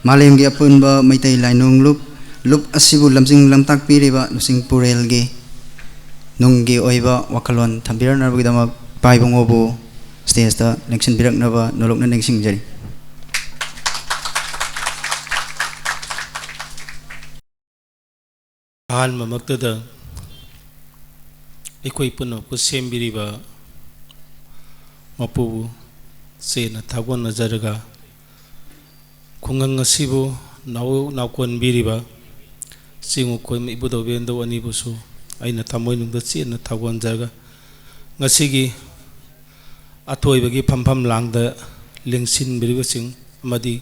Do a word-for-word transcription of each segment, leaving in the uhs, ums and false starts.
ꯃꯥꯂꯦꯝꯒꯤ ꯑꯄꯨꯟꯕ ꯃꯩꯇꯩ ꯂꯥꯏꯅꯤꯡ ꯂꯨꯞ, ꯂꯨꯞ ꯑꯁꯤꯕꯨ ꯂꯝꯖꯤꯡ ꯂꯝꯇꯥꯛꯄꯤꯔꯤꯕ ꯂꯨꯆꯤꯡ ꯄꯨꯔꯦꯜꯒꯤ ꯅꯨꯡꯒꯤ ꯑꯣꯏꯕ ꯋꯥꯈꯜꯂꯣꯟ ꯊꯝꯕꯤꯔꯛꯅꯕꯒꯤꯗꯃꯛ ꯏꯄꯥ ꯏꯕꯨꯡꯉꯣꯕꯨ stageꯇ ꯂꯦꯡꯁꯤꯟꯕꯤꯔꯛꯅꯕ ꯅꯣꯂꯨꯛꯅ ꯅꯤꯡꯁꯤꯡꯖꯔꯤ꯫ ꯑꯍꯥꯟꯕꯃꯛꯇꯗ ꯑꯩꯈꯣꯏ ꯄꯨꯝꯅꯃꯛꯄꯨ ꯁꯦꯝꯕꯤꯔꯤꯕ ꯃꯄꯨꯕꯨ ꯆꯦꯠꯅ ꯊꯥꯒꯣꯟꯅꯖꯔꯒ, ꯈꯨꯡꯒꯪ ꯑꯁꯤꯕꯨ ꯅꯥꯎ-, ꯅꯥꯎꯀꯣꯟꯕꯤꯔꯤꯕ ꯆꯤꯡ ꯎꯈꯣꯏ ꯏꯕꯨꯙꯧ ꯕꯦꯟꯗꯧ ꯑꯅꯤꯕꯨꯁꯨ ꯑꯩꯅ ꯊꯃꯣꯏꯅꯨꯡꯗ ꯆꯦꯠꯅ ꯊꯥꯒꯣꯟꯖꯔꯒ, ꯉꯁꯤꯒꯤ ꯑꯊꯣꯏꯕꯒꯤ ꯐꯝꯐꯝ ꯂꯥꯡꯗ ꯂꯦꯡꯁꯤꯟꯕꯤꯔꯤꯕꯁꯤꯡ ꯑꯃꯗꯤ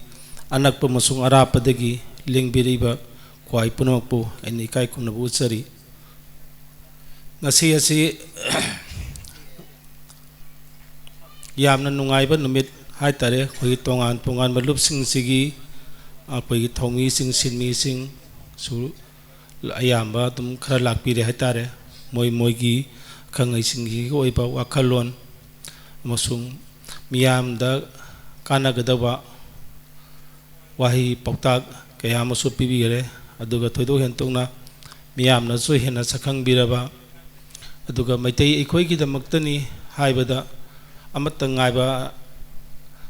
ꯑꯅꯛꯄ ꯑꯃꯁꯨꯡ ꯑꯔꯥꯞꯄꯗꯒꯤ ꯂꯦꯡꯕꯤꯔꯤꯕ ꯈ꯭ꯋꯥꯏ ꯄꯨꯝꯅꯃꯛꯄꯨ ꯑꯩꯅ ꯏꯀꯥꯏ ꯈꯨꯝꯅꯕ ꯎꯠꯆꯔꯤ꯫ ꯉꯁꯤ ꯑꯁꯤ ꯌꯥꯝꯅ ꯅꯨꯡꯉꯥꯏꯕ ꯅꯨꯃꯤꯠ ꯍꯥꯏꯇꯥꯔꯦ꯫ ꯑꯩꯈꯣꯏꯒꯤ ꯇꯣꯉꯥꯟ ꯇꯣꯉꯥꯟꯕ ꯂꯨꯞꯁꯤꯡꯁꯤꯒꯤ, ꯑꯩꯈꯣꯏꯒꯤ ꯊꯧꯃꯤꯁꯤꯡ, ꯁꯤꯟꯃꯤꯁꯤꯡꯁꯨ ꯑꯌꯥꯝꯕ ꯑꯗꯨꯝ ꯈꯔ ꯂꯥꯛꯄꯤꯔꯦ ꯍꯥꯏꯇꯥꯔꯦ꯫ ꯃꯣꯏ ꯃꯣꯏꯒꯤ ꯑꯈꯪ ꯑꯍꯩꯁꯤꯡꯒꯤ ꯑꯣꯏꯕ ꯋꯥꯈꯜꯂꯣꯟ ꯑꯃꯁꯨꯡ ꯃꯤꯌꯥꯝꯗ ꯀꯥꯟꯅꯒꯗꯕ ꯋꯥꯍꯩ ꯄꯥꯎꯇꯥꯛ ꯀꯌꯥ ꯑꯃꯁꯨ ꯄꯤꯕꯤꯈꯔꯦ꯫ ꯑꯗꯨꯒ ꯊꯣꯏꯗꯣꯛ ꯍꯦꯟꯗꯣꯛꯅ ꯃꯤꯌꯥꯝꯅꯁꯨ ꯍꯦꯟꯅ ꯁꯛꯈꯪꯕꯤꯔꯕ, ꯑꯗꯨꯒ ꯃꯩꯇꯩ ꯑꯩꯈꯣꯏꯒꯤꯗꯃꯛꯇꯅꯤ ꯍꯥꯏꯕꯗ ꯑꯃꯠꯇ ꯉꯥꯏꯕ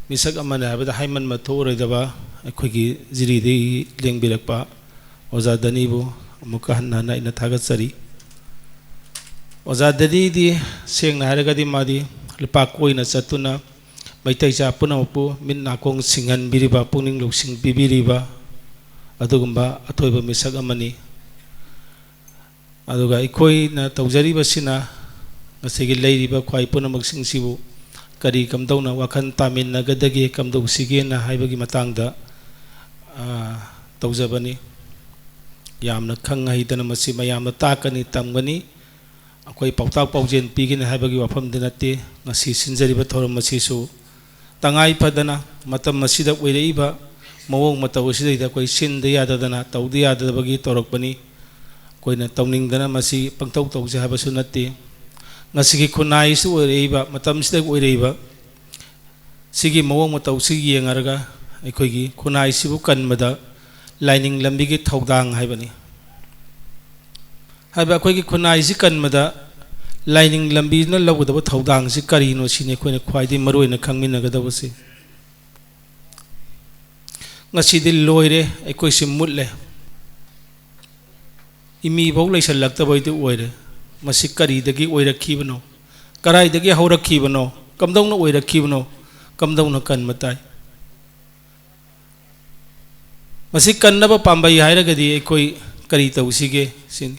ꯃꯤꯁꯛ ꯑꯃꯅꯤ ꯍꯥꯏꯕꯗ ꯍꯥꯏꯃꯟꯕ ꯊꯣꯛꯑꯔꯣꯏꯗꯕ ꯑꯩꯈꯣꯏꯒꯤ ꯖꯤꯔꯤꯗꯒꯤ ꯂꯦꯡꯕꯤꯔꯛꯄ ꯑꯣꯖꯥ ꯗꯅꯤꯕꯨ ꯑꯃꯨꯛꯀ ꯍꯟꯅ ꯍꯟꯅ ꯑꯩꯅ ꯊꯥꯒꯠꯆꯔꯤ꯫ ꯑꯣꯖꯥ ꯗꯅꯤꯗꯤ ꯁꯦꯡꯅ ꯍꯥꯏꯔꯒꯗꯤ ꯃꯥꯗꯤ ꯂꯨꯄꯥ ꯀꯣꯏꯅ ꯆꯠꯇꯨꯅ ꯃꯩꯇꯩ ꯏꯆꯥ ꯄꯨꯝꯅꯃꯛꯄꯨ ꯃꯤꯠ ꯅꯥꯀꯣꯡ ꯁꯤꯡꯍꯟꯕꯤꯔꯤꯕ, ꯄꯨꯛꯅꯤꯡ ꯂꯧꯁꯤꯡ ꯄꯤꯕꯤꯔꯤꯕ ꯑꯗꯨꯒꯨꯝꯕ ꯑꯊꯣꯏꯕ ꯃꯤꯁꯛ ꯑꯃꯅꯤ꯫ ꯑꯗꯨꯒ ꯑꯩꯈꯣꯏꯅ ꯇꯧꯖꯔꯤꯕꯁꯤꯅ ꯉꯁꯤꯒꯤ ꯂꯩꯔꯤꯕ ꯈ꯭ꯋꯥꯏ ꯄꯨꯝꯅꯃꯛꯁꯤꯡꯁꯤꯕꯨ ꯀꯔꯤ ꯀꯝꯗꯧꯅ ꯋꯥꯈꯜ ꯇꯥꯃꯤꯟꯅꯒꯗꯒꯦ, ꯀꯝꯗꯧꯁꯤꯒꯦꯅ ꯍꯥꯏꯕꯒꯤ ꯃꯇꯥꯡꯗ, ꯑ, ꯇꯧꯖꯕꯅꯤ꯫ ꯌꯥꯝꯅ ꯈꯪ ꯍꯩꯗꯅ ꯃꯁꯤ ꯃꯌꯥꯝꯗ ꯇꯥꯛꯀꯅꯤ, ꯇꯝꯒꯅꯤ, ꯑꯩꯈꯣꯏ ꯄꯥꯎꯇꯥꯛ ꯄꯥꯎꯖꯦꯜ ꯄꯤꯒꯅꯤ ꯍꯥꯏꯕꯒꯤ ꯋꯥꯐꯝꯗꯤ ꯅꯠꯇꯦ꯫ ꯉꯁꯤ ꯁꯤꯟꯖꯔꯤꯕ ꯊꯧꯔꯝ ꯑꯁꯤꯁꯨ ꯇꯉꯥꯏ ꯐꯗꯅ ꯃꯇꯝ ꯑꯁꯤꯗ ꯑꯣꯏꯔꯛꯏꯕ ꯃꯑꯣꯡ ꯃꯇꯧ ꯑꯁꯤꯗꯩꯗ ꯑꯩꯈꯣꯏ ꯁꯤꯟꯗ ꯌꯥꯗꯗꯅ, ꯇꯧꯗ ꯌꯥꯗꯕꯒꯤ ꯇꯧꯔꯛꯄꯅꯤ꯫ ꯑꯩꯈꯣꯏꯅ ꯇꯧꯅꯤꯡꯗꯅ ꯃꯁꯤ ꯄꯪꯇꯧ ꯇꯧꯁꯦ ꯍꯥꯏꯕꯁꯨ ꯅꯠꯇꯦ꯫ ꯉꯁꯤꯒꯤ ꯈꯨꯟꯅꯥꯏꯁꯨ ꯑꯣꯏꯔꯛꯏꯕ, ꯃꯇꯝꯁꯤꯗ ꯑꯣꯏꯔꯛꯏꯕ ꯁꯤꯒꯤ ꯃꯑꯣꯡ ꯃꯇꯧꯁꯤ ꯌꯦꯡꯉꯔꯒ ꯑꯩꯈꯣꯏꯒꯤ ꯈꯨꯟꯅꯥꯏꯁꯤꯕꯨ ꯀꯟꯕꯗ ꯂꯥꯏꯅꯤꯡ ꯂꯝꯕꯤꯒꯤ ꯊꯧꯗꯥꯡ ꯍꯥꯏꯕꯅꯤ꯫ ꯍꯥꯏꯕ ꯑꯩꯈꯣꯏꯒꯤ ꯈꯨꯟꯅꯥꯏꯁꯤ ꯀꯟꯕꯗ ꯂꯥꯏꯅꯤꯡ ꯂꯝꯕꯤꯅ ꯂꯧꯒꯗꯕ ꯊꯧꯗꯥꯡꯁꯤ ꯀꯔꯤꯅꯣ ꯁꯤꯅꯤ ꯑꯩꯈꯣꯏꯅ ꯈ꯭ꯋꯥꯏꯗꯒꯤ ꯃꯔꯨꯑꯣꯏꯅ ꯈꯪꯃꯤꯟꯅꯒꯗꯕꯁꯤ꯫ ꯉꯁꯤꯗꯤ ꯂꯣꯏꯔꯦ, ꯑꯩꯈꯣꯏꯁꯤ ꯃꯨꯠꯂꯦ꯫ ꯏꯃꯤꯐꯧ ꯂꯩꯁꯜꯂꯛꯇꯕꯩꯗꯨ ꯑꯣꯏꯔꯦ꯫ ꯃꯁꯤ ꯀꯔꯤꯗꯒꯤ ꯑꯣꯏꯔꯛꯈꯤꯕꯅꯣ? ꯀꯗꯥꯏꯗꯒꯤ ꯍꯧꯔꯛꯈꯤꯕꯅꯣ? ꯀꯝꯗꯧꯅ ꯑꯣꯏꯔꯛꯈꯤꯕꯅꯣ? ꯀꯝꯗꯧꯅ ꯀꯟꯕ ꯇꯥꯏ? ꯃꯁꯤ ꯀꯟꯅꯕ ꯄꯥꯝꯕꯩ ꯍꯥꯏꯔꯒꯗꯤ ꯑꯩꯈꯣꯏ ꯀꯔꯤ ꯇꯧꯁꯤꯒꯦ ꯁꯤꯅꯤ꯫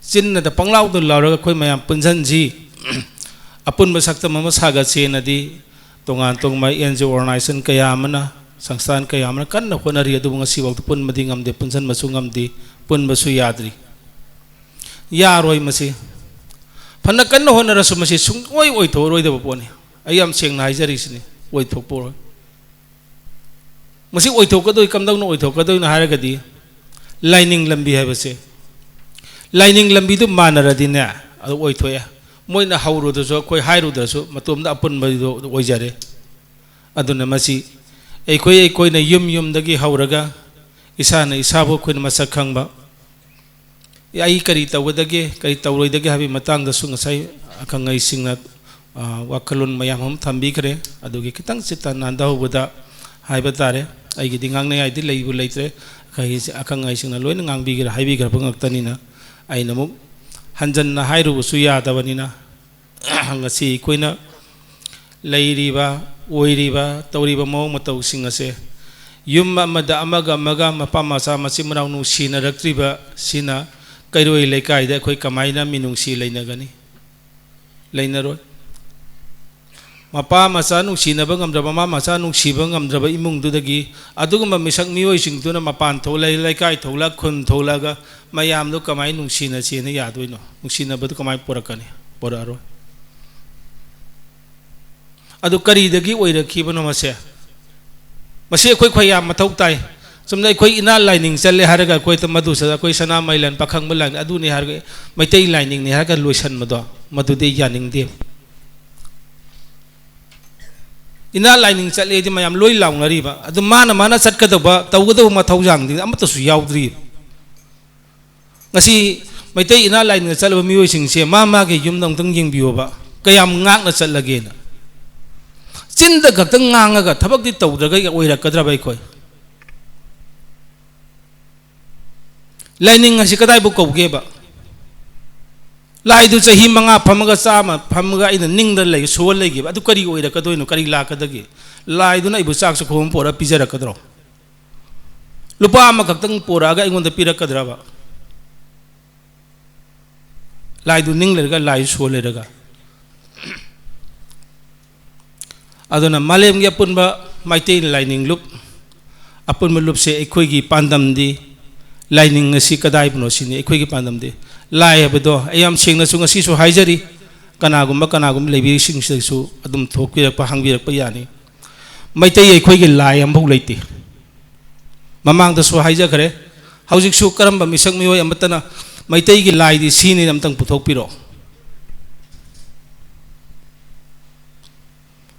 ꯆꯤꯟꯅꯗ ꯄꯪꯂꯥꯎꯗ ꯂꯥꯎꯔꯒ ꯑꯩꯈꯣꯏ ꯃꯌꯥꯝ ꯄꯨꯟꯁꯤꯟꯁꯤ꯫ ꯑꯄꯨꯟꯕ ꯁꯛꯇꯝ ꯑꯃ ꯁꯥꯒꯠꯁꯦꯅꯗꯤ ꯇꯣꯉꯥꯟ ꯇꯣꯉꯥꯟꯕ ꯑꯦꯟ ꯖꯤ ꯑꯣ ꯑꯣꯔꯒꯅꯥꯏꯖꯦꯁꯟ ꯀꯌꯥ ꯑꯃꯅ, ꯁꯪꯁꯊꯥꯟ ꯀꯌꯥ ꯑꯃꯅ ꯀꯟꯅ ꯍꯣꯠꯅꯔꯤ꯫ ꯑꯗꯨꯕꯨ ꯉꯁꯤꯐꯥꯎꯗ ꯄꯨꯟꯕꯗꯤ ꯉꯝꯗꯦ, ꯄꯨꯟꯁꯤꯟꯕꯁꯨ ꯉꯝꯗꯦ, ꯄꯨꯟꯕꯁꯨ ꯌꯥꯗ꯭ꯔꯤ꯫ ꯌꯥꯔꯣꯏ ꯃꯁꯤ꯫ ꯐꯅ ꯀꯟꯅ ꯍꯣꯠꯅꯔꯁꯨ ꯃꯁꯤ ꯁꯨꯡꯑꯣꯏ ꯑꯣꯏꯊꯣꯛꯑꯔꯣꯏꯗꯕ ꯄꯣꯠꯅꯤ꯫ ꯑꯩ ꯌꯥꯝ ꯁꯦꯡꯅ ꯍꯥꯏꯖꯔꯤꯁꯤꯅꯤ, ꯑꯣꯏꯊꯣꯛꯄ ꯑꯣꯏꯔꯣꯏ꯫ ꯃꯁꯤ ꯑꯣꯏꯊꯣꯛꯀꯗꯣꯏ, ꯀꯝꯗꯧꯅ ꯑꯣꯏꯊꯣꯛꯀꯗꯣꯏꯅꯣ ꯍꯥꯏꯔꯒꯗꯤ, ꯂꯥꯏꯅꯤꯡ ꯂꯝꯕꯤ ꯍꯥꯏꯕꯁꯦ, ꯂꯥꯏꯅꯤꯡ ꯂꯝꯕꯤꯗꯨ ꯃꯥꯟꯅꯔꯗꯤꯅꯦ, ꯑꯗꯨ ꯑꯣꯏꯊꯣꯛꯑꯦ꯫ ꯃꯣꯏꯅ ꯍꯧꯔꯨꯗ꯭ꯔꯁꯨ, ꯑꯩꯈꯣꯏ ꯍꯥꯏꯔꯨꯗ꯭ꯔꯁꯨ, ꯃꯇꯣꯝꯗ ꯑꯄꯨꯟꯕꯗꯣ ꯑꯣꯏꯖꯔꯦ꯫ ꯑꯗꯨꯅ ꯃꯁꯤ ꯑꯩꯈꯣꯏ, ꯑꯩꯈꯣꯏꯅ ꯌꯨꯝ ꯌꯨꯝꯗꯒꯤ ꯍꯧꯔꯒ ꯏꯁꯥꯅ ꯏꯁꯥꯕꯨ ꯑꯩꯈꯣꯏꯅ ꯃꯁꯛ ꯈꯪꯕ, ꯑꯩ ꯀꯔꯤ ꯇꯧꯒꯗꯒꯦ, ꯀꯔꯤ ꯇꯧꯔꯣꯏꯗꯒꯦ ꯍꯥꯏꯕꯒꯤ ꯃꯇꯥꯡꯗꯁꯨ ꯉꯁꯥꯏ ꯑꯈꯪ ꯑꯍꯩꯁꯤꯡꯅ, ꯑ, ꯋꯥꯈꯜꯂꯣꯟ ꯃꯌꯥꯝ ꯑꯃ ꯊꯝꯕꯤꯈ꯭ꯔꯦ꯫ ꯑꯗꯨꯒꯤ ꯈꯤꯇꯪ ꯆꯤꯠꯇ ꯅꯥꯟꯊꯍꯧꯕꯗ ꯍꯥꯏꯕ ꯇꯥꯔꯦ꯫ ꯑꯩꯒꯤꯗꯤ ꯉꯥꯡꯅꯤꯡꯉꯥꯏꯗꯤ ꯂꯩꯕꯨ ꯂꯩꯇ꯭ꯔꯦ꯫ ꯑꯈꯪ ꯑꯍꯩꯁꯤꯡꯅ ꯂꯣꯏꯅ ꯉꯥꯡꯕꯤꯈ꯭ꯔ-, ꯍꯥꯏꯕꯤꯈ꯭ꯔꯕ ꯉꯥꯛꯇꯅꯤꯅ ꯑꯩꯅ ꯑꯃꯨꯛ ꯍꯟꯖꯟꯅ ꯍꯥꯏꯔꯨꯕꯁꯨ ꯌꯥꯗꯕꯅꯤꯅ, ꯉꯁꯤ ꯑꯩꯈꯣꯏꯅ ꯂꯩꯔꯤꯕ, ꯑꯣꯏꯔꯤꯕ, ꯇꯧꯔꯤꯕ ꯃꯑꯣꯡ ꯃꯇꯧꯁꯤꯡ ꯑꯁꯦ ꯌꯨꯝ ꯑꯃꯗ ꯑꯃꯒ ꯑꯃꯒ, ꯃꯄꯥ ꯃꯆꯥ, ꯃꯆꯤꯟ ꯃꯅꯥꯎ ꯅꯨꯡꯁꯤꯅꯔꯛꯇ꯭ꯔꯤꯕ ꯁꯤꯅ ꯀꯩꯔꯣꯏ ꯂꯩꯀꯥꯏꯗ ꯑꯩꯈꯣꯏ ꯀꯃꯥꯏꯅ ꯃꯤꯅꯨꯡꯁꯤ ꯂꯩꯅꯒꯅꯤ? ꯂꯩꯅꯔꯣꯏ꯫ ꯃꯄꯥ ꯃꯆꯥ ꯅꯨꯡꯁꯤꯅꯕ ꯉꯝꯗ꯭ꯔꯕ, ꯃꯃꯥ ꯃꯆꯥ ꯅꯨꯡꯁꯤꯕ ꯉꯝꯗ꯭ꯔꯕ ꯏꯃꯨꯡꯗꯨꯗꯒꯤ ꯑꯗꯨꯒꯨꯝꯕ ꯃꯤꯁꯛ ꯃꯤꯑꯣꯏꯁꯤꯡꯗꯨꯅ ꯃꯄꯥꯟ ꯊꯣꯛꯂꯛ-, ꯂꯩꯀꯥꯏ ꯊꯣꯛꯂꯛ, ꯈꯨꯟ ꯊꯣꯛꯂꯛꯑꯒ ꯃꯌꯥꯝꯗꯣ ꯀꯃꯥꯏꯅ ꯅꯨꯡꯁꯤꯅꯁꯦꯅ ꯌꯥꯗꯣꯏꯅꯣ? ꯅꯨꯡꯁꯤꯅꯕꯗꯨ ꯀꯃꯥꯏꯅ ꯄꯨꯔꯛꯀꯅꯤ? ꯄꯨꯔꯛꯑꯔꯣꯏ꯫ ꯑꯗꯨ ꯀꯔꯤꯗꯒꯤ ꯑꯣꯏꯔꯛꯈꯤꯕꯅꯣ ꯃꯁꯦ? ꯃꯁꯤ ꯑꯩꯈꯣꯏ ꯈ꯭ꯋꯥꯏ ꯌꯥꯝ ꯃꯊꯧ ꯇꯥꯏ꯫ ꯆꯨꯝꯅ ꯑꯩꯈꯣꯏ ꯏꯅꯥꯠ ꯂꯥꯏꯅꯤꯡ ꯆꯠꯂꯦ ꯍꯥꯏꯔꯒ ꯑꯩꯈꯣꯏ ꯃꯗꯨꯁꯤꯗ ꯑꯩꯈꯣꯏ ꯁꯅꯥ ꯃꯩꯂꯟ, ꯄꯥꯈꯪꯕ ꯂꯥꯏꯅꯤꯡ ꯑꯗꯨꯅꯤ ꯍꯥꯏꯔꯒ, ꯃꯩꯇꯩ ꯂꯥꯏꯅꯤꯡꯅꯤ ꯍꯥꯏꯔꯒ ꯂꯣꯏꯁꯟꯕꯗꯣ, ꯃꯗꯨꯗꯤ ꯌꯥꯅꯤꯡꯗꯦ꯫ ꯏꯅꯥ ꯂꯥꯏꯅꯤꯡ ꯆꯠꯂꯦꯗꯤ ꯃꯌꯥꯝ ꯂꯣꯏ ꯂꯥꯎꯅꯔꯤꯕ, ꯑꯗꯨ ꯃꯥꯅ, ꯃꯥꯅ ꯆꯠꯀꯗꯧꯕ, ꯇꯧꯒꯗꯧꯕ ꯃꯊꯧ ꯆꯥꯡꯗꯤ ꯑꯃꯠꯇꯁꯨ ꯌꯥꯎꯗ꯭ꯔꯤ꯫ ꯉꯁꯤ ꯃꯩꯇꯩ ꯏꯅꯥ ꯂꯥꯏꯅꯤꯡꯗ ꯆꯠꯂꯕ ꯃꯤꯑꯣꯏꯁꯤꯡꯁꯦ ꯃꯥ ꯃꯥꯒꯤ ꯌꯨꯝꯗ ꯑꯃꯨꯛꯇꯪ ꯌꯦꯡꯕꯤꯌꯣꯕ, ꯀꯌꯥꯝ ꯉꯥꯛꯅ ꯆꯠꯂꯒꯦꯅ꯫ ꯆꯤꯟꯗ ꯈꯛꯇꯪ ꯉꯥꯡꯉꯒ ꯊꯕꯛꯇꯤ ꯇꯧꯗ꯭ꯔꯒ ꯑꯣꯏꯔꯛꯀꯗ꯭ꯔꯕ ꯑꯩꯈꯣꯏ? ꯂꯥꯏꯅꯤꯡ ꯑꯁꯤ ꯀꯗꯥꯏꯕꯨ ꯀꯧꯒꯦꯕ? ꯂꯥꯏꯗꯨ ꯆꯍꯤ ꯃꯉꯥ ꯐꯝꯃꯒ, ꯆꯥꯝꯃ ꯐꯝꯃꯒ ꯑꯩꯅ ꯅꯤꯡꯗ ꯂꯩ, ꯁꯣꯜ ꯂꯩꯒꯦꯕ, ꯑꯗꯨ ꯀꯔꯤ ꯑꯣꯏꯔꯛꯀꯗꯣꯏꯅꯣ, ꯀꯔꯤ ꯂꯥꯛꯀꯗꯒꯦ? ꯂꯥꯏꯗꯨꯅ ꯑꯩꯕꯨ ꯆꯥꯛ ꯆꯈꯣꯝ ꯑꯃ ꯄꯣꯔꯛꯑ ꯄꯤꯖꯔꯛꯀꯗ꯭ꯔꯣ? ꯂꯨꯄꯥ ꯑꯃꯈꯛꯇꯪ ꯄꯣꯔꯛꯑꯒ ꯑꯩꯉꯣꯟꯗ ꯄꯤꯔꯛꯀꯗ꯭ꯔꯕ? ꯂꯥꯏꯗꯨ ꯅꯤꯡ ꯂꯩꯔꯒ, ꯂꯥꯏꯁꯨ ꯁꯣꯜ ꯂꯩꯔꯒ꯫ ꯑꯗꯨꯅ ꯃꯥꯂꯦꯝꯒꯤ ꯑꯄꯨꯟꯕ ꯃꯩꯇꯩ ꯂꯥꯏꯅꯤꯡ ꯂꯨꯞ, ꯑꯄꯨꯟꯕ ꯂꯨꯞꯁꯦ ꯑꯩꯈꯣꯏꯒꯤ ꯄꯥꯟꯗꯝꯗꯤ, ꯂꯥꯏꯅꯤꯡ ꯑꯁꯤ ꯀꯗꯥꯏꯕꯨꯅꯣ ꯁꯤꯅꯤ ꯑꯩꯈꯣꯏꯒꯤ ꯄꯥꯟꯗꯝꯗꯤ꯫ ꯂꯥꯏ ꯍꯥꯏꯕꯗꯣ ꯑꯩ ꯌꯥꯝ ꯁꯦꯡꯅꯁꯨ ꯉꯁꯤꯁꯨ ꯍꯥꯏꯖꯔꯤ, ꯀꯅꯥꯒꯨꯝꯕ, ꯀꯅꯥꯒꯨꯝꯕ ꯂꯩꯕꯤꯔꯤꯁꯤꯡꯁꯤꯗꯁꯨ ꯑꯗꯨꯝ ꯊꯣꯛꯄꯤꯔꯛꯄ, ꯍꯪꯕꯤꯔꯛꯄ ꯌꯥꯅꯤ꯫ ꯃꯩꯇꯩ ꯑꯩꯈꯣꯏꯒꯤ ꯂꯥꯏ ꯑꯃꯐꯥꯎ ꯂꯩꯇꯦ꯫ ꯃꯃꯥꯡꯗꯁꯨ ꯍꯥꯏꯖꯈ꯭ꯔꯦ, ꯍꯧꯖꯤꯛꯁꯨ ꯀꯔꯝꯕ ꯃꯤꯁꯛ ꯃꯤꯑꯣꯏ ꯑꯃꯠꯇꯅ ꯃꯩꯇꯩꯒꯤ ꯂꯥꯏꯗꯤ ꯁꯤꯅꯤ ꯑꯝꯇꯪ ꯄꯨꯊꯣꯛꯄꯤꯔꯛꯑꯣ꯫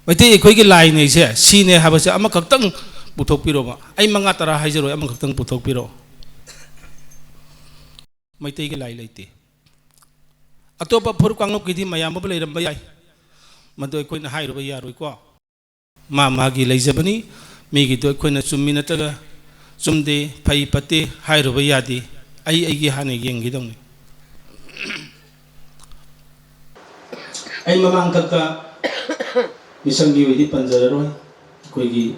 ꯃꯩꯇꯩ ꯑꯩꯈꯣꯏꯒꯤ ꯂꯥꯏꯅꯦꯁꯦ ꯁꯤꯅꯦ ꯍꯥꯏꯕꯁꯦ ꯑꯃꯈꯛꯇꯪ ꯄꯨꯊꯣꯛꯄꯤꯔꯛꯑꯣꯕ꯫ ꯑꯩ ꯃꯉꯥ ꯇꯔꯥ ꯍꯥꯏꯖꯔꯣꯏ, ꯑꯃꯈꯛꯇꯪ ꯄꯨꯊꯣꯛꯄꯤꯔꯛꯑꯣ꯫ ꯃꯩꯇꯩꯒꯤ ꯂꯥꯏ ꯂꯩꯇꯦ꯫ ꯑꯇꯣꯞꯄ ꯐꯨꯔꯨꯞ ꯀꯥꯡꯂꯨꯞꯀꯤꯗꯤ ꯃꯌꯥꯝ ꯑꯃ ꯂꯩꯔꯝꯕ ꯌꯥꯏ, ꯃꯗꯨ ꯑꯩꯈꯣꯏꯅ ꯍꯥꯏꯔꯨꯕ ꯌꯥꯔꯣꯏꯀꯣ꯫ ꯃꯥ ꯃꯥꯒꯤ ꯂꯩꯖꯕꯅꯤ꯫ ꯃꯤꯒꯤꯗꯣ ꯑꯩꯈꯣꯏꯅ ꯆꯨꯝꯃꯤ ꯅꯠꯇ꯭ꯔꯒ ꯆꯨꯝꯗꯦ, ꯐꯩ ꯐꯠꯇꯦ ꯍꯥꯏꯔꯨꯕ ꯌꯥꯗꯦ꯫ ꯑꯩ ꯑꯩꯒꯤ ꯍꯥꯟꯅ ꯌꯦꯡꯈꯤꯗꯧꯅꯤ꯫ ꯑꯩ ꯃꯃꯥꯡꯊꯛꯇ ꯃꯤꯁꯛ ꯃꯤꯑꯣꯏꯗꯤ ꯄꯟꯖꯔꯔꯣꯏ꯫ ꯑꯩꯈꯣꯏꯒꯤ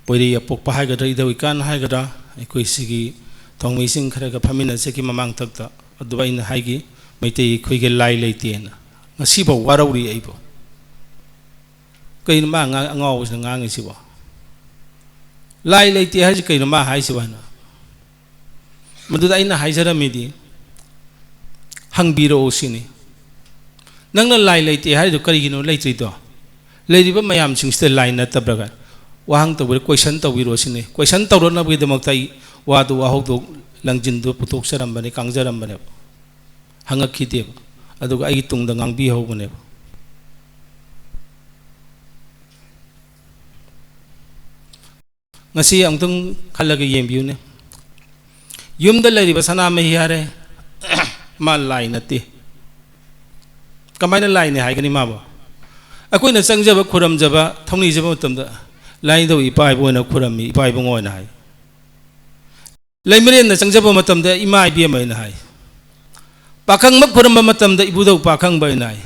ꯄꯣꯏꯔꯩ ꯑꯄꯣꯛꯄ ꯍꯥꯏꯒꯗ꯭ꯔꯥ, ꯏꯙꯧ ꯏꯀꯥꯟ ꯍꯥꯏꯒꯗ꯭ꯔꯥ, ꯑꯩꯈꯣꯏ ꯁꯤꯒꯤ ꯊꯧꯃꯤꯁꯤꯡ ꯈꯔꯒ ꯐꯝꯃꯤꯟꯅꯖꯈꯤ ꯃꯃꯥꯡꯊꯛꯇ꯫ ꯑꯗꯨ ꯑꯩꯅ ꯍꯥꯏꯈꯤ, "ꯃꯩꯇꯩ ꯑꯩꯈꯣꯏꯒꯤ ꯂꯥꯏ ꯂꯩꯇꯦꯅ"꯫ ꯉꯁꯤꯐꯥꯎ ꯋꯥꯔꯧꯔꯤ ꯑꯩꯕꯨ꯫ "ꯀꯩꯅꯣ ꯃꯥ ꯉꯥꯡ-, ꯑꯉꯥꯎꯕꯁꯤꯅ ꯉꯥꯡꯉꯤꯁꯤꯕꯣ? ꯂꯥꯏ ꯂꯩꯇꯦ ꯍꯥꯏꯁꯤ ꯀꯩꯅꯣ ꯃꯥ ꯍꯥꯏꯁꯤꯕꯣ?" ꯍꯥꯏꯅ꯫ ꯃꯗꯨꯗ ꯑꯩꯅ ꯍꯥꯏꯖꯔꯝꯃꯤꯗꯤ, "ꯍꯪꯕꯤꯔꯛꯑꯣ" ꯁꯤꯅꯤ꯫ "ꯅꯪꯅ ꯂꯥꯏ ꯂꯩꯇꯦ ꯍꯥꯏꯔꯤꯗꯣ ꯀꯔꯤꯒꯤꯅꯣ ꯂꯩꯇ꯭ꯔꯤꯗꯣ? ꯂꯩꯔꯤꯕ ꯃꯌꯥꯝꯁꯤꯡꯁꯤꯗ ꯂꯥꯏ ꯅꯠꯇꯕ꯭ꯔꯥ?" ꯋꯥꯍꯪ ꯇꯧꯕꯤꯔ-, question ꯇꯧꯕꯤꯔꯛꯑꯣ ꯁꯤꯅꯤ꯫ Question ꯇꯧꯔꯛꯅꯕꯒꯤꯗꯃꯛꯇ ꯑꯩ ꯋꯥꯗꯨ, ꯋꯥꯍꯧꯗꯣꯛ, ꯂꯪꯖꯤꯟꯗꯨ ꯄꯨꯊꯣꯛꯆꯔꯝꯕꯅꯤ, ꯀꯥꯡꯖꯔꯝꯕꯅꯦꯕ꯫ ꯍꯪꯉꯛꯈꯤꯗꯦꯕ꯫ ꯑꯗꯨꯒ ꯑꯩꯒꯤ ꯇꯨꯡꯗ ꯉꯥꯡꯕꯤꯍꯧꯕꯅꯦꯕ꯫ ꯉꯁꯤ ꯑꯃꯨꯛꯇꯪ ꯈꯜꯂꯒ ꯌꯦꯡꯕꯤꯌꯨꯅꯦ꯫ ꯌꯨꯝꯗ ꯂꯩꯔꯤꯕ ꯁꯅꯥꯃꯍꯤ ꯍꯥꯏꯔꯦ, ꯃꯥ ꯂꯥꯏ ꯅꯠꯇꯦ꯫ ꯀꯃꯥꯏꯅ ꯂꯥꯏꯅꯦ ꯍꯥꯏꯒꯅꯤ ꯃꯥꯕꯨ? ꯑꯩꯈꯣꯏꯅ ꯆꯪꯖꯕ, ꯈꯨꯔꯝꯖꯕ, ꯊꯧꯅꯤꯖꯕ ꯃꯇꯝꯗ ꯂꯥꯏꯅꯤꯡꯊꯧ ꯏꯄꯥ ꯏꯕꯨꯡ ꯑꯣꯏꯅ ꯈꯨꯔꯝꯃꯤ, ꯏꯄꯥ ꯏꯕꯨꯡ ꯑꯣꯏꯅ ꯍꯥꯏ꯫ ꯂꯩꯃꯔꯦꯟꯅ ꯆꯪꯖꯕ ꯃꯇꯝꯗ ꯏꯃꯥ ꯏꯕꯦꯝꯃ ꯑꯣꯏꯅ ꯍꯥꯏ꯫ ꯄꯥꯈꯪꯕ ꯈꯨꯔꯝꯕ ꯃꯇꯝꯗ ꯏꯕꯨꯙꯧ ꯄꯥꯈꯪꯕ ꯑꯣꯏꯅ ꯍꯥꯏ꯫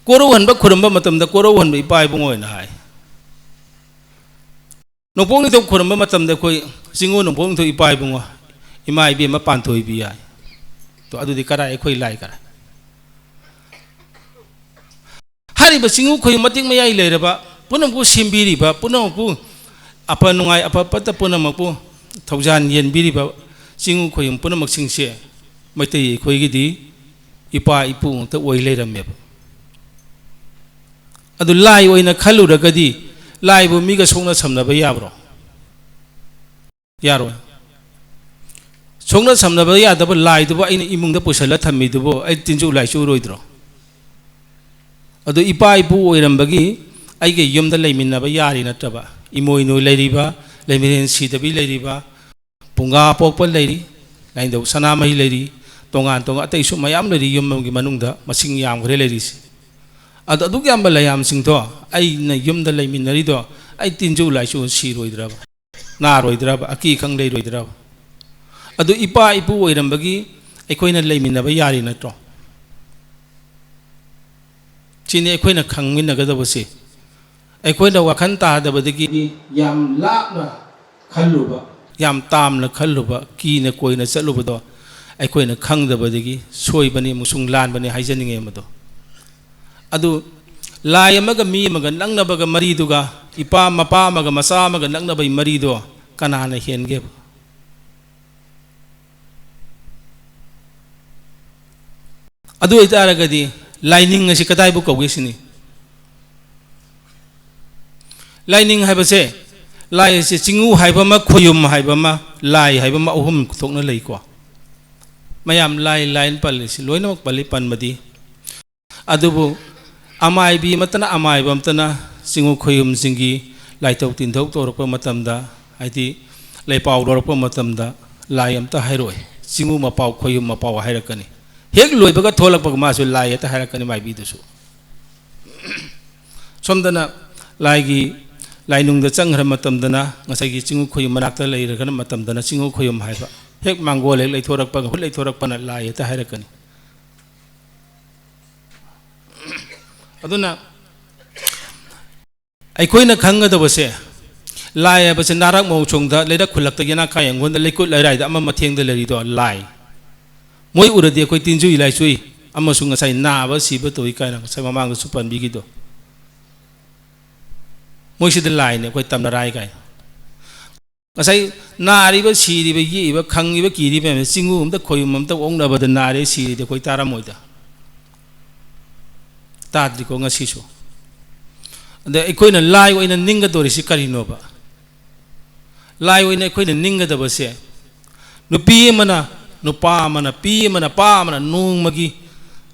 ꯀꯣꯔꯧꯍꯟꯕ ꯈꯨꯔꯝꯕ ꯃꯇꯝꯗ ꯀꯣꯔꯧꯍꯟꯕ ꯏꯄꯥ ꯏꯕꯨꯡ ꯑꯣꯏꯅ ꯍꯥꯏ꯫ ꯅꯣꯡꯄꯣꯛ ꯅꯤꯡꯊꯧ ꯈꯨꯔꯨꯝꯕ ꯃꯇꯝꯗ ꯑꯩꯈꯣꯏ ꯆꯤꯡꯉꯨ ꯅꯣꯡꯄꯣꯛ ꯅꯤꯡꯊꯧ ꯏꯄꯥ ꯏꯕꯨꯡꯉꯣ, ꯏꯃꯥ ꯏꯕꯦꯝꯃ ꯄꯥꯟꯊꯣꯏꯕꯤ ꯍꯥꯏ꯫ ꯇꯣ, ꯑꯗꯨꯗꯤ ꯀꯔꯥꯏ, ꯑꯩꯈꯣꯏ ꯂꯥꯏ ꯀꯔꯥꯏ? ꯍꯥꯏꯔꯤꯕ ꯆꯤꯡꯉꯨ ꯈꯣꯏ ꯃꯇꯤꯛ ꯃꯌꯥꯏ ꯂꯩꯔꯕ, ꯄꯨꯝꯅꯃꯛꯄꯨ ꯁꯦꯝꯕꯤꯔꯤꯕ, ꯄꯨꯝꯅꯃꯛꯄꯨ ꯑꯐ ꯅꯨꯡꯉꯥꯏ ꯑꯐ ꯐꯠꯇ ꯄꯨꯝꯅꯃꯛꯄꯨ ꯊꯧꯖꯥꯟ ꯌꯦꯟꯕꯤꯔꯤꯕ ꯆꯤꯡꯉꯨ ꯈꯣꯏ ꯄꯨꯝꯅꯃꯛꯁꯤꯡꯁꯦ ꯃꯩꯇꯩ ꯑꯩꯈꯣꯏꯒꯤꯗꯤ ꯏꯄꯥ ꯏꯄꯨ ꯉꯥꯛꯇ ꯑꯣꯏ ꯂꯩꯔꯝꯃꯦꯕ꯫ ꯑꯗꯨ ꯂꯥꯏ ꯑꯣꯏꯅ ꯈꯜꯂꯨꯔꯒꯗꯤ ꯂꯥꯏꯕꯨ ꯃꯤꯒ ꯁꯣꯛꯅ ꯁꯝꯅꯕ ꯌꯥꯕ꯭ꯔꯣ? ꯌꯥꯔꯣꯏ꯫ ꯁꯣꯛꯅ ꯁꯝꯅꯕ ꯌꯥꯗꯕ ꯂꯥꯏꯗꯨꯕꯨ ꯑꯩꯅ ꯏꯃꯨꯡꯗ ꯄꯨꯁꯜꯂ ꯊꯝꯃꯤꯗꯨꯕꯨ ꯑꯩ ꯇꯤꯟꯖꯨ ꯂꯥꯏꯆꯨꯔꯣꯏꯗ꯭ꯔꯣ? ꯑꯗꯨ ꯏꯄꯥ ꯏꯄꯨ ꯑꯣꯏꯔꯝꯕꯒꯤ ꯑꯩꯒ ꯌꯨꯝꯗ ꯂꯩꯃꯤꯟꯅꯕ ꯌꯥꯔꯤ ꯅꯠꯇ꯭ꯔꯕ? ꯏꯃꯣꯏꯅꯨ ꯂꯩꯔꯤꯕ, ꯂꯩꯃꯔꯦꯟ ꯁꯤꯗꯕꯤ ꯂꯩꯔꯤꯕ, ꯄꯨꯡꯒꯥ ꯄꯣꯛꯄ ꯂꯩꯔꯤ, ꯂꯥꯏꯅꯤꯡꯊꯧ ꯁꯅꯥꯃꯍꯤ ꯂꯩꯔꯤ, ꯇꯣꯉꯥꯟ ꯇꯣꯉꯥꯟ ꯑꯇꯩꯁꯨ ꯃꯌꯥꯝ ꯂꯩꯔꯤ, ꯌꯨꯝ ꯑꯃꯒꯤ ꯃꯅꯨꯡꯗ ꯃꯁꯤꯡ ꯌꯥꯝꯈ꯭ꯔꯦ ꯂꯩꯔꯤꯁꯦ꯫ ꯑꯗꯣ ꯑꯗꯨꯛ ꯌꯥꯝꯕ ꯂꯩꯌꯥꯝꯁꯤꯡꯗꯣ, ꯑꯩꯅ ꯌꯨꯝꯗ ꯂꯩꯃꯤꯟꯅꯔꯤꯗꯣ ꯑꯩ ꯇꯤꯟꯖꯨ ꯂꯥꯏꯆꯨ ꯁꯤꯔꯣꯏꯗ꯭ꯔꯕ? ꯅꯥꯔꯣꯏꯗ꯭ꯔꯕ? ꯑꯀꯤ ꯑꯈꯪ ꯂꯩꯔꯣꯏꯗ꯭ꯔꯕ? ꯑꯗꯨ ꯏꯄꯥ ꯏꯄꯨ ꯑꯣꯏꯔꯝꯕꯒꯤ ꯑꯩꯈꯣꯏꯅ ꯂꯩꯃꯤꯟꯅꯕ ꯌꯥꯔꯤ ꯅꯠꯇ꯭ꯔꯣ? ꯁꯤꯅꯤ ꯑꯩꯈꯣꯏꯅ ꯈꯪꯃꯤꯟꯅꯒꯗꯕꯁꯦ꯫ ꯑꯩꯈꯣꯏꯅ ꯋꯥꯈꯜ ꯇꯥꯗꯕꯗꯒꯤ ꯌꯥꯝ ꯂꯥꯞꯅ ꯈꯜꯂꯨꯕ, ꯌꯥꯝ ꯇꯥꯝꯅ ꯈꯜꯂꯨꯕ, ꯀꯤꯅ ꯀꯣꯏꯅ ꯆꯠꯂꯨꯕꯗꯣ ꯑꯩꯈꯣꯏꯅ ꯈꯪꯗꯕꯗꯒꯤ ꯁꯣꯏꯕꯅꯤ ꯑꯃꯁꯨꯡ ꯂꯥꯟꯕꯅꯤ ꯍꯥꯏꯖꯅꯤꯡꯉꯦ ꯃꯗꯣ꯫ ꯑꯗꯨ ꯂꯥꯏ ꯑꯃꯒ ꯃꯤ ꯑꯃꯒ ꯅꯛꯅꯕꯒ ꯃꯔꯤꯗꯨꯒ, ꯏꯄꯥ, ꯃꯄꯥ ꯑꯃꯒ ꯃꯆꯥ ꯑꯃꯒ ꯅꯛꯅꯕꯒꯤ ꯃꯔꯤꯗꯣ ꯀꯅꯥꯅ ꯍꯦꯟꯒꯦꯕ? ꯑꯗꯨ ꯑꯣꯏꯇꯥꯔꯒꯗꯤ ꯂꯥꯏꯅꯤꯡ ꯑꯁꯤ ꯀꯗꯥꯏꯕꯨ ꯀꯧꯒꯦ ꯁꯤꯅꯤ꯫ ꯂꯥꯏꯅꯤꯡ ꯍꯥꯏꯕꯁꯦ, ꯂꯥꯏ ꯑꯁꯤ ꯆꯤꯡꯉꯨ ꯍꯥꯏꯕ ꯑꯃ, ꯈꯣꯌꯨꯝ ꯍꯥꯏꯕ ꯑꯃ, ꯂꯥꯏ ꯍꯥꯏꯕ ꯑꯃ, ꯑꯍꯨꯝ ꯊꯣꯛꯅ ꯂꯩꯀꯣ꯫ ꯃꯌꯥꯝ ꯂꯥꯏ ꯂꯥꯏꯅ ꯄꯜꯂꯤꯁꯤ ꯂꯣꯏꯅꯃꯛ ꯄꯜꯂꯤ, ꯄꯟꯕꯗꯤ꯫ ꯑꯗꯨꯕꯨ ꯑꯃꯥꯏꯕꯤ ꯑꯃꯠꯇꯅ, ꯑꯃꯥꯏꯕ ꯑꯃꯠꯇꯅ ꯆꯤꯡꯉꯨ ꯈꯣꯌꯨꯝꯁꯤꯡꯒꯤ ꯂꯥꯏꯊꯧ ꯇꯤꯟꯊꯧ ꯇꯧꯔꯛꯄ ꯃꯇꯝꯗ, ꯍꯥꯏꯗꯤ ꯂꯩꯄꯥꯎ ꯂꯧꯔꯛꯄ ꯃꯇꯝꯗ ꯂꯥꯏ ꯑꯝꯇ ꯍꯥꯏꯔꯛꯑꯣꯏ꯫ ꯆꯤꯡꯉꯨ ꯃꯄꯥꯎ ꯈꯣꯏꯌꯨꯝ ꯃꯄꯥꯎ ꯍꯥꯏꯔꯛꯀꯅꯤ꯫ ꯍꯦꯛ ꯂꯣꯏꯕꯒ ꯊꯣꯛꯂꯛꯄꯒ ꯃꯥꯁꯨ ꯂꯥꯏ ꯍꯦꯛꯇ ꯍꯥꯏꯔꯛꯀꯅꯤ ꯃꯥꯏꯕꯤꯗꯨꯁꯨ꯫ ꯁꯣꯝꯗꯅ ꯂꯥꯏꯒꯤ ꯂꯥꯏꯅꯨꯡꯗ ꯆꯪꯈ꯭ꯔ ꯃꯇꯝꯗꯅ ꯉꯁꯥꯏꯒꯤ ꯆꯤꯡꯉꯨ ꯈꯣꯏꯌꯨꯝ ꯃꯅꯥꯛꯇ ꯂꯩꯔꯒꯅ ꯃꯇꯝꯗꯅ ꯆꯤꯡꯉꯨ ꯈꯣꯏꯌꯨꯝ ꯍꯥꯏꯕ꯫ ꯍꯦꯛ ꯃꯥꯡꯒꯣꯜ ꯍꯦꯛ ꯂꯩꯊꯣꯔꯛꯄꯒ ꯍꯨꯠ ꯂꯩꯊꯣꯔꯛꯄꯅ ꯂꯥꯏ ꯍꯦꯛꯇ ꯍꯥꯏꯔꯛꯀꯅꯤ꯫ ꯑꯗꯨꯅ ꯑꯩꯈꯣꯏꯅ ꯈꯪꯒꯗꯕꯁꯦ, ꯂꯥꯏ ꯍꯥꯏꯕꯁꯦ ꯅꯥꯔꯛ ꯃꯧꯁꯣꯡꯗ, ꯂꯩꯔꯛ ꯈꯨꯜꯂꯛꯇ, ꯌꯦꯅꯥꯈꯥ ꯌꯦꯡꯒꯣꯟꯗ, ꯂꯩꯀꯨꯠ ꯂꯩꯔꯥꯏꯗ ꯑꯃ ꯃꯊꯦꯡꯗ ꯂꯩꯔꯤꯗꯣ ꯂꯥꯏ꯫ ꯃꯣꯏ ꯎꯔꯗꯤ ꯑꯩꯈꯣꯏ ꯇꯤꯟꯖꯨꯏ ꯂꯥꯏꯆꯨꯏ ꯑꯃꯁꯨꯡ ꯉꯁꯥꯏ ꯅꯥꯕ ꯁꯤꯕ ꯇꯧꯏ ꯀꯥꯏꯅ ꯉꯁꯥꯏ ꯃꯃꯥꯡꯗꯁꯨ ꯄꯟꯕꯤꯈꯤꯗꯣ꯫ ꯃꯣꯏꯁꯤꯗ ꯂꯥꯏꯅꯦ ꯑꯩꯈꯣꯏ ꯇꯝꯅꯔꯥꯏ ꯀꯥꯏꯅ꯫ ꯉꯁꯥꯏ ꯅꯥꯔꯤꯕ, ꯁꯤꯔꯤꯕ, ꯌꯦꯛꯏꯕ, ꯈꯪꯉꯤꯕ, ꯀꯤꯔꯤꯕ ꯃꯌꯥꯝꯁꯦ ꯆꯤꯡꯉꯨ ꯑꯝꯇ ꯈꯣꯏꯌꯨꯝ ꯑꯝꯇ ꯑꯣꯛꯅꯕꯗ ꯅꯥꯔꯦ ꯁꯤꯔꯦꯗꯤ ꯑꯩꯈꯣꯏ ꯇꯥꯔꯝꯃꯣꯏꯗ꯫ ꯇꯥꯗ꯭ꯔꯤꯀꯣ ꯉꯁꯤꯁꯨ? ꯑꯗ ꯑꯩꯈꯣꯏꯅ ꯂꯥꯏ ꯑꯣꯏꯅ ꯅꯤꯡꯒꯗꯧꯔꯤꯁꯤ ꯀꯔꯤꯅꯣꯕ? ꯂꯥꯏ ꯑꯣꯏꯅ ꯑꯩꯈꯣꯏꯅ ꯅꯤꯡꯒꯗꯕꯁꯦ, ꯅꯨꯄꯤ ꯑꯃꯅ, ꯅꯨꯄꯥ ꯑꯃꯅ, ꯄꯤ ꯑꯃꯅ, ꯄꯥ ꯑꯃꯅ ꯅꯣꯡꯃꯒꯤ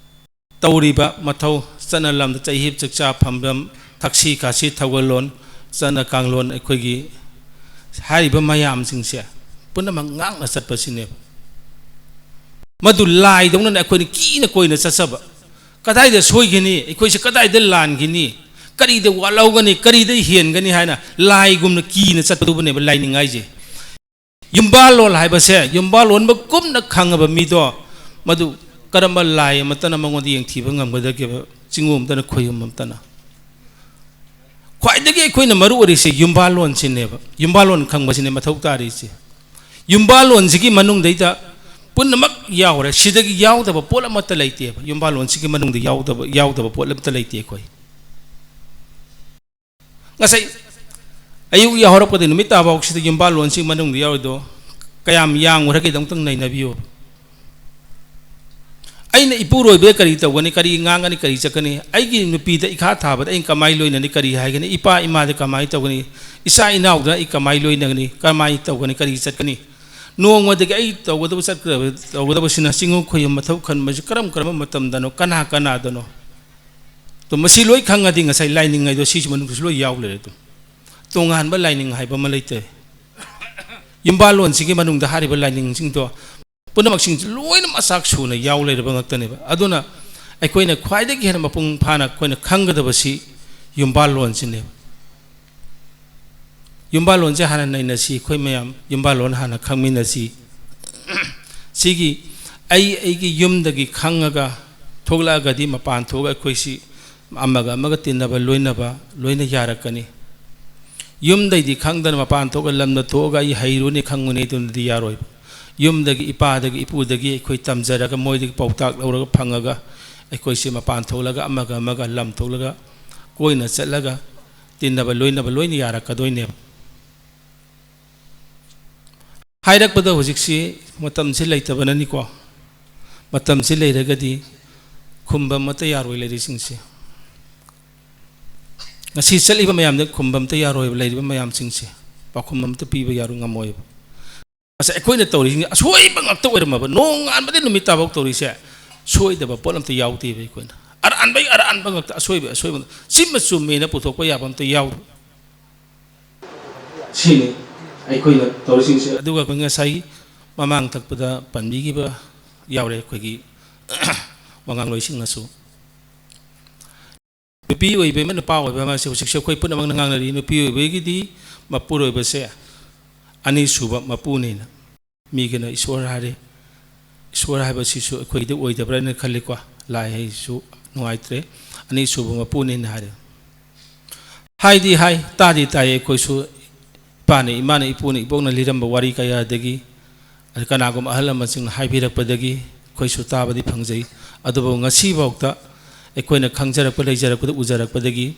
ꯇꯧꯔꯤꯕ ꯃꯊꯧ, ꯆꯠꯅ ꯂꯝꯗ ꯆꯩꯍꯤꯞ ꯆꯥꯛꯆꯥ ꯐꯝꯐꯝ, ꯊꯛꯁꯤ ꯈꯥꯁꯤ ꯊꯧꯒꯜꯂꯣꯟ, ꯆꯠꯅ ꯀꯥꯡꯂꯣꯟ, ꯑꯩꯈꯣꯏꯒꯤ ꯍꯥꯏꯔꯤꯕ ꯃꯌꯥꯝꯁꯤꯡꯁꯦ ꯄꯨꯝꯅꯃꯛ ꯉꯥꯛꯅ ꯆꯠꯄꯁꯤꯅꯦꯕ꯫ ꯃꯗꯨ ꯂꯥꯏꯗꯧꯅꯅꯦ ꯑꯩꯈꯣꯏꯅ ꯀꯤꯅ ꯀꯣꯏꯅ ꯆꯠꯆꯕ꯫ ꯀꯗꯥꯏꯗ ꯁꯣꯏꯒꯅꯤ? ꯑꯩꯈꯣꯏꯁꯦ ꯀꯗꯥꯏꯗ ꯂꯥꯟꯒꯅꯤ? ꯀꯔꯤꯗ ꯋꯥꯠꯍꯧꯒꯅꯤ? ꯀꯔꯤꯗ ꯍꯦꯟꯒꯅꯤ ꯍꯥꯏꯅ ꯂꯥꯏꯒꯨꯝꯅ ꯀꯤꯅ ꯆꯠꯄꯗꯨꯕꯨꯅꯦꯕ ꯂꯥꯏꯅꯤꯡ ꯍꯥꯏꯁꯦ꯫ ꯌꯨꯝꯕꯥꯜꯂꯣꯟ ꯍꯥꯏꯕꯁꯦ, ꯌꯨꯝꯕꯥꯜꯂꯣꯟꯕ ꯀꯨꯞꯅ ꯈꯪꯉꯕ ꯃꯤꯗꯣ, ꯃꯗꯨ ꯀꯔꯝꯕ ꯂꯥꯏ ꯑꯃꯠꯇꯅ ꯃꯉꯣꯟꯗ ꯌꯦꯡꯊꯤꯕ ꯉꯝꯒꯗꯒꯦꯕ? ꯆꯤꯡꯉꯨ ꯑꯃꯇꯅ, ꯈꯣꯏꯌꯨꯝ ꯑꯃꯇꯅ꯫ ꯈ꯭ꯋꯥꯏꯗꯒꯤ ꯑꯩꯈꯣꯏꯅ ꯃꯔꯨ ꯑꯣꯏꯔꯤꯁꯦ ꯌꯨꯝꯕꯥꯜꯂꯣꯟꯁꯤꯅꯦꯕ꯫ ꯌꯨꯝꯕꯥꯜꯂꯣꯟ ꯈꯪꯕꯁꯤꯅꯦ ꯃꯊꯧ ꯇꯥꯔꯤꯁꯦ꯫ ꯌꯨꯝꯕꯥꯜꯂꯣꯟꯁꯤꯒꯤ ꯃꯅꯨꯡꯗꯩꯗ ꯄꯨꯝꯅꯃꯛ ꯌꯥꯎꯔꯦ꯫ ꯁꯤꯗꯒꯤ ꯌꯥꯎꯗꯕ ꯄꯣꯠ ꯑꯃꯠꯇ ꯂꯩꯇꯦꯕ꯫ ꯌꯨꯝꯕꯥꯜꯂꯣꯟꯁꯤꯒꯤ ꯃꯅꯨꯡꯗ ꯌꯥꯎꯗꯕ, ꯌꯥꯎꯗꯕ ꯄꯣꯠ ꯑꯃꯠꯇ ꯂꯩꯇꯦ ꯑꯩꯈꯣꯏ꯫ ꯉꯁꯥꯏ ꯑꯌꯨꯛ ꯌꯥꯍꯧꯔꯛꯄꯗ ꯅꯨꯃꯤꯠ ꯇꯥꯐꯥꯎꯁꯤꯗ ꯌꯨꯝꯕꯥꯜꯂꯣꯟꯁꯤꯒꯤ ꯃꯅꯨꯡꯗ ꯌꯥꯎꯔꯤꯗꯣ ꯀꯌꯥꯝ ꯌꯥꯡꯉꯨꯔꯒꯦꯗꯣ ꯑꯃꯨꯛꯇꯪ ꯅꯩꯅꯕꯤꯌꯨ꯫ ꯑꯩꯅ ꯏꯄꯨꯔꯣꯏꯕꯗ ꯀꯔꯤ ꯇꯧꯒꯅꯤ, ꯀꯔꯤ ꯉꯥꯡꯒꯅꯤ, ꯀꯔꯤ ꯆꯠꯀꯅꯤ? ꯑꯩꯒꯤ ꯅꯨꯄꯤꯗ ꯏꯈꯥ ꯊꯥꯕꯗ ꯑꯩ ꯀꯃꯥꯏ ꯂꯣꯏꯅꯅꯤ, ꯀꯔꯤ ꯍꯥꯏꯒꯅꯤ? ꯏꯄꯥ ꯏꯃꯥꯗ ꯀꯃꯥꯏ ꯇꯧꯒꯅꯤ? ꯏꯆꯥ ꯏꯅꯥꯎꯗ ꯑꯩ ꯀꯃꯥꯏ ꯂꯣꯏꯅꯒꯅꯤ, ꯀꯃꯥꯏ ꯇꯧꯒꯅꯤ, ꯀꯔꯤ ꯆꯠꯀꯅꯤ? ꯅꯣꯡꯃꯗꯒꯤ ꯑꯩ ꯇꯧꯒꯗꯕ, ꯆꯠꯀꯗꯕ, ꯇꯧꯒꯗꯕꯁꯤꯅ ꯆꯤꯡꯉꯨ ꯈꯣꯏꯌꯨꯝ ꯃꯊꯧ ꯈꯟꯕꯁꯤ ꯀꯔꯝ ꯀꯔꯝꯕ ꯃꯇꯝꯗꯅꯣ, ꯀꯅꯥ ꯀꯅꯥꯗꯅꯣ? ꯑꯗꯣ ꯃꯁꯤ ꯂꯣꯏ ꯈꯪꯉꯗꯤ ꯉꯁꯥꯏ ꯂꯥꯏꯅꯤꯡ ꯍꯥꯏꯗꯣ ꯁꯤꯁꯨ ꯃꯅꯨꯡꯗꯁꯨ ꯂꯣꯏ ꯌꯥꯎ ꯂꯩꯔꯦ ꯑꯗꯨꯝ꯫ ꯇꯣꯉꯥꯟꯕ ꯂꯥꯏꯅꯤꯡ ꯍꯥꯏꯕ ꯑꯃ ꯂꯩꯇꯦ꯫ ꯌꯨꯝꯕꯥꯜꯂꯣꯟꯁꯤꯒꯤ ꯃꯅꯨꯡꯗ ꯍꯥꯏꯔꯤꯕ ꯂꯥꯏꯅꯤꯡꯁꯤꯡꯗꯣ ꯄꯨꯝꯅꯃꯛꯁꯤꯡꯁꯤ ꯂꯣꯏꯅ ꯃꯆꯥꯛ ꯁꯨꯅ ꯌꯥꯎ ꯂꯩꯔꯕ ꯉꯥꯛꯇꯅꯦꯕ꯫ ꯑꯗꯨꯅ ꯑꯩꯈꯣꯏꯅ ꯈ꯭ꯋꯥꯏꯗꯒꯤ ꯍꯦꯟꯅ ꯃꯄꯨꯡ ꯐꯥꯅ ꯑꯩꯈꯣꯏꯅ ꯈꯪꯒꯗꯕꯁꯤ ꯌꯨꯝꯕꯥꯜꯂꯣꯟꯁꯤꯅꯦꯕ꯫ ꯌꯨꯝꯕꯥꯜꯂꯣꯟꯁꯦ ꯍꯥꯟꯅ ꯅꯩꯅꯁꯤ, ꯑꯩꯈꯣꯏ ꯃꯌꯥꯝ ꯌꯨꯝꯕꯥꯜꯂꯣꯟ ꯍꯥꯟꯅ ꯈꯪꯃꯤꯟꯅꯁꯤ꯫ ꯁꯤꯒꯤ ꯑꯩ ꯑꯩꯒꯤ ꯌꯨꯝꯗꯒꯤ ꯈꯪꯉꯒ ꯊꯣꯛꯂꯛꯑꯒꯗꯤ ꯃꯄꯥꯟ ꯊꯣꯛꯑꯒ ꯑꯩꯈꯣꯏꯁꯤ ꯑꯃꯒ ꯑꯃꯒ ꯇꯤꯟꯅꯕ ꯂꯣꯏꯅꯕ ꯂꯣꯏꯅ ꯌꯥꯔꯛꯀꯅꯤ꯫ ꯌꯨꯝꯗꯩꯗꯤ ꯈꯪꯗꯅ ꯃꯄꯥꯟ ꯊꯣꯛꯑꯒ ꯂꯝꯗ ꯊꯣꯛꯑꯒ ꯑꯩ ꯍꯩꯔꯨꯅꯤ ꯈꯪꯉꯨꯅꯤ ꯑꯗꯨꯅꯗꯤ ꯌꯥꯔꯣꯏꯕ꯫ ꯌꯨꯝꯗꯒꯤ ꯏꯄꯥꯗꯒꯤ ꯏꯄꯨꯗꯒꯤ ꯑꯩꯈꯣꯏ ꯇꯝꯖꯔꯒ ꯃꯣꯏꯗꯒꯤ ꯄꯥꯎꯇꯥꯛ ꯂꯧꯔꯒ ꯐꯪꯉꯒ ꯑꯩꯈꯣꯏꯁꯤ ꯃꯄꯥꯟ ꯊꯣꯛꯂꯒ ꯑꯃꯒ ꯑꯃꯒ ꯂꯝ ꯊꯣꯛꯂꯒ ꯀꯣꯏꯅ ꯆꯠꯂꯒ ꯇꯤꯟꯅꯕ ꯂꯣꯏꯅꯕ ꯂꯣꯏꯅ ꯌꯥꯔꯛꯀꯗꯣꯏꯅꯦꯕ꯫ ꯍꯥꯏꯔꯛꯄꯗ ꯍꯧꯖꯤꯛꯁꯤ ꯃꯇꯝꯁꯤ ꯂꯩꯇꯕꯅꯅꯤꯀꯣ꯫ ꯃꯇꯝꯁꯤ ꯂꯩꯔꯒꯗꯤ ꯈꯨꯝꯕ ꯑꯃꯠꯇ ꯌꯥꯔꯣꯏ ꯂꯩꯔꯤꯁꯤꯡꯁꯦ꯫ ꯉꯁꯤ ꯆꯠꯂꯤꯕ ꯃꯌꯥꯝꯗ ꯈꯨꯝꯕ ꯑꯝꯇ ꯌꯥꯔꯣꯏꯕ, ꯂꯩꯔꯤꯕ ꯃꯌꯥꯝꯁꯤꯡꯁꯦ ꯄꯥꯎꯈꯨꯝ ꯑꯝꯇ ꯄꯤꯕ ꯌꯥꯔꯣꯏ, ꯉꯝꯃꯣꯏꯕ꯫ ꯉꯁꯥꯏ ꯑꯩꯈꯣꯏꯅ ꯇꯧꯔꯤꯁꯤꯡꯁꯦ ꯑꯁꯣꯏꯕ ꯉꯥꯛꯇ ꯑꯣꯏꯔꯝꯃꯕ, ꯅꯣꯡꯉꯥꯟꯕꯗꯩ ꯅꯨꯃꯤꯠ ꯇꯥꯐꯥꯎ ꯇꯧꯔꯤꯁꯦ ꯁꯣꯏꯗꯕ ꯄꯣꯠ ꯑꯝꯇ ꯌꯥꯎꯗꯦꯕ꯫ ꯑꯩꯈꯣꯏꯅ ꯑꯔꯥꯟꯕꯒꯤ ꯑꯔꯥꯟꯕ ꯉꯥꯛꯇ, ꯑꯁꯣꯏꯕ ꯑꯁꯣꯏꯕ ꯉꯥꯛꯇ, ꯁꯤꯃ ꯆꯨꯝꯃꯦꯅ ꯄꯨꯊꯣꯛꯄ ꯌꯥꯕ ꯑꯝꯇ ꯌꯥꯎꯗꯦ꯫ ꯁꯤꯅꯤ ꯑꯩꯈꯣꯏꯅ ꯇꯧꯔꯤꯁꯤꯡꯁꯦ꯫ ꯑꯗꯨꯒ ꯑꯩꯈꯣꯏ ꯉꯁꯥꯏ ꯃꯃꯥꯡ ꯊꯛꯄꯗ ꯄꯟꯕꯤꯈꯤꯕ ꯌꯥꯎꯔꯦ, ꯑꯩꯈꯣꯏꯒꯤ ꯋꯥꯉꯥꯡꯂꯣꯏꯁꯤꯡꯅꯁꯨ꯫ ꯅꯨꯄꯤ ꯑꯣꯏꯕ ꯑꯃ, ꯅꯨꯄꯥ ꯑꯣꯏꯕ ꯑꯃꯁꯦ ꯍꯧꯖꯤꯛꯁꯦ ꯑꯩꯈꯣꯏ ꯄꯨꯝꯅꯃꯛꯅ ꯉꯥꯡꯅꯔꯤ꯫ ꯅꯨꯄꯤ ꯑꯣꯏꯕꯒꯤꯗꯤ ꯃꯄꯨꯔꯣꯏꯕꯁꯦ ꯑꯅꯤꯁꯨꯕ ꯃꯄꯨꯅꯦꯅ꯫ ꯃꯤꯒꯤꯅ ꯏꯁꯣꯔ ꯍꯥꯏꯔꯦ꯫ ꯏꯁꯣꯔ ꯍꯥꯏꯕꯁꯤꯁꯨ ꯑꯩꯈꯣꯏꯗꯤ ꯑꯣꯏꯗꯕ꯭ꯔꯥꯅ ꯈꯜꯂꯤꯀꯣ꯫ ꯂꯥꯏ ꯍꯥꯏꯁꯤꯁꯨ ꯅꯨꯡꯉꯥꯏꯇ꯭ꯔꯦ꯫ ꯑꯅꯤꯁꯨꯕ ꯃꯄꯨꯅꯦꯅ ꯍꯥꯏꯔꯦ꯫ ꯍꯥꯏꯗꯤ ꯍꯥꯏ, ꯇꯥꯗꯤ ꯇꯥꯏ ꯑꯩꯈꯣꯏꯁꯨ꯫ ꯏꯄꯥꯅ, ꯏꯃꯥꯅ, ꯏꯄꯨꯅ, ꯏꯕꯣꯛꯅ ꯂꯤꯔꯝꯕ ꯋꯥꯔꯤ ꯀꯌꯥꯗꯒꯤ, ꯑꯗ ꯀꯅꯥꯒꯨꯝꯕ ꯑꯍꯜ ꯂꯃꯟꯁꯤꯡꯅ ꯍꯥꯏꯕꯤꯔꯛꯄꯗꯒꯤ ꯑꯩꯈꯣꯏꯁꯨ ꯇꯥꯕꯗꯤ ꯐꯪꯖꯩ꯫ ꯑꯗꯨꯕꯨ ꯉꯁꯤꯐꯥꯎꯗ ꯑꯩꯈꯣꯏꯅ ꯈꯪꯖꯔꯛꯄ, ꯂꯩꯖꯔꯛꯄꯗ, ꯎꯖꯔꯛꯄꯗꯒꯤ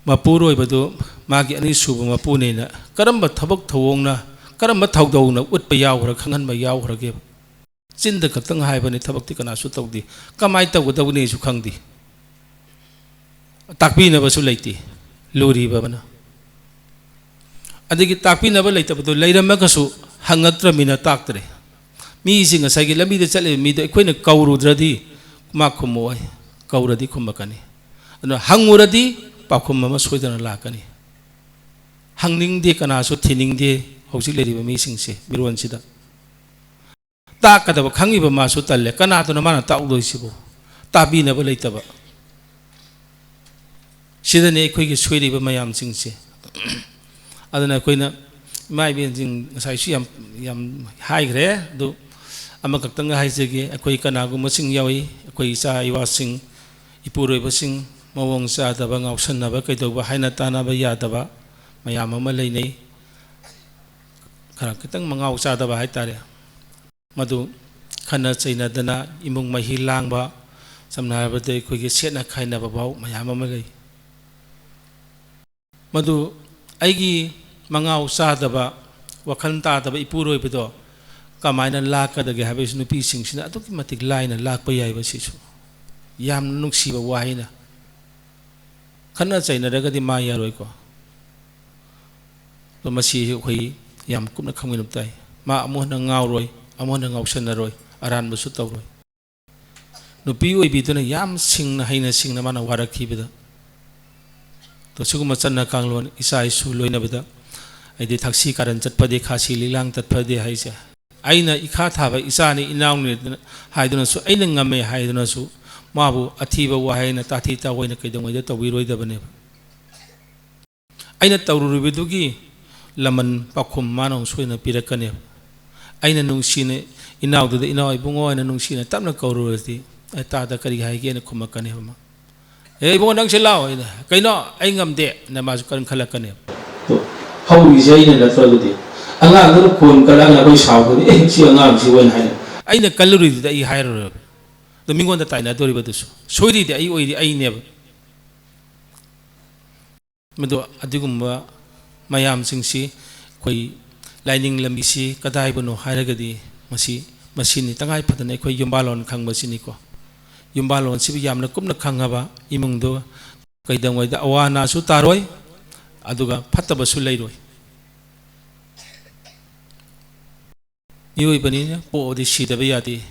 ꯃꯄꯨꯔꯣꯏꯕꯗꯨ ꯃꯥꯒꯤ ꯑꯅꯤꯁꯨꯕ ꯃꯄꯨꯅꯦꯅ ꯀꯔꯝꯕ ꯊꯕꯛ ꯊꯧꯑꯣꯡꯅ, ꯀꯔꯝꯕ ꯊꯧꯗꯧꯅ ꯎꯠꯄ ꯌꯥꯎꯈ꯭ꯔ-, ꯈꯪꯍꯟꯕ ꯌꯥꯎꯈ꯭ꯔꯒꯦꯕ? ꯆꯤꯟꯗ ꯈꯛꯇꯪ ꯍꯥꯏꯕꯅꯤ, ꯊꯕꯛꯇꯤ ꯀꯅꯥꯁꯨ ꯇꯧꯗꯦ꯫ ꯀꯃꯥꯏꯅ ꯇꯧꯒꯗꯧꯅꯤꯁꯨ ꯈꯪꯗꯦ꯫ ꯇꯥꯛꯄꯤꯅꯕꯁꯨ ꯂꯩꯇꯦ, ꯂꯨꯔꯤꯕ ꯑꯃꯅ꯫ ꯑꯗꯒꯤ ꯇꯥꯛꯄꯤꯅꯕ ꯂꯩꯇꯕꯗꯣ ꯂꯩꯔꯝꯃꯒꯁꯨ ꯍꯪꯉꯛꯇ꯭ꯔꯃꯤꯅ ꯇꯥꯛꯇ꯭ꯔꯦ꯫ ꯃꯤꯁꯤ ꯉꯁꯥꯏꯒꯤ ꯂꯝꯕꯤꯗ ꯆꯠꯂꯤꯕ ꯃꯤꯗꯣ ꯑꯩꯈꯣꯏꯅ ꯀꯧꯔꯨꯗ꯭ꯔꯗꯤ ꯃꯥ ꯈꯨꯝꯃꯛꯑꯣꯏ, ꯀꯧꯔꯗꯤ ꯈꯨꯝꯃꯛꯀꯅꯤ꯫ ꯑꯗꯨꯅ ꯍꯪꯉꯨꯔꯗꯤ ꯄꯥꯎꯈꯨꯝ ꯑꯃ ꯁꯣꯏꯗꯅ ꯂꯥꯛꯀꯅꯤ꯫ ꯍꯪꯅꯤꯡꯗꯦ, ꯀꯅꯥꯁꯨ ꯊꯤꯅꯤꯡꯗꯦ꯫ ꯍꯧꯖꯤꯛ ꯂꯩꯔꯤꯕ ꯃꯤꯁꯤꯡꯁꯦ, ꯃꯤꯔꯣꯟꯁꯤꯗ ꯇꯥꯛꯀꯗꯕ ꯈꯪꯉꯤꯕ ꯃꯥꯁꯨ ꯇꯜꯂꯦ꯫ ꯀꯅꯥꯗꯨꯅ ꯃꯥꯅ ꯇꯥꯛꯎꯗꯣꯏꯁꯤꯕꯨ? ꯇꯥꯕꯤꯅꯕ ꯂꯩꯇꯕ꯫ ꯁꯤꯗꯅꯤ ꯑꯩꯈꯣꯏꯒꯤ ꯁꯣꯏꯔꯤꯕ ꯃꯌꯥꯝꯁꯤꯡꯁꯦ꯫ ꯑꯗꯨꯅ ꯑꯩꯈꯣꯏꯅ ꯏꯃꯥ ꯏꯕꯦꯟꯁꯤꯡ ꯉꯁꯥꯏꯁꯨ ꯌꯥꯝ, ꯌꯥꯝ ꯍꯥꯏꯈ꯭ꯔꯦ꯫ ꯑꯗꯨ ꯑꯃꯈꯛꯇꯪꯒ ꯍꯥꯏꯖꯒꯦ꯫ ꯑꯩꯈꯣꯏ ꯀꯅꯥꯒꯨꯝꯕꯁꯤꯡ ꯌꯥꯎꯏ, ꯑꯩꯈꯣꯏ ꯏꯆꯥ ꯏꯋꯥꯁꯤꯡ, ꯏꯄꯨꯔꯣꯏꯕꯁꯤꯡ ꯃꯑꯣꯡ ꯆꯥꯗꯕ, ꯉꯥꯎꯁꯟꯅꯕ, ꯀꯩꯗꯧꯕ ꯍꯥꯏꯅ ꯇꯥꯟꯅꯕ ꯌꯥꯗꯕ ꯃꯌꯥꯝ ꯑꯃ ꯂꯩꯅꯩ꯫ ꯈꯔ ꯈꯤꯇꯪ ꯃꯉꯥꯎ ꯆꯥꯗꯕ ꯍꯥꯏꯇꯥꯔꯦ꯫ ꯃꯗꯨ ꯈꯠꯅ ꯆꯩꯅꯗꯅ ꯏꯃꯨꯡ ꯃꯍꯤ ꯂꯥꯡꯕ, ꯁꯝꯅ ꯍꯥꯏꯔꯕꯗ ꯑꯩꯈꯣꯏꯒꯤ ꯁꯦꯠꯅ ꯈꯥꯏꯅꯕ ꯐꯥꯎ ꯃꯌꯥꯝ ꯑꯃ ꯂꯩ꯫ ꯃꯗꯨ ꯑꯩꯒꯤ ꯃꯉꯥꯎ ꯆꯥꯗꯕ, ꯋꯥꯈꯜ ꯇꯥꯗꯕ ꯏꯄꯨꯔꯣꯏꯕꯗꯣ ꯀꯃꯥꯏꯅ ꯂꯥꯛꯀꯗꯒꯦ ꯍꯥꯏꯕꯁꯤ ꯅꯨꯄꯤꯁꯤꯡꯁꯤꯅ ꯑꯗꯨꯛꯀꯤ ꯃꯇꯤꯛ ꯂꯥꯏꯅ ꯂꯥꯛꯄ ꯌꯥꯏꯕ꯫ ꯁꯤꯁꯨ ꯌꯥꯝꯅ ꯅꯨꯡꯁꯤꯕ ꯋꯥꯍꯩꯅ꯫ ꯈꯠꯅ ꯆꯩꯅꯔꯒꯗꯤ ꯃꯥ ꯌꯥꯔꯣꯏꯀꯣ꯫ ꯑꯗꯣ ꯃꯁꯤ ꯑꯩꯈꯣꯏ ꯌꯥꯝ ꯀꯨꯞꯅ ꯈꯪꯃꯤꯟꯅꯕ ꯇꯥꯏ꯫ ꯃꯥ ꯑꯃꯨꯛ ꯍꯟꯅ ꯉꯥꯎꯔꯣꯏ, ꯑꯃꯨꯛ ꯍꯟꯅ ꯉꯥꯎꯁꯟꯅꯔꯣꯏ, ꯑꯔꯥꯟꯕꯁꯨ ꯇꯧꯔꯣꯏ꯫ ꯅꯨꯄꯤ ꯑꯣꯏꯕꯤꯗꯨꯅ ꯌꯥꯝ ꯁꯤꯡꯅ, ꯍꯩꯅ ꯁꯤꯡꯅ ꯃꯥꯅ ꯋꯥꯔꯛꯈꯤꯕꯗ, ꯑꯗꯣ ꯁꯤꯒꯨꯝꯕ ꯆꯠꯅ ꯀꯥꯡꯂꯣꯟ, ꯏꯆꯥ ꯏꯁꯨ ꯂꯣꯏꯅꯕꯗ, ꯍꯥꯏꯗꯤ ꯊꯛꯁꯤ ꯀꯥꯔꯟ ꯆꯠꯄꯗꯤ, ꯈꯥꯁꯤ ꯂꯤꯛꯂꯥꯡ ꯇꯠꯄꯗꯤ ꯍꯥꯏꯁꯦ, ꯑꯩꯅ ꯏꯈꯥ ꯊꯥꯕ ꯏꯆꯥꯅꯤ, ꯏꯅꯥꯎꯅꯤ ꯍꯥꯏꯗꯨꯅꯁꯨ, ꯑꯩꯅ ꯉꯝꯃꯦ ꯍꯥꯏꯗꯨꯅꯁꯨ ꯃꯥꯕꯨ ꯑꯊꯤꯕ ꯋꯥꯍꯩꯅ ꯇꯥꯊꯤ ꯇꯥꯑꯣꯏꯅ ꯀꯩꯗꯧꯉꯩꯗ ꯇꯧꯕꯤꯔꯣꯏꯗꯕꯅꯦꯕ꯫ ꯑꯩꯅ ꯇꯧꯔꯨꯔꯤꯕꯗꯨꯒꯤ ꯂꯃꯟ ꯄꯥꯎꯈꯨꯝ ꯃꯥꯅ ꯑꯃꯨꯛ ꯁꯣꯏꯗꯅ ꯄꯤꯔꯛꯀꯅꯦꯕ꯫ ꯑꯩꯅ ꯅꯨꯡꯁꯤꯅ ꯏꯅꯥꯎꯗꯨꯗ, "ꯏꯅꯥꯎ ꯏꯕꯨꯡꯉꯣ" ꯍꯥꯏꯅ ꯅꯨꯡꯁꯤꯅ ꯇꯞꯅ ꯀꯧꯔꯨꯔꯗꯤ, "ꯑꯦ, ꯇꯥꯗ ꯀꯔꯤ ꯍꯥꯏꯒꯦꯅ?" ꯈꯨꯝꯃꯛꯀꯅꯦꯕ ꯃꯥ꯫ "ꯑꯦ ꯏꯕꯨꯡꯉꯣ, ꯅꯪꯁꯦ ꯂꯥꯛꯑꯣ" ꯍꯥꯏꯅ, "ꯀꯩꯅꯣ, ꯑꯩ ꯉꯝꯗꯦ" ꯅ ꯃꯥꯁꯨ ꯀꯟꯈꯠꯂꯛꯀꯅꯦꯕ꯫ ꯑꯗꯣ ꯍꯧꯔꯤꯁꯦ ꯑꯩꯅ ꯅꯠꯇ꯭ꯔꯣ? ꯑꯗꯨꯗꯤ ꯑꯉꯥꯡꯗꯨꯅ ꯈꯣꯟ ꯀꯠꯂꯛꯑꯒ ꯑꯩꯈꯣꯏ ꯁꯥꯎꯗꯣꯏꯅꯤ, "ꯑꯦ, ꯁꯤ ꯑꯉꯥꯡꯁꯤ" ꯑꯣꯏꯅ ꯍꯥꯏꯅ꯫ ꯑꯩꯅ ꯀꯜꯂꯨꯔꯤꯗꯨꯗꯤ ꯑꯩ ꯍꯥꯏꯔꯨꯔꯕ꯫ ꯑꯗꯣ ꯃꯤꯉꯣꯟꯗ ꯇꯥꯏꯅꯗꯣꯔꯤꯕꯗꯨꯁꯨ꯫ ꯁꯣꯏꯔꯤꯗꯤ ꯑꯩ ꯑꯣꯏꯔꯤ, ꯑꯩꯅꯦꯕ꯫ ꯃꯗꯨ ꯑꯗꯨꯒꯨꯝꯕ ꯃꯌꯥꯝꯁꯤꯡꯁꯤ ꯑꯩꯈꯣꯏ ꯂꯥꯏꯅꯤꯡ ꯂꯝꯕꯤꯁꯤ ꯀꯗꯥꯏꯕꯨꯅꯣ ꯍꯥꯏꯔꯒꯗꯤ ꯃꯁꯤ, ꯃꯁꯤꯅꯤ ꯇꯉꯥꯏ ꯐꯗꯅ ꯑꯩꯈꯣꯏ ꯌꯨꯝꯕꯥꯜꯂꯣꯟ ꯈꯪꯕꯁꯤꯅꯤꯀꯣ꯫ ꯌꯨꯝꯕꯥꯜꯂꯣꯟꯁꯤꯕꯨ ꯌꯥꯝꯅ ꯀꯨꯞꯅ ꯈꯪꯉꯕ ꯏꯃꯨꯡꯗꯣ ꯀꯩꯗꯧꯉꯩꯗ ꯑꯋꯥ ꯑꯅꯥꯁꯨ ꯇꯥꯔꯣꯏ, ꯑꯗꯨꯒ ꯐꯠꯇꯕꯁꯨ ꯂꯩꯔꯣꯏ꯫ ꯃꯤꯑꯣꯏꯕꯅꯤꯅ ꯄꯣꯛꯑꯗꯤ ꯁꯤꯗꯕ ꯌꯥꯗꯦ꯫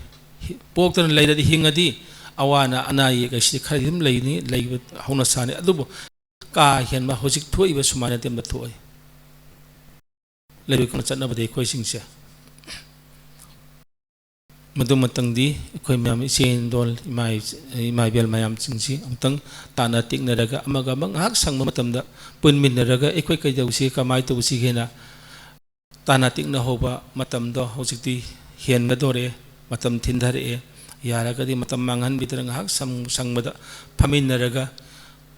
ꯍꯤ-, ꯄꯣꯛꯇꯅ ꯂꯩꯔꯗꯤ ꯍꯤꯡꯉꯗꯤ ꯑꯋꯥ ꯑꯅꯥ, ꯑꯅꯥ ꯑꯌꯦꯛ ꯍꯥꯏꯁꯤꯗꯤ ꯈꯔꯗꯤ ꯑꯗꯨꯝ ꯂꯩꯅꯤ, ꯂꯩꯕ ꯍꯧꯅ ꯁꯥꯅꯤ꯫ ꯑꯗꯨꯕꯨ ꯀꯥ ꯍꯦꯟꯕ ꯍꯧꯖꯤꯛ ꯊꯣꯛꯏꯕ ꯁꯨꯃꯥꯏꯅꯗꯤ ꯑꯃ ꯊꯣꯛꯑꯣꯏ꯫ ꯂꯩꯔꯣꯏ ꯈꯪꯅ ꯆꯠꯅꯕꯗꯤ ꯑꯩꯈꯣꯏꯁꯤꯡꯁꯦ꯫ ꯃꯗꯨꯃꯇꯪꯗꯤ ꯑꯩꯈꯣꯏ ꯃꯌꯥꯝ, ꯏꯆꯦ ꯏꯟꯗꯣꯜ, ꯏꯃꯥ, ꯏꯃꯥ ꯏꯕꯦꯜ ꯃꯌꯥꯝꯁꯤꯡꯁꯤ ꯑꯃꯨꯛꯇꯪ ꯇꯥꯟꯅ ꯇꯤꯛꯅꯔꯒ, ꯑꯃꯒ ꯑꯃꯒ ꯉꯥꯏꯍꯥꯛ ꯁꯪꯕ ꯃꯇꯝꯗ ꯄꯨꯟꯃꯤꯟꯅꯔꯒ ꯑꯩꯈꯣꯏ ꯀꯩꯗꯧꯁꯤ, ꯀꯃꯥꯏꯅ ꯇꯧꯁꯤꯒꯦꯅ ꯇꯥꯟꯅ ꯇꯤꯛꯅꯍꯧꯕ ꯃꯇꯝꯗꯣ ꯍꯧꯖꯤꯛꯇꯤ ꯍꯦꯟꯒꯗꯣꯔꯦ, ꯃꯇꯝ ꯊꯤꯟꯊꯔꯛꯑꯦ꯫ ꯌꯥꯔꯒꯗꯤ ꯃꯇꯝ ꯃꯥꯡꯍꯟꯕꯤꯗꯅ ꯉꯥꯏꯍꯥꯛ ꯁꯪ-, ꯁꯪꯕꯗ ꯐꯝꯃꯤꯟꯅꯔꯒ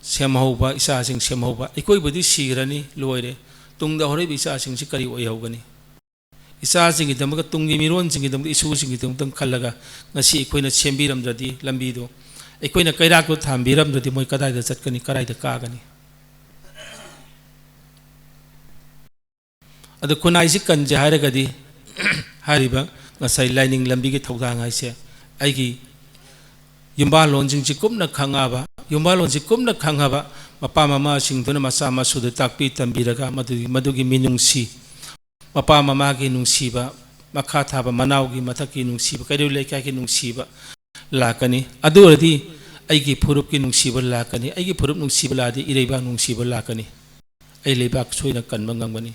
ꯁꯦꯝꯍꯧꯕ, ꯏꯆꯥꯁꯤꯡ ꯁꯦꯝꯍꯧꯕ꯫ ꯑꯩꯈꯣꯏꯕꯨꯗꯤ ꯁꯤꯈ꯭ꯔꯅꯤ, ꯂꯣꯏꯔꯦ꯫ ꯇꯨꯡꯗ ꯍꯧꯔꯛꯏꯕ ꯏꯆꯥꯁꯤꯡꯁꯤ ꯀꯔꯤ ꯑꯣꯏꯍꯧꯒꯅꯤ? ꯏꯆꯥꯁꯤꯡꯒꯤꯗꯃꯛꯇ, ꯇꯨꯡꯒꯤ ꯃꯤꯔꯣꯟꯁꯤꯡꯒꯤꯗꯃꯛꯇ, ꯏꯁꯨꯁꯤꯡꯒꯤꯗꯃꯛꯇ ꯈꯜꯂꯒ ꯉꯁꯤ ꯑꯩꯈꯣꯏꯅ ꯁꯦꯝꯕꯤꯔꯝꯗ꯭ꯔꯗꯤ ꯂꯝꯕꯤꯗꯣ, ꯑꯩꯈꯣꯏꯅ ꯀꯩꯔꯥꯛꯇꯣ ꯊꯥꯟꯕꯤꯔꯝꯗ꯭ꯔꯗꯤ ꯃꯣꯏ ꯀꯗꯥꯏꯗ ꯆꯠꯀꯅꯤ, ꯀꯗꯥꯏꯗ ꯀꯥꯒꯅꯤ? ꯑꯗꯨ ꯈꯨꯟꯅꯥꯏꯁꯤ ꯀꯟꯁꯦ ꯍꯥꯏꯔꯒꯗꯤ ꯍꯥꯏꯔꯤꯕ ꯉꯁꯥꯏ ꯂꯥꯏꯅꯤꯡ ꯂꯝꯕꯤꯒꯤ ꯊꯧꯗꯥꯡ ꯍꯥꯏꯁꯦ ꯑꯩꯒꯤ ꯌꯨꯝꯕꯥꯜꯂꯣꯟꯁꯤꯡꯁꯤ ꯀꯨꯞꯅ ꯈꯪꯉꯕ, ꯌꯨꯝꯕꯥꯜꯂꯣꯟꯁꯤ ꯀꯨꯞꯅ ꯈꯪꯉꯕ ꯃꯄꯥ ꯃꯃꯥꯁꯤꯡꯗꯨꯅ ꯃꯆꯥ ꯃꯁꯨꯗ ꯇꯥꯛꯄꯤ ꯇꯝꯕꯤꯔꯒ ꯃꯗꯨꯒꯤ, ꯃꯗꯨꯒꯤ ꯃꯤꯅꯨꯡꯁꯤ, ꯃꯄꯥ ꯃꯃꯥꯒꯤ ꯅꯨꯡꯁꯤꯕ, ꯃꯈꯥ ꯊꯥꯕ ꯃꯅꯥꯎꯒꯤ ꯃꯊꯛꯀꯤ ꯅꯨꯡꯁꯤꯕ, ꯀꯩꯔꯣꯏ ꯂꯩꯀꯥꯏꯒꯤ ꯅꯨꯡꯁꯤꯕ ꯂꯥꯛꯀꯅꯤ꯫ ꯑꯗꯨ ꯑꯣꯏꯔꯗꯤ ꯑꯩꯒꯤ ꯐꯨꯔꯨꯞꯀꯤ ꯅꯨꯡꯁꯤꯕ ꯂꯥꯛꯀꯅꯤ꯫ ꯑꯩꯒꯤ ꯐꯨꯔꯨꯞ ꯅꯨꯡꯁꯤꯕ ꯂꯥꯛꯑꯗꯤ ꯏꯔꯩꯕꯥꯛ ꯅꯨꯡꯁꯤꯕ ꯂꯥꯛꯀꯅꯤ꯫ ꯑꯩ ꯂꯩꯕꯥꯛ ꯁꯣꯏꯅ ꯀꯟꯕ ꯉꯝꯒꯅꯤ꯫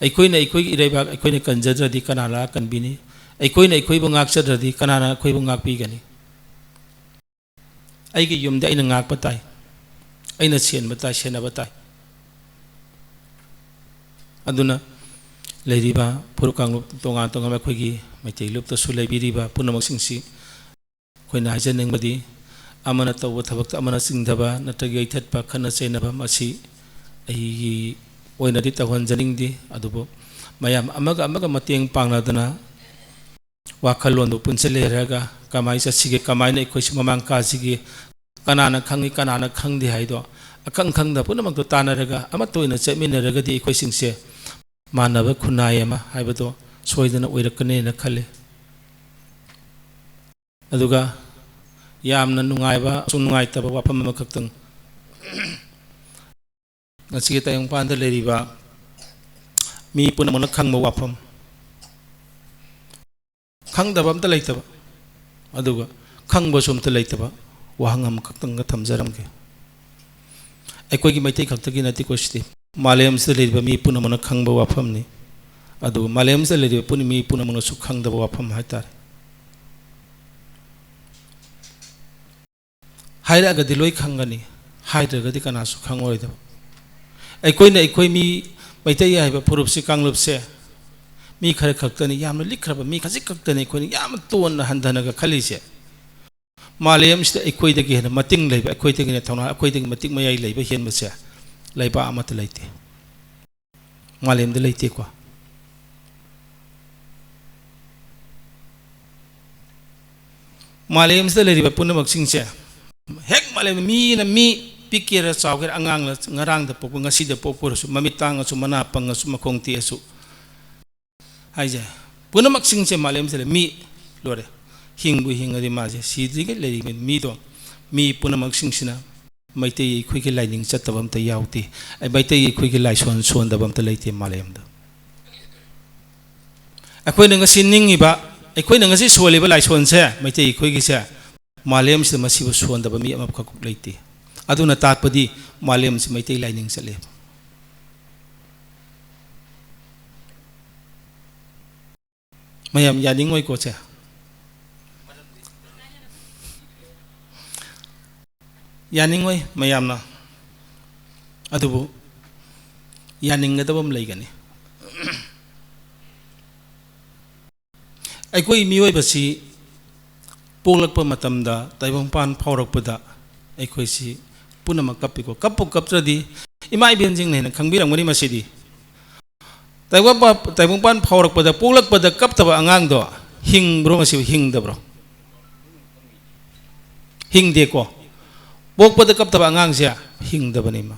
ꯑꯩꯈꯣꯏꯅ ꯑꯩꯈꯣꯏꯒꯤ ꯏꯔꯩꯕꯥꯛ ꯑꯩꯈꯣꯏꯅ ꯀꯟꯖꯗ꯭ꯔꯗꯤ ꯀꯅꯥꯅ ꯀꯟꯕꯤꯅꯤ? ꯑꯩꯈꯣꯏꯅ ꯑꯩꯈꯣꯏꯕꯨ ꯉꯥꯛꯆꯗ꯭ꯔꯗꯤ ꯀꯅꯥꯅ ꯑꯩꯈꯣꯏꯕꯨ ꯉꯥꯛꯄꯤꯒꯅꯤ? ꯑꯩꯒꯤ ꯌꯨꯝꯗꯤ ꯑꯩꯅ ꯉꯥꯛꯄ ꯇꯥꯏ, ꯑꯩꯅ ꯁꯦꯟꯕ ꯇꯥꯏ, ꯁꯦꯟꯅꯕ ꯇꯥꯏ꯫ ꯑꯗꯨꯅ ꯂꯩꯔꯤꯕ ꯐꯨꯔꯨꯞ ꯀꯥꯡꯂꯨꯞ ꯇꯣꯉꯥꯟ ꯇꯣꯉꯥꯟꯕ ꯑꯩꯈꯣꯏꯒꯤ ꯃꯩꯇꯩ ꯂꯨꯞꯇꯁꯨ ꯂꯩꯕꯤꯔꯤꯕ ꯄꯨꯝꯅꯃꯛꯁꯤꯡꯁꯤ ꯑꯩꯈꯣꯏꯅ ꯍꯥꯏꯖꯅꯤꯡꯕꯗꯤ, ꯑꯃꯅ ꯇꯧꯕ ꯊꯕꯛꯇ ꯑꯃꯅ ꯆꯤꯡꯊꯕ ꯅꯠꯇ꯭ꯔꯒ ꯌꯩꯊꯠꯄ, ꯈꯠꯅ ꯆꯩꯅꯕ, ꯃꯁꯤ ꯑꯩꯒꯤ ꯑꯣꯏꯅꯗꯤ ꯇꯧꯍꯟꯖꯅꯤꯡꯗꯦ꯫ ꯑꯗꯨꯕꯨ ꯃꯌꯥꯝ ꯑꯃꯒ ꯑꯃꯒ ꯃꯇꯦꯡ ꯄꯥꯡꯅꯗꯅ ꯋꯥꯈꯜꯂꯣꯟꯗꯨ ꯄꯨꯟꯁꯤꯜꯂꯦꯔꯒ ꯀꯃꯥꯏꯅ ꯆꯠꯁꯤꯒꯦ, ꯀꯃꯥꯏꯅ ꯑꯩꯈꯣꯏꯁꯨ ꯃꯃꯥꯡ ꯀꯥꯁꯤꯒꯦ, ꯀꯅꯥꯅ ꯈꯪꯉꯤ, ꯀꯅꯥꯅ ꯈꯪꯗꯦ ꯍꯥꯏꯗꯣ, ꯑꯈꯪ ꯈꯪꯗ ꯄꯨꯝꯅꯃꯛꯇꯣ ꯇꯥꯟꯅꯔꯒ ꯑꯃꯠꯇ ꯑꯣꯏꯅ ꯆꯠꯃꯤꯟꯅꯔꯒꯗꯤ ꯑꯩꯈꯣꯏꯁꯤꯡꯁꯦ ꯃꯥꯟꯅꯕ ꯈꯨꯟꯅꯥꯏ ꯑꯃ ꯍꯥꯏꯕꯗꯣ ꯁꯣꯏꯗꯅ ꯑꯣꯏꯔꯛꯀꯅꯦꯅ ꯈꯜꯂꯤ꯫ ꯑꯗꯨꯒ ꯌꯥꯝꯅ ꯅꯨꯡꯉꯥꯏꯕ ꯑꯃꯁꯨꯡ ꯅꯨꯡꯉꯥꯏꯇꯕ ꯋꯥꯐꯝ ꯑꯃꯈꯛꯇꯪ, ꯉꯁꯤꯒꯤ ꯇꯥꯏꯕꯪꯄꯥꯟꯗ ꯂꯩꯔꯤꯕ ꯃꯤ ꯄꯨꯝꯅꯃꯛꯅ ꯈꯪꯕ ꯋꯥꯐꯝ, ꯈꯪꯗꯕ ꯑꯝꯇ ꯂꯩꯇꯕ, ꯑꯗꯨꯒ ꯈꯪꯕꯁꯨ ꯑꯝꯇ ꯂꯩꯇꯕ ꯋꯥꯍꯪ ꯑꯃꯈꯛꯇꯪꯒ ꯊꯝꯖꯔꯝꯒꯦ꯫ ꯑꯩꯈꯣꯏꯒꯤ ꯃꯩꯇꯩ ꯈꯛꯇꯒꯤ ꯅꯠꯇꯦꯀꯣ ꯁꯤꯗꯤ, ꯃꯥꯂꯦꯝꯁꯤꯗ ꯂꯩꯔꯤꯕ ꯃꯤ ꯄꯨꯝꯅꯃꯛꯅ ꯈꯪꯕ ꯋꯥꯐꯝꯅꯤ꯫ ꯑꯗꯨ ꯃꯥꯂꯦꯝꯁꯤꯗ ꯂꯩꯔꯤꯕ ꯄꯨꯝꯅ-, ꯃꯤ ꯄꯨꯝꯅꯃꯛꯅꯁꯨ ꯈꯪꯗꯕ ꯋꯥꯐꯝ ꯍꯥꯏꯇꯥꯔꯦ꯫ ꯍꯥꯏꯔꯛꯑꯒꯗꯤ ꯂꯣꯏ ꯈꯪꯒꯅꯤ, ꯍꯥꯏꯗ꯭ꯔꯒꯗꯤ ꯀꯅꯥꯁꯨ ꯈꯪꯉꯔꯣꯏꯗꯕ꯫ ꯑꯩꯈꯣꯏꯅ, ꯑꯩꯈꯣꯏ ꯃꯤ ꯃꯩꯇꯩ ꯍꯥꯏꯕ ꯐꯨꯔꯨꯞꯁꯤ, ꯀꯥꯡꯂꯨꯞꯁꯦ ꯃꯤ ꯈꯔ ꯈꯛꯇꯅꯤ, ꯌꯥꯝꯅ ꯂꯤꯛꯈ꯭ꯔꯕ ꯃꯤ ꯈꯖꯤꯛ ꯈꯛꯇꯅꯤ ꯑꯩꯈꯣꯏꯅ ꯌꯥꯝꯅ ꯇꯣꯟꯅ ꯍꯟꯊꯅꯒ ꯈꯜꯂꯤꯁꯦ꯫ ꯃꯥꯂꯦꯝꯁꯤꯗ ꯑꯩꯈꯣꯏꯗꯒꯤ ꯍꯦꯟꯅ ꯃꯇꯤꯡ ꯂꯩꯕ, ꯑꯩꯈꯣꯏꯗꯒꯤ ꯍꯦꯟꯅ ꯊꯧꯅꯥ, ꯑꯩꯈꯣꯏꯗꯒꯤ ꯃꯇꯤꯛ ꯃꯌꯥꯏ ꯂꯩꯕ ꯍꯦꯟꯕꯁꯦ ꯂꯩꯕꯥꯛ ꯑꯃꯠꯇ ꯂꯩꯇꯦ꯫ ꯃꯥꯂꯦꯝꯗ ꯂꯩꯇꯦꯀꯣ꯫ ꯃꯥꯂꯦꯝꯁꯤꯗ ꯂꯩꯔꯤꯕ ꯄꯨꯝꯅꯃꯛꯁꯤꯡꯁꯦ, ꯍꯦꯛ ꯃꯥꯂꯦꯝꯗ ꯃꯤꯅ ꯃꯤ, ꯄꯤꯛꯀꯦꯔꯥ ꯆꯥꯎꯒꯦꯔꯥ, ꯑꯉꯥꯡꯅ ꯉꯔꯥꯡꯗ ꯄꯣꯛꯄ, ꯉꯁꯤꯗ ꯄꯣꯛꯄ ꯑꯣꯏꯔꯁꯨ, ꯃꯃꯤꯠ ꯇꯥꯡꯉꯁꯨ, ꯃꯅꯥ ꯄꯪꯉꯁꯨ, ꯃꯈꯣꯡ ꯇꯦꯛꯑꯁꯨ, ꯍꯥꯏꯁꯦ, ꯄꯨꯝꯅꯃꯛꯁꯤꯡꯁꯦ ꯃꯥꯂꯦꯝꯁꯤꯗ ꯃꯤ ꯂꯣꯏꯔꯦ꯫ ꯍꯤꯡꯕꯨ ꯍꯤꯡꯉꯗꯤ ꯃꯥꯁꯦ ꯁꯤꯗ꯭ꯔꯤꯉꯩ ꯂꯩꯔꯤꯉꯩ ꯃꯤꯗꯣ, ꯃꯤ ꯄꯨꯝꯅꯃꯛꯁꯤꯡꯁꯤꯅ ꯃꯩꯇꯩ ꯑꯩꯈꯣꯏꯒꯤ ꯂꯥꯏꯅꯤꯡ ꯆꯠꯇꯕ ꯑꯝꯇ ꯌꯥꯎꯗꯦ꯫ ꯑꯩ ꯃꯩꯇꯩ ꯑꯩꯈꯣꯏꯒꯤ ꯂꯥꯏꯁꯣꯟ ꯁꯣꯟꯗꯕ ꯑꯝꯇ ꯂꯩꯇꯦ ꯃꯥꯂꯦꯝꯗ꯫ ꯑꯩꯈꯣꯏꯅ ꯉꯁꯤ ꯅꯤꯡꯉꯤꯕ, ꯑꯩꯈꯣꯏꯅ ꯉꯁꯤ ꯁꯣꯜꯂꯤꯕ ꯂꯥꯏꯁꯣꯟꯁꯦ, ꯃꯩꯇꯩ ꯑꯩꯈꯣꯏꯒꯤꯁꯦ, ꯃꯥꯂꯦꯝꯁꯤꯗ ꯃꯁꯤꯕꯨ ꯁꯣꯟꯗꯕ ꯃꯤ ꯑꯃꯈꯛ ꯂꯩꯇꯦ꯫ ꯑꯗꯨꯅ ꯇꯥꯛꯄꯗꯤ ꯃꯥꯂꯦꯝꯁꯤ ꯃꯩꯇꯩ ꯂꯥꯏꯅꯤꯡ ꯆꯠꯂꯦꯕ꯫ ꯃꯌꯥꯝ ꯌꯥꯅꯤꯡꯉꯣꯏꯀꯣ ꯁꯦ? ꯌꯥꯅꯤꯡꯉꯣꯏ ꯃꯌꯥꯝꯅ꯫ ꯑꯗꯨꯕꯨ ꯌꯥꯅꯤꯡꯒꯗꯕ ꯑꯃ ꯂꯩꯒꯅꯤ꯫ ꯑꯩꯈꯣꯏ ꯃꯤꯑꯣꯏꯕꯁꯤ ꯄꯣꯛꯂꯛꯄ ꯃꯇꯝꯗ, ꯇꯥꯏꯕꯪꯄꯥꯟ ꯐꯥꯎꯔꯛꯄꯗ ꯑꯩꯈꯣꯏꯁꯤ ꯄꯨꯝꯅꯃꯛ ꯀꯞꯄꯤꯀꯣ꯫ ꯀꯞꯄꯨ ꯀꯞꯇ꯭ꯔꯗꯤ, ꯏꯃꯥ ꯏꯕꯦꯟꯁꯤꯡꯅ ꯍꯦꯟꯅ ꯈꯪꯕꯤꯔꯝꯒꯅꯤ ꯃꯁꯤꯗꯤ꯫ ꯇꯥꯏꯕꯪꯄꯥꯟ, ꯇꯥꯏꯕꯪꯄꯥꯟ ꯐꯥꯎꯔꯛꯄꯗ ꯄꯣꯛꯂꯛꯄꯗ ꯀꯞꯇꯕ ꯑꯉꯥꯡꯗꯣ ꯍꯤꯡꯕ꯭ꯔꯣ ꯃꯁꯤꯕꯨ? ꯍꯤꯡꯗꯕ꯭ꯔꯣ? ꯍꯤꯡꯗꯦꯀꯣ꯫ ꯄꯣꯛꯄꯗ ꯀꯞꯇꯕ ꯑꯉꯥꯡꯁꯦ ꯍꯤꯡꯗꯕꯅꯤ ꯃꯥ꯫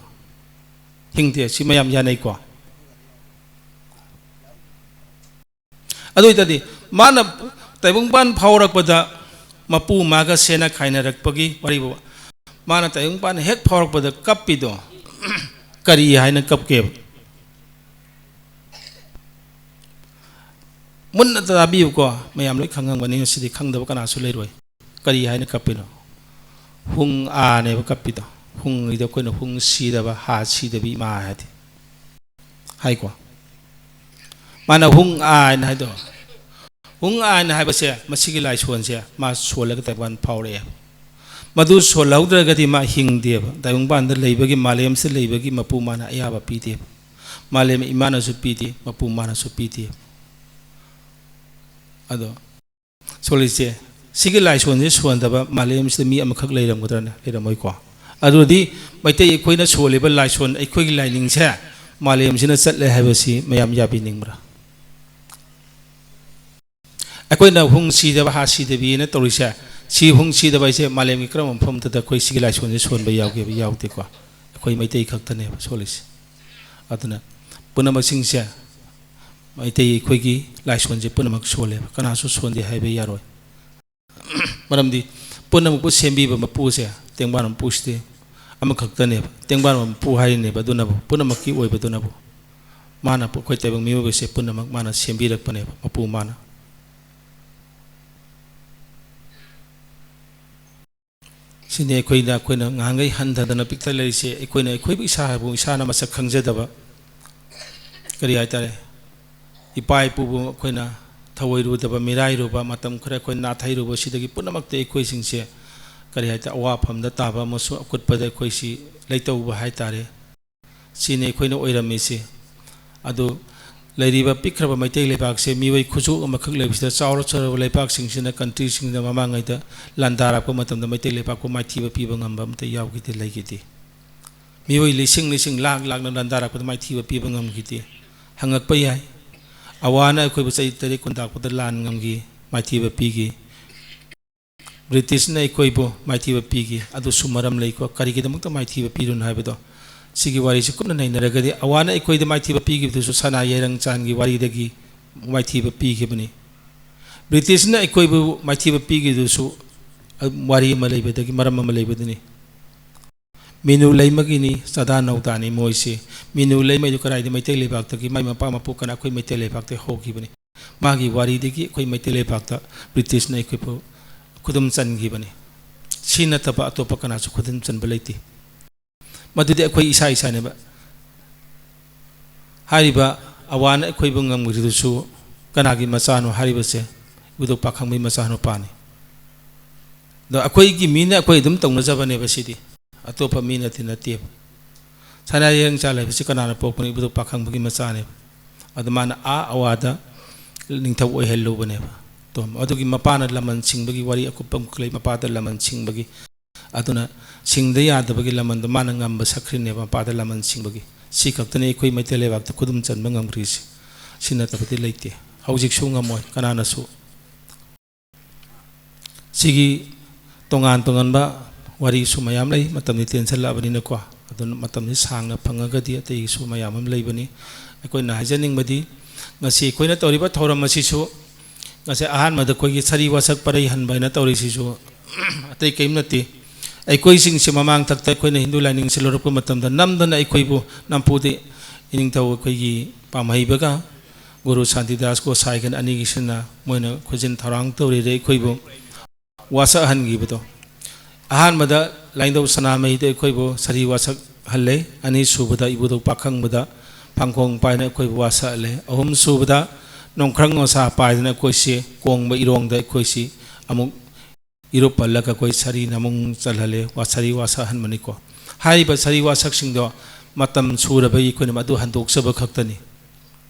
ꯍꯤꯡꯗꯦ, ꯁꯤ ꯃꯌꯥꯝ ꯌꯥꯅꯩꯀꯣ꯫ ꯑꯗꯨ ꯑꯣꯏꯇꯥꯔꯗꯤ ꯃꯥꯅ ꯇꯥꯏꯕꯪꯄꯥꯟ ꯐꯥꯎꯔꯛꯄꯗ ꯃꯄꯨ ꯃꯥꯒ ꯁꯦꯟꯅ ꯈꯥꯏꯅꯔꯛꯄꯒꯤ ꯋꯥꯔꯤꯕꯨ, ꯃꯥꯅ ꯇꯥꯏꯕꯪꯄꯥꯟ ꯍꯦꯛ ꯐꯥꯎꯔꯛꯄꯗ ꯀꯞꯄꯤꯗꯣ ꯀꯔꯤ ꯍꯥꯏꯅ ꯀꯞꯀꯦꯕ? ꯃꯨꯟꯅ ꯇꯥꯕꯤꯌꯨꯀꯣ, ꯃꯌꯥꯝ ꯂꯣꯏ ꯈꯪꯉꯝꯒꯅꯤ, ꯉꯁꯤꯗꯤ ꯈꯪꯗꯕ ꯀꯅꯥꯁꯨ ꯂꯩꯔꯣꯏ꯫ ꯀꯔꯤ ꯍꯥꯏꯅ ꯀꯞꯄꯤꯅꯣ? ꯍꯨꯡ ꯑꯥꯅꯦꯕ ꯀꯞꯄꯤꯗꯣ꯫ ꯍꯨꯡ ꯍꯥꯏꯗꯤ ꯑꯩꯈꯣꯏꯅ ꯍꯨꯡ ꯁꯤꯗꯕ, ꯍꯥ ꯁꯤꯗꯕꯤ ꯏꯃꯥ ꯍꯥꯏꯗꯤ꯫ ꯍꯥꯏꯀꯣ? ꯃꯥꯅ ꯍꯨꯡ ꯑꯥꯏꯅ ꯍꯥꯏꯗꯣ, ꯍꯨꯡ ꯑꯥꯏꯅ ꯍꯥꯏꯕꯁꯦ ꯃꯁꯤꯒꯤ ꯂꯥꯏꯁꯣꯟꯁꯦ ꯃꯥ ꯁꯣꯜꯂꯒ ꯇꯥꯏꯕꯪꯄꯥꯟ ꯐꯥꯎꯔꯛꯑꯦ꯫ ꯃꯗꯨ ꯁꯣꯜꯍꯧꯗ꯭ꯔꯒꯗꯤ ꯃꯥ ꯍꯤꯡꯗꯦꯕ꯫ ꯇꯥꯏꯕꯪꯄꯥꯟꯗ ꯂꯩꯕꯒꯤ, ꯃꯥꯂꯦꯝꯁꯤꯗ ꯂꯩꯕꯒꯤ ꯃꯄꯨ ꯃꯥꯅ ꯑꯌꯥꯕ ꯄꯤꯗꯦꯕ꯫ ꯃꯥꯂꯦꯝ ꯏꯃꯥꯅꯁꯨ ꯄꯤꯗꯦ, ꯃꯄꯨ ꯃꯥꯅꯁꯨ ꯄꯤꯗꯦ꯫ ꯑꯗꯣ ꯁꯣꯜꯂꯤꯁꯦ, ꯁꯤꯒꯤ ꯂꯥꯏꯁꯣꯟꯁꯦ ꯁꯣꯟꯗꯕ ꯃꯥꯂꯦꯝꯁꯤꯗ ꯃꯤ ꯑꯃꯈꯛ ꯂꯩꯔꯝꯒꯗ꯭ꯔꯅꯦ? ꯂꯩꯔꯝꯃꯣꯏꯀꯣ꯫ ꯑꯗꯨꯗꯤ ꯃꯩꯇꯩ ꯑꯩꯈꯣꯏꯅ ꯁꯣꯜꯂꯤꯕ ꯂꯥꯏꯁꯣꯟ, ꯑꯩꯈꯣꯏꯒꯤ ꯂꯥꯏꯅꯤꯡꯁꯦ ꯃꯥꯂꯦꯝꯁꯤꯅ ꯆꯠꯂꯦ ꯍꯥꯏꯕꯁꯤ ꯃꯌꯥꯝ ꯌꯥꯕꯤꯅꯤꯡꯕ꯭ꯔꯥ? ꯑꯩꯈꯣꯏꯅ ꯍꯨꯡ ꯁꯤꯗꯕ ꯍꯥ ꯁꯤꯗꯕꯤꯅ ꯇꯧꯔꯤꯁꯦ, ꯁꯤ ꯍꯨꯡ ꯁꯤꯗꯕ ꯍꯥꯏꯁꯦ ꯃꯥꯂꯦꯝꯒꯤ ꯀꯔꯝꯕ ꯃꯐꯝ ꯑꯃꯠꯇꯗ ꯑꯩꯈꯣꯏ ꯁꯤꯒꯤ ꯂꯥꯏꯁꯣꯟꯁꯦ ꯁꯣꯟꯕ ꯌꯥꯎꯒꯦꯕ? ꯌꯥꯎꯗꯦꯀꯣ꯫ ꯑꯩꯈꯣꯏ ꯃꯩꯇꯩ ꯈꯛꯇꯅꯦꯕ ꯁꯣꯜꯂꯤꯁꯦ꯫ ꯑꯗꯨꯅ ꯄꯨꯝꯅꯃꯛꯁꯤꯡꯁꯦ, ꯃꯩꯇꯩ ꯑꯩꯈꯣꯏꯒꯤ ꯂꯥꯏꯁꯣꯟꯁꯦ ꯄꯨꯝꯅꯃꯛ ꯁꯣꯜꯂꯦꯕ, ꯀꯅꯥꯁꯨ ꯁꯣꯟꯗꯦ ꯍꯥꯏꯕ ꯌꯥꯔꯣꯏ꯫ ꯃꯔꯝꯗꯤ ꯄꯨꯝꯅꯃꯛꯄꯨ ꯁꯦꯝꯕꯤꯕ ꯃꯄꯨꯁꯦ ꯇꯦꯡꯕꯥꯟ ꯃꯄꯨꯁꯤꯗꯤ ꯑꯃꯈꯛꯇꯅꯦꯕ꯫ ꯇꯦꯡꯕꯥꯟ ꯃꯄꯨ ꯍꯥꯏꯔꯤꯅꯦꯕ, ꯑꯗꯨꯅꯕꯨ, ꯄꯨꯝꯅꯃꯛꯀꯤ ꯑꯣꯏꯕꯗꯨꯅꯕꯨ꯫ ꯃꯥꯅ ꯑꯩꯈꯣꯏ ꯇꯥꯏꯕꯪ ꯃꯤꯑꯣꯏꯕꯁꯦ ꯄꯨꯝꯅꯃꯛ ꯃꯥꯅ ꯁꯦꯝꯕꯤꯔꯛꯄꯅꯦꯕ, ꯃꯄꯨ ꯃꯥꯅ꯫ ꯁꯤꯅꯤ ꯑꯩꯈꯣꯏꯅ, ꯑꯩꯈꯣꯏꯅ ꯉꯍꯥꯟꯈꯩ ꯍꯟꯊꯗꯅ ꯄꯤꯛꯊ ꯂꯩꯔꯤꯁꯦ꯫ ꯑꯩꯈꯣꯏꯅ ꯑꯩꯈꯣꯏꯕꯨ ꯏꯁꯥꯕꯨ ꯏꯁꯥꯅ ꯃꯁꯛ ꯈꯪꯖꯗꯕ, ꯀꯔꯤ ꯍꯥꯏꯇꯥꯔꯦ, ꯏꯄꯥ ꯏꯄꯨꯕꯨ ꯑꯩꯈꯣꯏꯅ ꯊꯧꯑꯣꯏꯔꯨꯗꯕ, ꯃꯤꯔꯥꯏꯔꯨꯕ, ꯃꯇꯝ ꯈꯔ ꯑꯩꯈꯣꯏ ꯅꯥꯊꯩꯔꯨꯕ, ꯁꯤꯗꯒꯤ ꯄꯨꯝꯅꯃꯛꯇ ꯑꯩꯈꯣꯏꯁꯤꯡꯁꯦ, ꯀꯔꯤ ꯍꯥꯏꯇꯥꯔꯦ, ꯑꯋꯥꯐꯝꯗ ꯇꯥꯕ ꯑꯃꯁꯨꯡ ꯑꯀꯨꯠꯄꯗ ꯑꯩꯈꯣꯏꯁꯤ ꯂꯩꯇꯧꯕ ꯍꯥꯏꯇꯥꯔꯦ꯫ ꯁꯤꯅꯤ ꯑꯩꯈꯣꯏꯅ ꯑꯣꯏꯔꯝꯃꯤꯁꯤ꯫ ꯑꯗꯨ ꯂꯩꯔꯤꯕ ꯄꯤꯛꯈ꯭ꯔꯕ ꯃꯩꯇꯩ ꯂꯩꯕꯥꯛꯁꯦ ꯃꯤꯑꯣꯏ ꯈꯨꯠꯁꯨ ꯑꯃꯈꯛ ꯂꯩꯕꯁꯤꯗ, ꯆꯥꯎꯔ ꯆꯥꯎꯔꯕ ꯂꯩꯕꯥꯛꯁꯤꯡꯁꯤꯅ, ꯀꯟꯇ꯭ꯔꯤꯁꯤꯡꯗ ꯃꯃꯥꯡꯉꯩꯗ ꯂꯥꯟꯗꯥꯔꯛꯄ ꯃꯇꯝꯗ ꯃꯩꯇꯩ ꯂꯩꯕꯥꯛꯄꯨ ꯃꯥꯏꯊꯤꯕ ꯄꯤꯕ ꯉꯝꯕ ꯑꯃꯠꯇ ꯌꯥꯎꯈꯤꯗꯦ, ꯂꯩꯈꯤꯗꯦ꯫ ꯃꯤꯑꯣꯏ ꯂꯤꯁꯤꯡ ꯂꯤꯁꯤꯡ, ꯂꯥꯛ ꯂꯥꯛꯅ ꯂꯥꯟꯗꯥꯔꯛꯄꯗ ꯃꯥꯏꯊꯤꯕ ꯄꯤꯕ ꯉꯝꯈꯤꯗꯦ꯫ ꯍꯪꯉꯛꯄ ꯌꯥꯏ, ꯑꯋꯥꯅ ꯑꯩꯈꯣꯏꯕꯨ ꯆꯍꯤ ꯇꯔꯦꯠ ꯀꯨꯟ ꯇꯥꯛꯄꯗ ꯂꯥꯟ ꯉꯝꯈꯤ, ꯃꯥꯏꯊꯤꯕ ꯄꯤꯈꯤ꯫ ꯕ꯭ꯔꯤꯇꯤꯁꯅ ꯑꯩꯈꯣꯏꯕꯨ ꯃꯥꯏꯊꯤꯕ ꯄꯤꯈꯤ, ꯑꯗꯨꯁꯨ ꯃꯔꯝ ꯂꯩꯀꯣ꯫ ꯀꯔꯤꯒꯤꯗꯃꯛꯇ ꯃꯥꯏꯊꯤꯕ ꯄꯤꯔꯤꯅꯣ ꯍꯥꯏꯕꯗꯣ, ꯁꯤꯒꯤ ꯋꯥꯔꯤꯁꯤ ꯀꯨꯞꯅ ꯅꯩꯅꯔꯒꯗꯤ, ꯑꯋꯥꯅ ꯑꯩꯈꯣꯏꯗ ꯃꯥꯏꯊꯤꯕ ꯄꯤꯈꯤꯕꯗꯨꯁꯨ ꯁꯅꯥ ꯌꯥꯏꯔꯪ ꯆꯥꯟꯒꯤ ꯋꯥꯔꯤꯗꯒꯤ ꯃꯥꯏꯊꯤꯕ ꯄꯤꯈꯤꯕꯅꯤ꯫ ꯕ꯭ꯔꯤꯇꯤꯁꯅ ꯑꯩꯈꯣꯏꯕꯨ ꯃꯥꯏꯊꯤꯕ ꯄꯤꯈꯤꯕꯗꯨꯁꯨ ꯋꯥꯔꯤ ꯑꯃ ꯂꯩꯕꯗꯒꯤ, ꯃꯔꯝ ꯑꯃ ꯂꯩꯕꯗꯨꯅꯤ꯫ ꯃꯤꯅꯨ ꯂꯩꯃꯒꯤꯅꯤ, ꯆꯥꯗꯥ ꯅꯧꯗꯥꯅꯤ ꯃꯣꯏꯁꯤ꯫ ꯃꯤꯅꯨ ꯂꯩꯃꯩꯗꯨ ꯀꯗꯥꯏꯗ? ꯃꯩꯇꯩ ꯂꯩꯕꯥꯛꯇꯒꯤ, ꯃꯥꯏ ꯃꯄꯥ ꯃꯄꯨ ꯀꯅꯥ? ꯑꯩꯈꯣꯏ ꯃꯩꯇꯩ ꯂꯩꯕꯥꯛꯇꯒꯤ ꯍꯧꯈꯤꯕꯅꯤ꯫ ꯃꯥꯒꯤ ꯋꯥꯔꯤꯗꯒꯤ ꯑꯩꯈꯣꯏ ꯃꯩꯇꯩ ꯂꯩꯕꯥꯛꯇ ꯕ꯭ꯔꯤꯇꯤꯁꯅ ꯑꯩꯈꯣꯏꯕꯨ ꯈꯨꯗꯨꯝ ꯆꯟꯈꯤꯕꯅꯤ꯫ ꯁꯤ ꯅꯠꯇꯕ ꯑꯇꯣꯞꯄ ꯀꯅꯥꯁꯨ ꯈꯨꯗꯨꯝ ꯆꯟꯕ ꯂꯩꯇꯦ꯫ ꯃꯗꯨꯗꯤ ꯑꯩꯈꯣꯏ ꯏꯁꯥ ꯏꯁꯥꯅꯦꯕ꯫ ꯍꯥꯏꯔꯤꯕ ꯑꯋꯥꯅ ꯑꯩꯈꯣꯏꯕꯨ ꯉꯝꯈ꯭ꯔꯤꯗꯨꯁꯨ ꯀꯅꯥꯒꯤ ꯃꯆꯥꯅꯣ ꯍꯥꯏꯔꯤꯕꯁꯦ ꯏꯕꯨꯙꯧ ꯄꯥꯈꯪꯕꯒꯤ ꯃꯆꯥꯅꯨꯄꯥꯅꯤ꯫ ꯑꯗꯣ ꯑꯩꯈꯣꯏꯒꯤ ꯃꯤꯅ ꯑꯩꯈꯣꯏ ꯑꯗꯨꯝ ꯇꯧꯅꯖꯕꯅꯦꯕ ꯁꯤꯗꯤ꯫ ꯑꯇꯣꯞꯄ ꯃꯤꯅꯗꯤ ꯅꯠꯇꯦꯕ꯫ ꯁꯅꯥ ꯌꯦꯡꯆꯥ ꯂꯩꯕꯁꯤ ꯀꯅꯥꯅ ꯄꯣꯛꯄꯅꯣ? ꯏꯕꯨꯙꯧ ꯄꯥꯈꯪꯕꯒꯤ ꯃꯆꯥꯅꯦꯕ꯫ ꯑꯗꯨ ꯃꯥꯅ ꯑꯥ ꯑꯋꯥꯗ ꯅꯤꯡꯊꯧ ꯑꯣꯏꯍꯜꯂꯨꯕꯅꯦꯕ꯫ ꯑꯗꯨꯒꯤ ꯃꯄꯥꯅ ꯂꯃꯟ ꯁꯤꯡꯕꯒꯤ ꯋꯥꯔꯤ ꯑꯀꯨꯞꯄ ꯑꯃꯈꯛ ꯂꯩ꯫ ꯃꯄꯥꯗ ꯂꯃꯟ ꯁꯤꯡꯕꯒꯤ, ꯑꯗꯨꯅ ꯁꯤꯡꯗ ꯌꯥꯗꯕꯒꯤ ꯂꯃꯟꯗꯣ ꯃꯥꯅ ꯉꯝꯕ ꯁꯛꯈ꯭ꯔꯤꯅꯦꯕ, ꯃꯄꯥꯗ ꯂꯃꯟ ꯁꯤꯡꯕꯒꯤ꯫ ꯁꯤ ꯈꯛꯇꯅꯤ ꯑꯩꯈꯣꯏ ꯃꯩꯇꯩ ꯂꯩꯕꯥꯛꯇ ꯈꯨꯗꯨꯝ ꯆꯟꯕ ꯉꯝꯈ꯭ꯔꯤꯁꯦ꯫ ꯁꯤ ꯅꯠꯇꯕꯗꯤ ꯂꯩꯇꯦ꯫ ꯍꯧꯖꯤꯛꯁꯨ ꯉꯝꯃꯣꯏ ꯀꯅꯥꯅꯁꯨ꯫ ꯁꯤꯒꯤ ꯇꯣꯉꯥꯟ ꯇꯣꯉꯥꯟꯕ ꯋꯥꯔꯤꯁꯨ ꯃꯌꯥꯝ ꯂꯩ, ꯃꯇꯝꯗꯤ ꯇꯦꯟꯁꯤꯜꯂꯛꯑꯕꯅꯤꯅꯀꯣ꯫ ꯑꯗꯨꯅ ꯃꯇꯝꯁꯤ ꯁꯥꯡꯅ ꯐꯪꯉꯒꯗꯤ ꯑꯇꯩꯁꯨ ꯃꯌꯥꯝ ꯑꯃ ꯂꯩꯕꯅꯤ꯫ ꯑꯩꯈꯣꯏꯅ ꯍꯥꯏꯖꯅꯤꯡꯕꯗꯤ, ꯉꯁꯤ ꯑꯩꯈꯣꯏꯅ ꯇꯧꯔꯤꯕ ꯊꯧꯔꯝ ꯑꯁꯤꯁꯨ ꯉꯁꯤ ꯑꯍꯥꯟꯕꯗ ꯑꯩꯈꯣꯏꯒꯤ ꯁꯥꯔꯤ ꯋꯥꯁꯛ ꯄꯔꯩ ꯍꯟꯕ ꯍꯥꯏꯅ ꯇꯧꯔꯤꯁꯤꯁꯨ ꯑꯇꯩ ꯀꯔꯤꯝ ꯅꯠꯇꯦ꯫ ꯑꯩꯈꯣꯏꯁꯤꯡꯁꯤ ꯃꯃꯥꯡ ꯊꯛꯇ ꯑꯩꯈꯣꯏꯅ ꯍꯤꯟꯗꯨ ꯂꯥꯏꯅꯤꯡꯁꯤ ꯂꯧꯔꯛꯄ ꯃꯇꯝꯗ ꯅꯝꯗꯅ ꯑꯩꯈꯣꯏꯕꯨ ꯅꯝꯐꯨꯗ ꯏꯅꯤꯡꯊꯧ ꯑꯩꯈꯣꯏꯒꯤ ꯄꯥꯝꯍꯩꯕꯒ ꯒꯨꯔꯨ ꯁꯥꯟꯇꯤꯗꯥꯁ ꯒꯣꯁꯥꯏꯒꯟ ꯑꯅꯤꯒꯤꯁꯤꯅ ꯃꯣꯏꯅ ꯈꯨꯖꯤꯟ ꯊꯧꯔꯥꯡ ꯇꯧꯔꯤꯔꯦ ꯑꯩꯈꯣꯏꯕꯨ ꯋꯥꯁꯛꯍꯟꯈꯤꯕꯗꯣ꯫ ꯑꯍꯥꯟꯕꯗ ꯂꯥꯏꯅꯤꯡꯊꯧ ꯁꯅꯥꯃꯍꯤꯗ ꯑꯩꯈꯣꯏꯕꯨ ꯁꯥꯔꯤ ꯋꯥꯁꯛꯍꯜꯂꯦ꯫ ꯑꯅꯤꯁꯨꯕꯗ ꯏꯕꯨꯙꯧ ꯄꯥꯈꯪꯕꯗ ꯐꯥꯡꯈꯣꯡ ꯄꯥꯏꯅ ꯑꯩꯈꯣꯏꯕꯨ ꯋꯥꯁꯛꯍꯜꯂꯦ꯫ ꯑꯍꯨꯝꯁꯨꯕꯗ ꯅꯣꯡꯈ꯭ꯔꯪ ꯅꯣꯡꯁꯥ ꯄꯥꯏꯗꯅ ꯑꯩꯈꯣꯏꯁꯤ ꯀꯣꯡꯕ ꯏꯔꯣꯡꯗ ꯑꯩꯈꯣꯏꯁꯤ ꯑꯃꯨꯛ ꯏꯔꯨꯞ ꯄꯜꯂꯒ ꯑꯩꯈꯣꯏ ꯁꯥꯔꯤ ꯅꯃꯨꯡ ꯆꯜꯍꯜꯂꯦ, ꯋꯥ-, ꯁꯥꯔꯤ ꯋꯥꯁꯛꯍꯟꯕꯅꯤꯀꯣ꯫ ꯍꯥꯏꯔꯤꯕ ꯁꯥꯔꯤ ꯋꯥꯁꯛꯁꯤꯡꯗꯣ ꯃꯇꯝ ꯁꯨꯔꯕꯒꯤ ꯑꯩꯈꯣꯏꯅ ꯃꯗꯨ ꯍꯟꯗꯣꯛꯆꯕ ꯈꯛꯇꯅꯤ꯫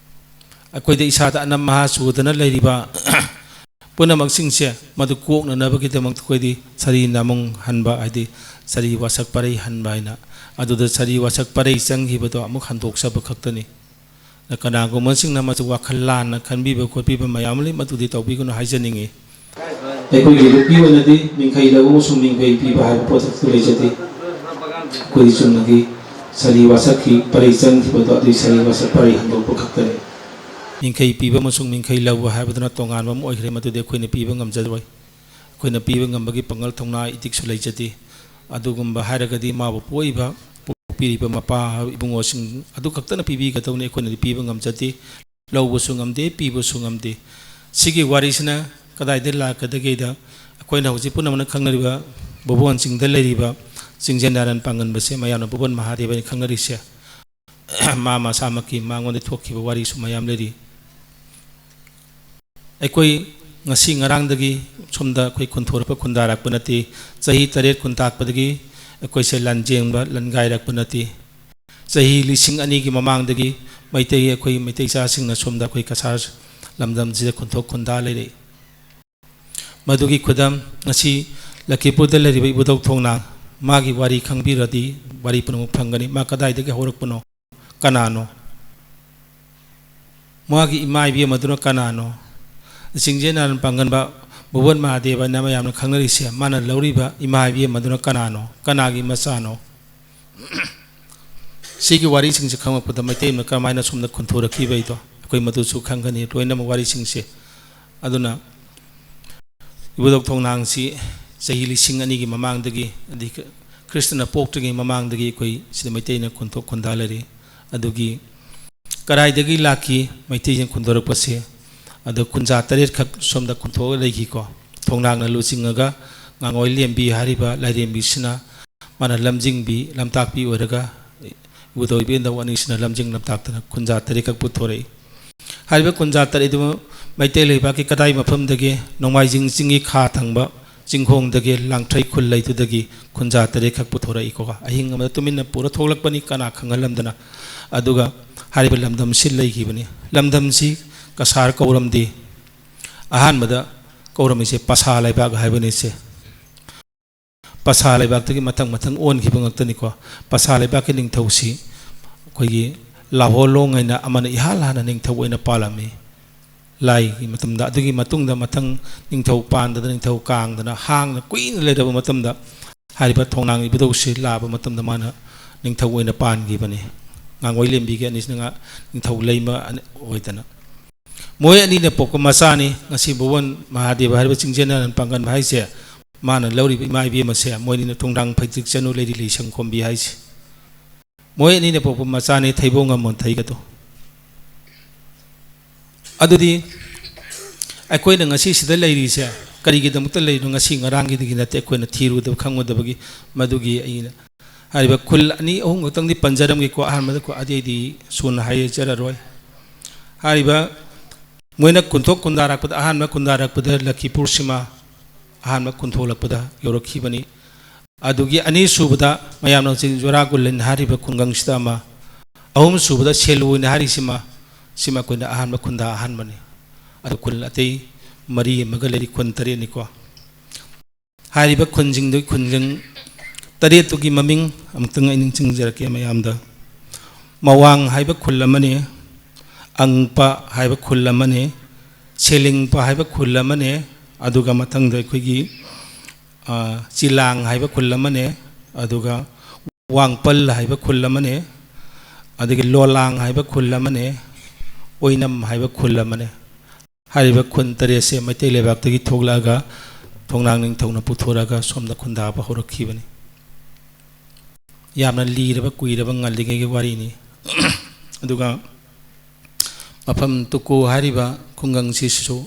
ꯑꯩꯈꯣꯏꯗ ꯏꯁꯥꯗ ꯑꯅꯝ ꯑꯍꯥ ꯆꯨꯗꯅ ꯂꯩꯔꯤꯕ ꯄꯨꯝꯅꯃꯛꯁꯤꯡꯁꯦ ꯃꯗꯨ ꯀꯣꯛꯅꯅꯕꯒꯤꯗꯃꯛꯇ ꯑꯩꯈꯣꯏꯗꯤ ꯁꯥꯔꯤ ꯅꯃꯨꯡ ꯍꯟꯕ, ꯍꯥꯏꯗꯤ ꯁꯥꯔꯤ ꯋꯥꯁꯛ ꯄꯔꯩ ꯍꯟꯕ ꯍꯥꯏꯅ, ꯑꯗꯨꯗ ꯁꯥꯔꯤ ꯋꯥꯁꯛ ꯄꯔꯩ ꯆꯪꯈꯤꯕꯗꯣ ꯑꯃꯨꯛ ꯍꯟꯗꯣꯛꯆꯕ ꯈꯛꯇꯅꯤ꯫ ꯀꯅꯥꯒꯨꯝꯕꯁꯤꯡꯅ ꯃꯁꯤ ꯋꯥꯈꯜ ꯂꯥꯟꯅ ꯈꯟꯕꯤꯕ ꯈꯣꯠꯄꯤꯕ ꯃꯌꯥꯝ ꯑꯃ ꯂꯩ, ꯃꯗꯨꯗꯤ ꯇꯧꯕꯤꯒꯅꯨ ꯍꯥꯏꯖꯅꯤꯡꯉꯤ꯫ ꯑꯩꯈꯣꯏꯒꯤ ꯅꯨꯄꯤ ꯑꯣꯏꯅꯗꯤ ꯃꯤꯡꯈꯩ ꯂꯧꯕ ꯑꯃꯁꯨꯡ ꯃꯤꯡꯈꯩ ꯄꯤꯕ ꯍꯥꯏꯕ ꯄꯣꯠꯁꯛꯇꯨ ꯂꯩꯖꯗꯦ꯫ ꯑꯩꯈꯣꯏꯗꯤ ꯆꯨꯝꯅꯒꯤ ꯁꯥꯔꯤ ꯋꯥꯁꯛꯀꯤ ꯄꯔꯩ ꯆꯪꯈꯤꯕꯗꯣ ꯑꯗꯨꯒꯤ ꯁꯥꯔꯤ ꯋꯥꯁꯛ ꯄꯔꯩ ꯍꯟꯗꯣꯛꯄ ꯈꯛꯇꯅꯤ꯫ ꯃꯤꯡꯈꯩ ꯄꯤꯕ ꯑꯃꯁꯨꯡ ꯃꯤꯡꯈꯩ ꯂꯧꯕ ꯍꯥꯏꯕꯗꯨꯅ ꯇꯣꯉꯥꯟꯕ ꯑꯃ ꯑꯣꯏꯈ꯭ꯔꯦ, ꯃꯗꯨꯗꯤ ꯑꯩꯈꯣꯏꯅ ꯄꯤꯕ ꯉꯝꯖꯔꯣꯏ꯫ ꯑꯩꯈꯣꯏꯅ ꯄꯤꯕ ꯉꯝꯕꯒꯤ ꯄꯥꯡꯒꯜ ꯊꯧꯅꯥ ꯏꯇꯤꯛꯁꯨ ꯂꯩꯖꯗꯦ꯫ ꯑꯗꯨꯒꯨꯝꯕ ꯍꯥꯏꯔꯒꯗꯤ ꯃꯥꯕꯨ ꯄꯣꯛꯏꯕ, ꯄꯣꯛꯄꯤꯔꯤꯕ ꯃꯄꯥ ꯏꯕꯨꯡꯉꯣꯁꯤꯡ ꯑꯗꯨ ꯈꯛꯇꯅ ꯄꯤꯕꯤꯒꯗꯧꯅꯤ, ꯑꯩꯈꯣꯏꯅꯗꯤ ꯄꯤꯕ ꯉꯝꯖꯗꯦ꯫ ꯂꯧꯕꯁꯨ ꯉꯝꯗꯦ, ꯄꯤꯕꯁꯨ ꯉꯝꯗꯦ꯫ ꯁꯤꯒꯤ ꯋꯥꯔꯤꯁꯤꯅ ꯀꯗꯥꯏꯗ ꯂꯥꯛꯀꯗꯒꯦꯗ, ꯑꯩꯈꯣꯏꯅ ꯍꯧꯖꯤꯛ ꯄꯨꯝꯅꯃꯛꯅ ꯈꯪꯅꯔꯤꯕ ꯕꯣꯕꯣꯟ ꯆꯤꯡꯗ ꯂꯩꯔꯤꯕ ꯆꯤꯡꯖꯦ ꯅꯥꯔꯟ ꯄꯥꯡꯒꯟꯕꯁꯦ ꯃꯌꯥꯝꯅ ꯕꯣꯕꯣꯟ ꯃꯍꯥꯗꯦꯕ ꯍꯥꯏꯅ ꯈꯪꯅꯔꯤꯁꯦ, ꯃꯥ ꯃꯁꯥꯃꯛꯀꯤ ꯃꯉꯣꯟꯗ ꯊꯣꯛꯈꯤꯕ ꯋꯥꯔꯤꯁꯨ ꯃꯌꯥꯝ ꯂꯩꯔꯤ꯫ ꯑꯩꯈꯣꯏ ꯉꯁꯤ ꯉꯔꯥꯡꯗꯒꯤ ꯁꯣꯝꯗ ꯑꯩꯈꯣꯏ ꯈꯨꯟꯊꯣꯔꯛꯄ ꯈꯨꯟꯗꯥꯔꯛꯄ ꯅꯠꯇꯦ꯫ ꯆꯍꯤ ꯇꯔꯦꯠ ꯈꯨꯟꯇꯥꯛꯄꯗꯒꯤ ꯑꯩꯈꯣꯏꯁꯦ ꯂꯥꯟꯖꯦꯟꯕ ꯂꯥꯟꯒꯥꯏꯔꯛꯄ ꯅꯠꯇꯦ꯫ ꯆꯍꯤ ꯂꯤꯁꯤꯡ ꯑꯅꯤꯒꯤ ꯃꯃꯥꯡꯗꯒꯤ ꯃꯩꯇꯩ, ꯑꯩꯈꯣꯏ ꯃꯩꯇꯩ ꯏꯆꯥꯁꯤꯡꯅ ꯁꯣꯝꯗ ꯑꯩꯈꯣꯏ ꯀꯁꯥꯔ ꯂꯝꯗꯝꯁꯤꯗ ꯈꯨꯟꯊꯣꯛ ꯈꯨꯟꯗꯥ ꯂꯩꯔꯛꯏ꯫ ꯃꯗꯨꯒꯤ ꯈꯨꯗꯝ ꯉꯁꯤ ꯂꯈꯤꯄꯨꯔꯗ ꯂꯩꯔꯤꯕ ꯏꯕꯨꯙꯧ ꯊꯣꯡꯅꯥꯡ, ꯃꯥꯒꯤ ꯋꯥꯔꯤ ꯈꯪꯕꯤꯔꯗꯤ ꯋꯥꯔꯤ ꯄꯨꯝꯅꯃꯛ ꯐꯪꯒꯅꯤ꯫ ꯃꯥ ꯀꯗꯥꯏꯗꯒꯤ ꯍꯧꯔꯛꯄꯅꯣ? ꯀꯅꯥꯅꯣ? ꯃꯥꯒꯤ ꯏꯃꯥ ꯏꯕꯦꯝ ꯑꯗꯨꯅ ꯀꯅꯥꯅꯣ? ꯆꯤꯡꯖꯦ ꯅꯥꯔꯟ ꯄꯥꯡꯒꯟꯕ ꯚꯨꯕꯟ ꯃꯍꯥꯗꯦꯕ ꯍꯥꯏꯅ ꯃꯌꯥꯝꯅ ꯈꯪꯅꯔꯤꯁꯦ, ꯃꯥꯅ ꯂꯧꯔꯤꯕ ꯏꯃꯥ ꯏꯕꯦꯝ ꯑꯗꯨꯅ ꯀꯅꯥꯅꯣ? ꯀꯅꯥꯒꯤ ꯃꯆꯥꯅꯣ? ꯁꯤꯒꯤ ꯋꯥꯔꯤꯁꯤꯡꯁꯦ ꯈꯪꯂꯛꯄꯗ ꯃꯩꯇꯩ ꯑꯃꯅ ꯀꯔꯝꯍꯥꯏꯅ ꯁꯣꯝꯗ ꯈꯨꯟꯊꯣꯔꯛꯈꯤꯕꯩꯗꯣ ꯑꯩꯈꯣꯏ ꯃꯗꯨꯁꯨ ꯈꯪꯒꯅꯤ꯫ ꯂꯣꯏꯅꯃꯛ ꯋꯥꯔꯤꯁꯤꯡꯁꯦ꯫ ꯑꯗꯨꯅ ꯏꯕꯨꯙꯧ ꯊꯣꯡꯅꯥꯡꯁꯤ ꯆꯍꯤ ꯂꯤꯁꯤꯡ ꯑꯅꯤꯒꯤ ꯃꯃꯥꯡꯗꯒꯤ, ꯑꯗꯩ ꯈ꯭ꯔꯤꯁꯇꯅ ꯄꯣꯛꯇ꯭ꯔꯤꯉꯩ ꯃꯃꯥꯡꯗꯒꯤ ꯑꯩꯈꯣꯏ ꯁꯤꯗ ꯃꯩꯇꯩꯅ ꯈꯨꯟꯊꯣꯛ ꯈꯨꯟꯗꯥ ꯂꯩꯔꯤ꯫ ꯑꯗꯨꯒꯤ ꯀꯗꯥꯏꯗꯒꯤ ꯂꯥꯛꯈꯤ ꯃꯩꯇꯩꯁꯤꯡ ꯈꯨꯟꯗꯣꯔꯛꯄꯁꯦ? ꯑꯗꯣ ꯀꯨꯟꯖꯥ ꯇꯔꯦꯠꯈꯛ ꯁꯣꯝꯗ ꯈꯨꯟꯊꯣꯛꯑ ꯂꯩꯈꯤꯀꯣ꯫ ꯊꯣꯡꯅꯥꯡꯅ ꯂꯨꯆꯤꯡꯉꯒ ꯉꯥꯉꯣꯏ ꯂꯦꯝꯕꯤ ꯍꯥꯏꯔꯤꯕ ꯂꯥꯏꯔꯦꯝꯕꯤꯁꯤꯅ ꯃꯥꯅ ꯂꯝꯖꯤꯡꯕꯤ, ꯂꯝꯇꯥꯛꯄꯤ ꯑꯣꯏꯔꯒ ꯏꯕꯨꯙꯧ ꯏꯕꯦꯟꯙꯧ ꯑꯅꯤꯁꯤꯅ ꯂꯝꯖꯤꯡ ꯂꯝꯇꯥꯛꯇꯅ ꯀꯨꯟꯖꯥ ꯇꯔꯦꯠꯈꯛ ꯄꯨꯊꯣꯔꯛꯏ꯫ ꯍꯥꯏꯔꯤꯕ ꯀꯨꯟꯖꯥ ꯇꯔꯦꯠ ꯑꯗꯨ ꯃꯩꯇꯩ ꯂꯩꯕꯥꯛꯀꯤ ꯀꯗꯥꯏ ꯃꯐꯝꯗꯒꯤ? ꯅꯣꯡꯃꯥꯏꯖꯤꯡ ꯆꯤꯡꯒꯤ ꯈꯥ ꯊꯪꯕ ꯆꯤꯡꯈꯣꯡꯗꯒꯤ ꯂꯥꯡꯊ꯭ꯔꯩ ꯈꯨꯜ ꯂꯩꯗꯨꯗꯒꯤ ꯀꯨꯟꯖꯥ ꯇꯔꯦꯠꯈꯛ ꯄꯨꯊꯣꯔꯛꯏꯀꯣ꯫ ꯑꯍꯤꯡ ꯑꯃꯗ ꯇꯨꯃꯤꯟꯅ ꯄꯨꯔ ꯊꯣꯛꯂꯛꯄꯅꯤ, ꯀꯅꯥ ꯈꯪꯍꯜꯂꯝꯗꯅ꯫ ꯑꯗꯨꯒ ꯍꯥꯏꯔꯤꯕ ꯂꯝꯗꯝꯁꯤ ꯂꯩꯈꯤꯕꯅꯤ꯫ ꯂꯝꯗꯝꯁꯤ ꯀꯁꯥꯔ ꯀꯧꯔꯝꯗꯦ꯫ ꯑꯍꯥꯟꯕꯗ ꯀꯧꯔꯝꯃꯤꯁꯦ ꯄꯁꯥ ꯂꯩꯕꯥꯛ ꯍꯥꯏꯕꯅꯤ꯫ ꯁꯦ ꯄꯁꯥ ꯂꯩꯕꯥꯛꯇꯒꯤ ꯃꯊꯪ ꯃꯊꯪ ꯑꯣꯟꯈꯤꯕ ꯉꯥꯛꯇꯅꯤꯀꯣ꯫ ꯄꯁꯥ ꯂꯩꯕꯥꯛꯀꯤ ꯅꯤꯡꯊꯧꯁꯤ ꯑꯩꯈꯣꯏꯒꯤ ꯂꯥꯍꯣꯂꯣꯡ ꯍꯥꯏꯅ ꯑꯃꯅ ꯏꯍꯥꯟ ꯍꯥꯟꯅ ꯅꯤꯡꯊꯧ ꯑꯣꯏꯅ ꯄꯥꯜꯂꯝꯃꯤ꯫ ꯂꯥꯏꯒꯤ ꯃꯇꯝꯗ, ꯑꯗꯨꯒꯤ ꯃꯇꯨꯡꯗ ꯃꯊꯪ ꯅꯤꯡꯊꯧ ꯄꯥꯟꯗꯅ, ꯅꯤꯡꯊꯧ ꯀꯥꯡꯗꯅ ꯍꯥꯡꯅ ꯀꯨꯏꯅ ꯂꯩꯔꯕ ꯃꯇꯝꯗ ꯍꯥꯏꯔꯤꯕ ꯊꯣꯡꯅꯥꯡ ꯏꯕꯨꯙꯧꯁꯤ ꯂꯥꯛꯑꯕ ꯃꯇꯝꯗ ꯃꯥꯅ ꯅꯤꯡꯊꯧ ꯑꯣꯏꯅ ꯄꯥꯟꯈꯤꯕꯅꯤ꯫ ꯉꯥꯡꯉꯣꯏ ꯂꯦꯝꯕꯤꯒꯤ ꯑꯅꯤꯁꯤꯅ ꯉꯥ-, ꯅꯤꯡꯊꯧ ꯂꯩꯃ ꯑꯅꯤ ꯑꯣꯏꯗꯅ꯫ ꯃꯣꯏ ꯑꯅꯤꯅ ꯄꯣꯛꯄ ꯃꯆꯥꯅꯤ꯫ ꯉꯁꯤ ꯚꯨꯕꯟ ꯃꯍꯥꯗꯦꯕ ꯍꯥꯏꯔꯤꯕ ꯆꯤꯡꯖꯦꯟꯅ ꯄꯥꯡꯒꯟꯕ ꯍꯥꯏꯁꯦ, ꯃꯥꯅ ꯂꯧꯔꯤꯕ ꯏꯃꯥ ꯏꯕꯦꯝ ꯑꯁꯦ, ꯃꯣꯏ ꯑꯅꯤꯅ ꯊꯣꯡꯅꯥꯡ ꯐꯩꯖꯤꯛ ꯆꯅꯨ ꯂꯩꯔꯤ ꯂꯩꯁꯪ ꯈꯣꯝꯕꯤ ꯍꯥꯏꯁꯦ꯫ ꯃꯣꯏ ꯑꯅꯤꯅ ꯄꯣꯛꯄ ꯃꯆꯥꯅꯤ ꯊꯩꯕꯣꯡ ꯑꯃꯣꯟ ꯊꯩꯒꯗꯣ꯫ ꯑꯗꯨꯗꯤ ꯑꯩꯈꯣꯏꯅ ꯉꯁꯤ ꯁꯤꯗ ꯂꯩꯔꯤꯁꯦ ꯀꯔꯤꯒꯤꯗꯃꯛꯇ ꯂꯩꯔꯤꯅꯣ? ꯉꯁꯤ ꯉꯔꯥꯡꯒꯤꯗꯒꯤ ꯅꯠꯇꯦ, ꯑꯩꯈꯣꯏꯅ ꯊꯤꯔꯨꯗꯕ ꯈꯪꯉꯨꯗꯕꯒꯤ꯫ ꯃꯗꯨꯒꯤ ꯑꯩꯅ ꯍꯥꯏꯔꯤꯕ ꯈꯨꯜ ꯑꯅꯤ ꯑꯍꯨꯝ ꯈꯛꯇꯪꯗꯤ ꯄꯟꯖꯔꯝꯒꯦꯀꯣ꯫ ꯑꯍꯥꯟꯕꯗ ꯈꯨ-, ꯑꯇꯩꯗꯤ ꯁꯨꯅ ꯍꯥꯏꯖꯔꯔꯣꯏ꯫ ꯍꯥꯏꯔꯤꯕ ꯃꯣꯏꯅ ꯀꯨꯟꯊꯣꯛ ꯈꯨꯟꯗꯥꯔꯛꯄꯗ, ꯑꯍꯥꯟꯕ ꯈꯨꯟꯗꯥꯔꯛꯄꯗ ꯂꯈꯤꯄꯨꯔꯁꯤꯃ ꯑꯍꯥꯟꯕ ꯀꯨꯟꯊꯣꯛꯂꯛꯄꯗ ꯌꯧꯔꯛꯈꯤꯕꯅꯤ꯫ ꯑꯗꯨꯒꯤ ꯑꯅꯤꯁꯨꯕꯗ ꯃꯌꯥꯝꯅ ꯍꯧꯖꯤꯛ ꯖꯣꯔꯥꯒꯨꯂꯤꯟ ꯍꯥꯏꯔꯤꯕ ꯈꯨꯡꯒꯪꯁꯤꯗ ꯑꯃ, ꯑꯍꯨꯝꯁꯨꯕꯗ ꯁꯦꯂꯨꯏꯅ ꯍꯥꯏꯔꯤꯁꯤꯃ, ꯁꯤꯃ ꯑꯩꯈꯣꯏꯅ ꯑꯍꯥꯟꯕ ꯈꯨꯟꯗꯥ ꯑꯍꯥꯟꯕꯅꯤ꯫ ꯑꯗꯨ ꯈꯨꯜ ꯑꯇꯩ ꯃꯔꯤ ꯑꯃꯒ ꯂꯩꯔꯤ, ꯈꯨꯟ ꯇꯔꯦꯠꯅꯤꯀꯣ꯫ ꯍꯥꯏꯔꯤꯕ ꯈꯨꯟꯁꯤꯡꯗꯨ, ꯈꯨꯟꯁꯤꯡ ꯇꯔꯦꯠꯇꯨꯒꯤ ꯃꯃꯤꯡ ꯑꯃꯨꯛꯇꯪ ꯑꯩ ꯅꯤꯡꯁꯤꯡꯖꯔꯛꯀꯦ ꯃꯌꯥꯝꯗ꯫ ꯃꯋꯥꯡ ꯍꯥꯏꯕ ꯈꯨꯜ ꯑꯃꯅꯤ, ꯑꯪꯄ ꯍꯥꯏꯕ ꯈꯨꯜ ꯑꯃꯅꯤ, ꯁꯦꯂꯤꯡꯄ ꯍꯥꯏꯕ ꯈꯨꯜ ꯑꯃꯅꯤ, ꯑꯗꯨꯒ ꯃꯊꯪꯗ ꯑꯩꯈꯣꯏꯒꯤ, ꯑ, ꯆꯤꯂꯥꯡ ꯍꯥꯏꯕ ꯈꯨꯜ ꯑꯃꯅꯤ, ꯑꯗꯨꯒ ꯋꯥꯡꯄꯜ ꯍꯥꯏꯕ ꯈꯨꯜ ꯑꯃꯅꯤ, ꯑꯗꯒꯤ ꯂꯣꯂꯥꯡ ꯍꯥꯏꯕ ꯈꯨꯜ ꯑꯃꯅꯤ, ꯑꯣꯏꯅꯝ ꯍꯥꯏꯕ ꯈꯨꯜ ꯑꯃꯅꯤ꯫ ꯍꯥꯏꯔꯤꯕ ꯈꯨꯟ ꯇꯔꯦꯠꯁꯦ ꯃꯩꯇꯩ ꯂꯩꯕꯥꯛꯇꯒꯤ ꯊꯣꯛꯂꯛꯑꯒ ꯊꯣꯡꯅꯥꯡ ꯅꯤꯡꯊꯧꯅ ꯄꯨꯊꯣꯔꯛꯑꯒ ꯁꯣꯝꯗ ꯈꯨꯟꯗꯥꯕ ꯍꯧꯔꯛꯈꯤꯕꯅꯤ꯫ ꯌꯥꯝꯅ ꯂꯤꯔꯕ, ꯀꯨꯏꯔꯕ, ꯉꯜꯂꯤꯉꯩꯒꯤ ꯋꯥꯔꯤꯅꯤ꯫ ꯑꯗꯨꯒ ꯃꯐꯝ ꯇꯨꯀꯣ ꯍꯥꯏꯔꯤꯕ ꯈꯨꯡꯒꯪꯁꯤꯁꯨ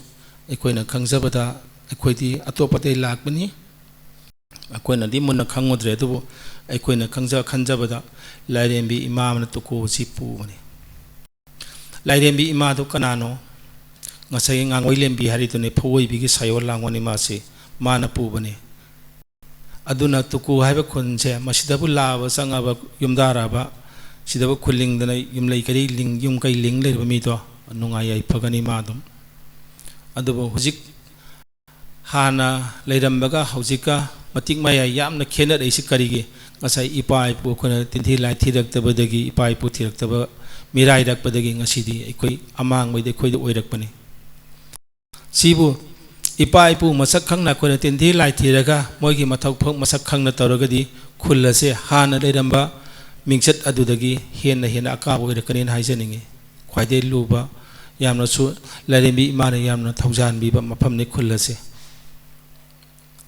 ꯑꯩꯈꯣꯏꯅ ꯈꯪꯖꯕꯗ, ꯑꯩꯈꯣꯏꯗꯤ ꯑꯇꯣꯞꯄꯗꯒꯤ ꯂꯥꯛꯄꯅꯤ, ꯑꯩꯈꯣꯏꯅꯗꯤ ꯃꯨꯟꯅ ꯈꯪꯉꯨꯗ꯭ꯔꯦ, ꯑꯗꯨꯕꯨ ꯑꯩꯈꯣꯏꯅ ꯈꯪꯖ-, ꯈꯟꯖꯕꯗ ꯂꯥꯏꯔꯦꯝꯕꯤ ꯏꯃꯥ ꯑꯃꯅ ꯇꯨꯀꯣ ꯑꯁꯤ ꯄꯨꯕꯅꯤ꯫ ꯂꯥꯏꯔꯦꯝꯕꯤ ꯏꯃꯥꯗꯨ ꯀꯅꯥꯅꯣ? ꯉꯁꯥꯏꯒꯤ ꯉꯥꯡꯑꯣꯏ ꯂꯦꯝꯕꯤ ꯍꯥꯏꯔꯤꯗꯨꯅꯤ, ꯐꯧꯑꯣꯏꯕꯤꯒꯤ ꯁꯥꯌꯣꯜ ꯂꯥꯡꯑꯣꯟ ꯏꯃꯥꯁꯤ ꯃꯥꯅ ꯄꯨꯕꯅꯤ꯫ ꯑꯗꯨꯅ ꯇꯨꯀꯨ ꯍꯥꯏꯕ ꯈꯨꯟꯁꯦ, ꯃꯁꯤꯗꯕꯨ ꯂꯥꯛꯑꯕ, ꯆꯪꯉꯕ, ꯌꯨꯝꯗꯥꯔꯛꯑꯕ, ꯁꯤꯗꯕꯨ ꯈꯨꯜ ꯂꯤꯡꯗꯅ ꯌꯨꯝꯂꯩ ꯀꯔꯤ ꯂꯤꯡ-, ꯌꯨꯝ ꯀꯩ ꯂꯤꯡ ꯂꯩꯔꯕ ꯃꯤꯗꯣ ꯅꯨꯡꯉꯥꯏ ꯌꯥꯏꯐꯒꯅꯤ ꯃꯥ ꯑꯗꯨꯝ꯫ ꯑꯗꯨꯕꯨ ꯍꯧꯖꯤꯛ ꯍꯥꯟꯅ ꯂꯩꯔꯝꯕꯒ ꯍꯧꯖꯤꯛꯀ ꯃꯇꯤꯛ ꯃꯌꯥꯏ ꯌꯥꯝꯅ ꯈꯦꯠꯅꯔꯛꯏꯁꯤ ꯀꯔꯤꯒꯤ? ꯉꯁꯥꯏ ꯏꯄꯥ ꯏꯄꯨ ꯑꯩꯈꯣꯏꯅ ꯇꯤꯟꯊꯤ ꯂꯥꯏ ꯊꯤꯔꯛꯇꯕꯗꯒꯤ, ꯏꯄꯥ ꯏꯄꯨ ꯊꯤꯔꯛꯇꯕ, ꯃꯤꯔꯥꯏꯔꯛꯄꯗꯒꯤ ꯉꯁꯤꯗꯤ ꯑꯩꯈꯣꯏ ꯑꯃꯥꯡꯕꯗꯤ ꯑꯩꯈꯣꯏꯗ ꯑꯣꯏꯔꯛꯄꯅꯤ꯫ ꯁꯤꯕꯨ ꯏꯄꯥ ꯏꯄꯨ ꯃꯁꯛ ꯈꯪꯅ ꯑꯩꯈꯣꯏꯅ ꯇꯤꯟꯊꯤ ꯂꯥꯏ ꯊꯤꯔꯒ ꯃꯣꯏꯒꯤ ꯃꯊꯧ ꯐꯝ ꯃꯁꯛ ꯈꯪꯅ ꯇꯧꯔꯒꯗꯤ ꯈꯨꯜ ꯑꯁꯦ ꯍꯥꯟꯅ ꯂꯩꯔꯝꯕ ꯃꯤꯡꯆꯠ ꯑꯗꯨꯗꯒꯤ ꯍꯦꯟꯅ ꯍꯦꯟꯅ ꯑꯀꯥꯕ ꯑꯣꯏꯔꯛꯀꯅꯤꯅ ꯍꯥꯏꯖꯅꯤꯡꯉꯤ꯫ ꯈ꯭ꯋꯥꯏꯗꯒꯤ ꯂꯨꯕ, ꯌꯥꯝꯅꯁꯨ ꯂꯥꯏꯔꯦꯝꯕꯤ ꯏꯃꯥꯅ ꯌꯥꯝꯅ ꯊꯧꯖꯥꯟꯕꯤꯕ ꯃꯐꯝꯅꯤ ꯈꯨꯜ ꯑꯁꯦ꯫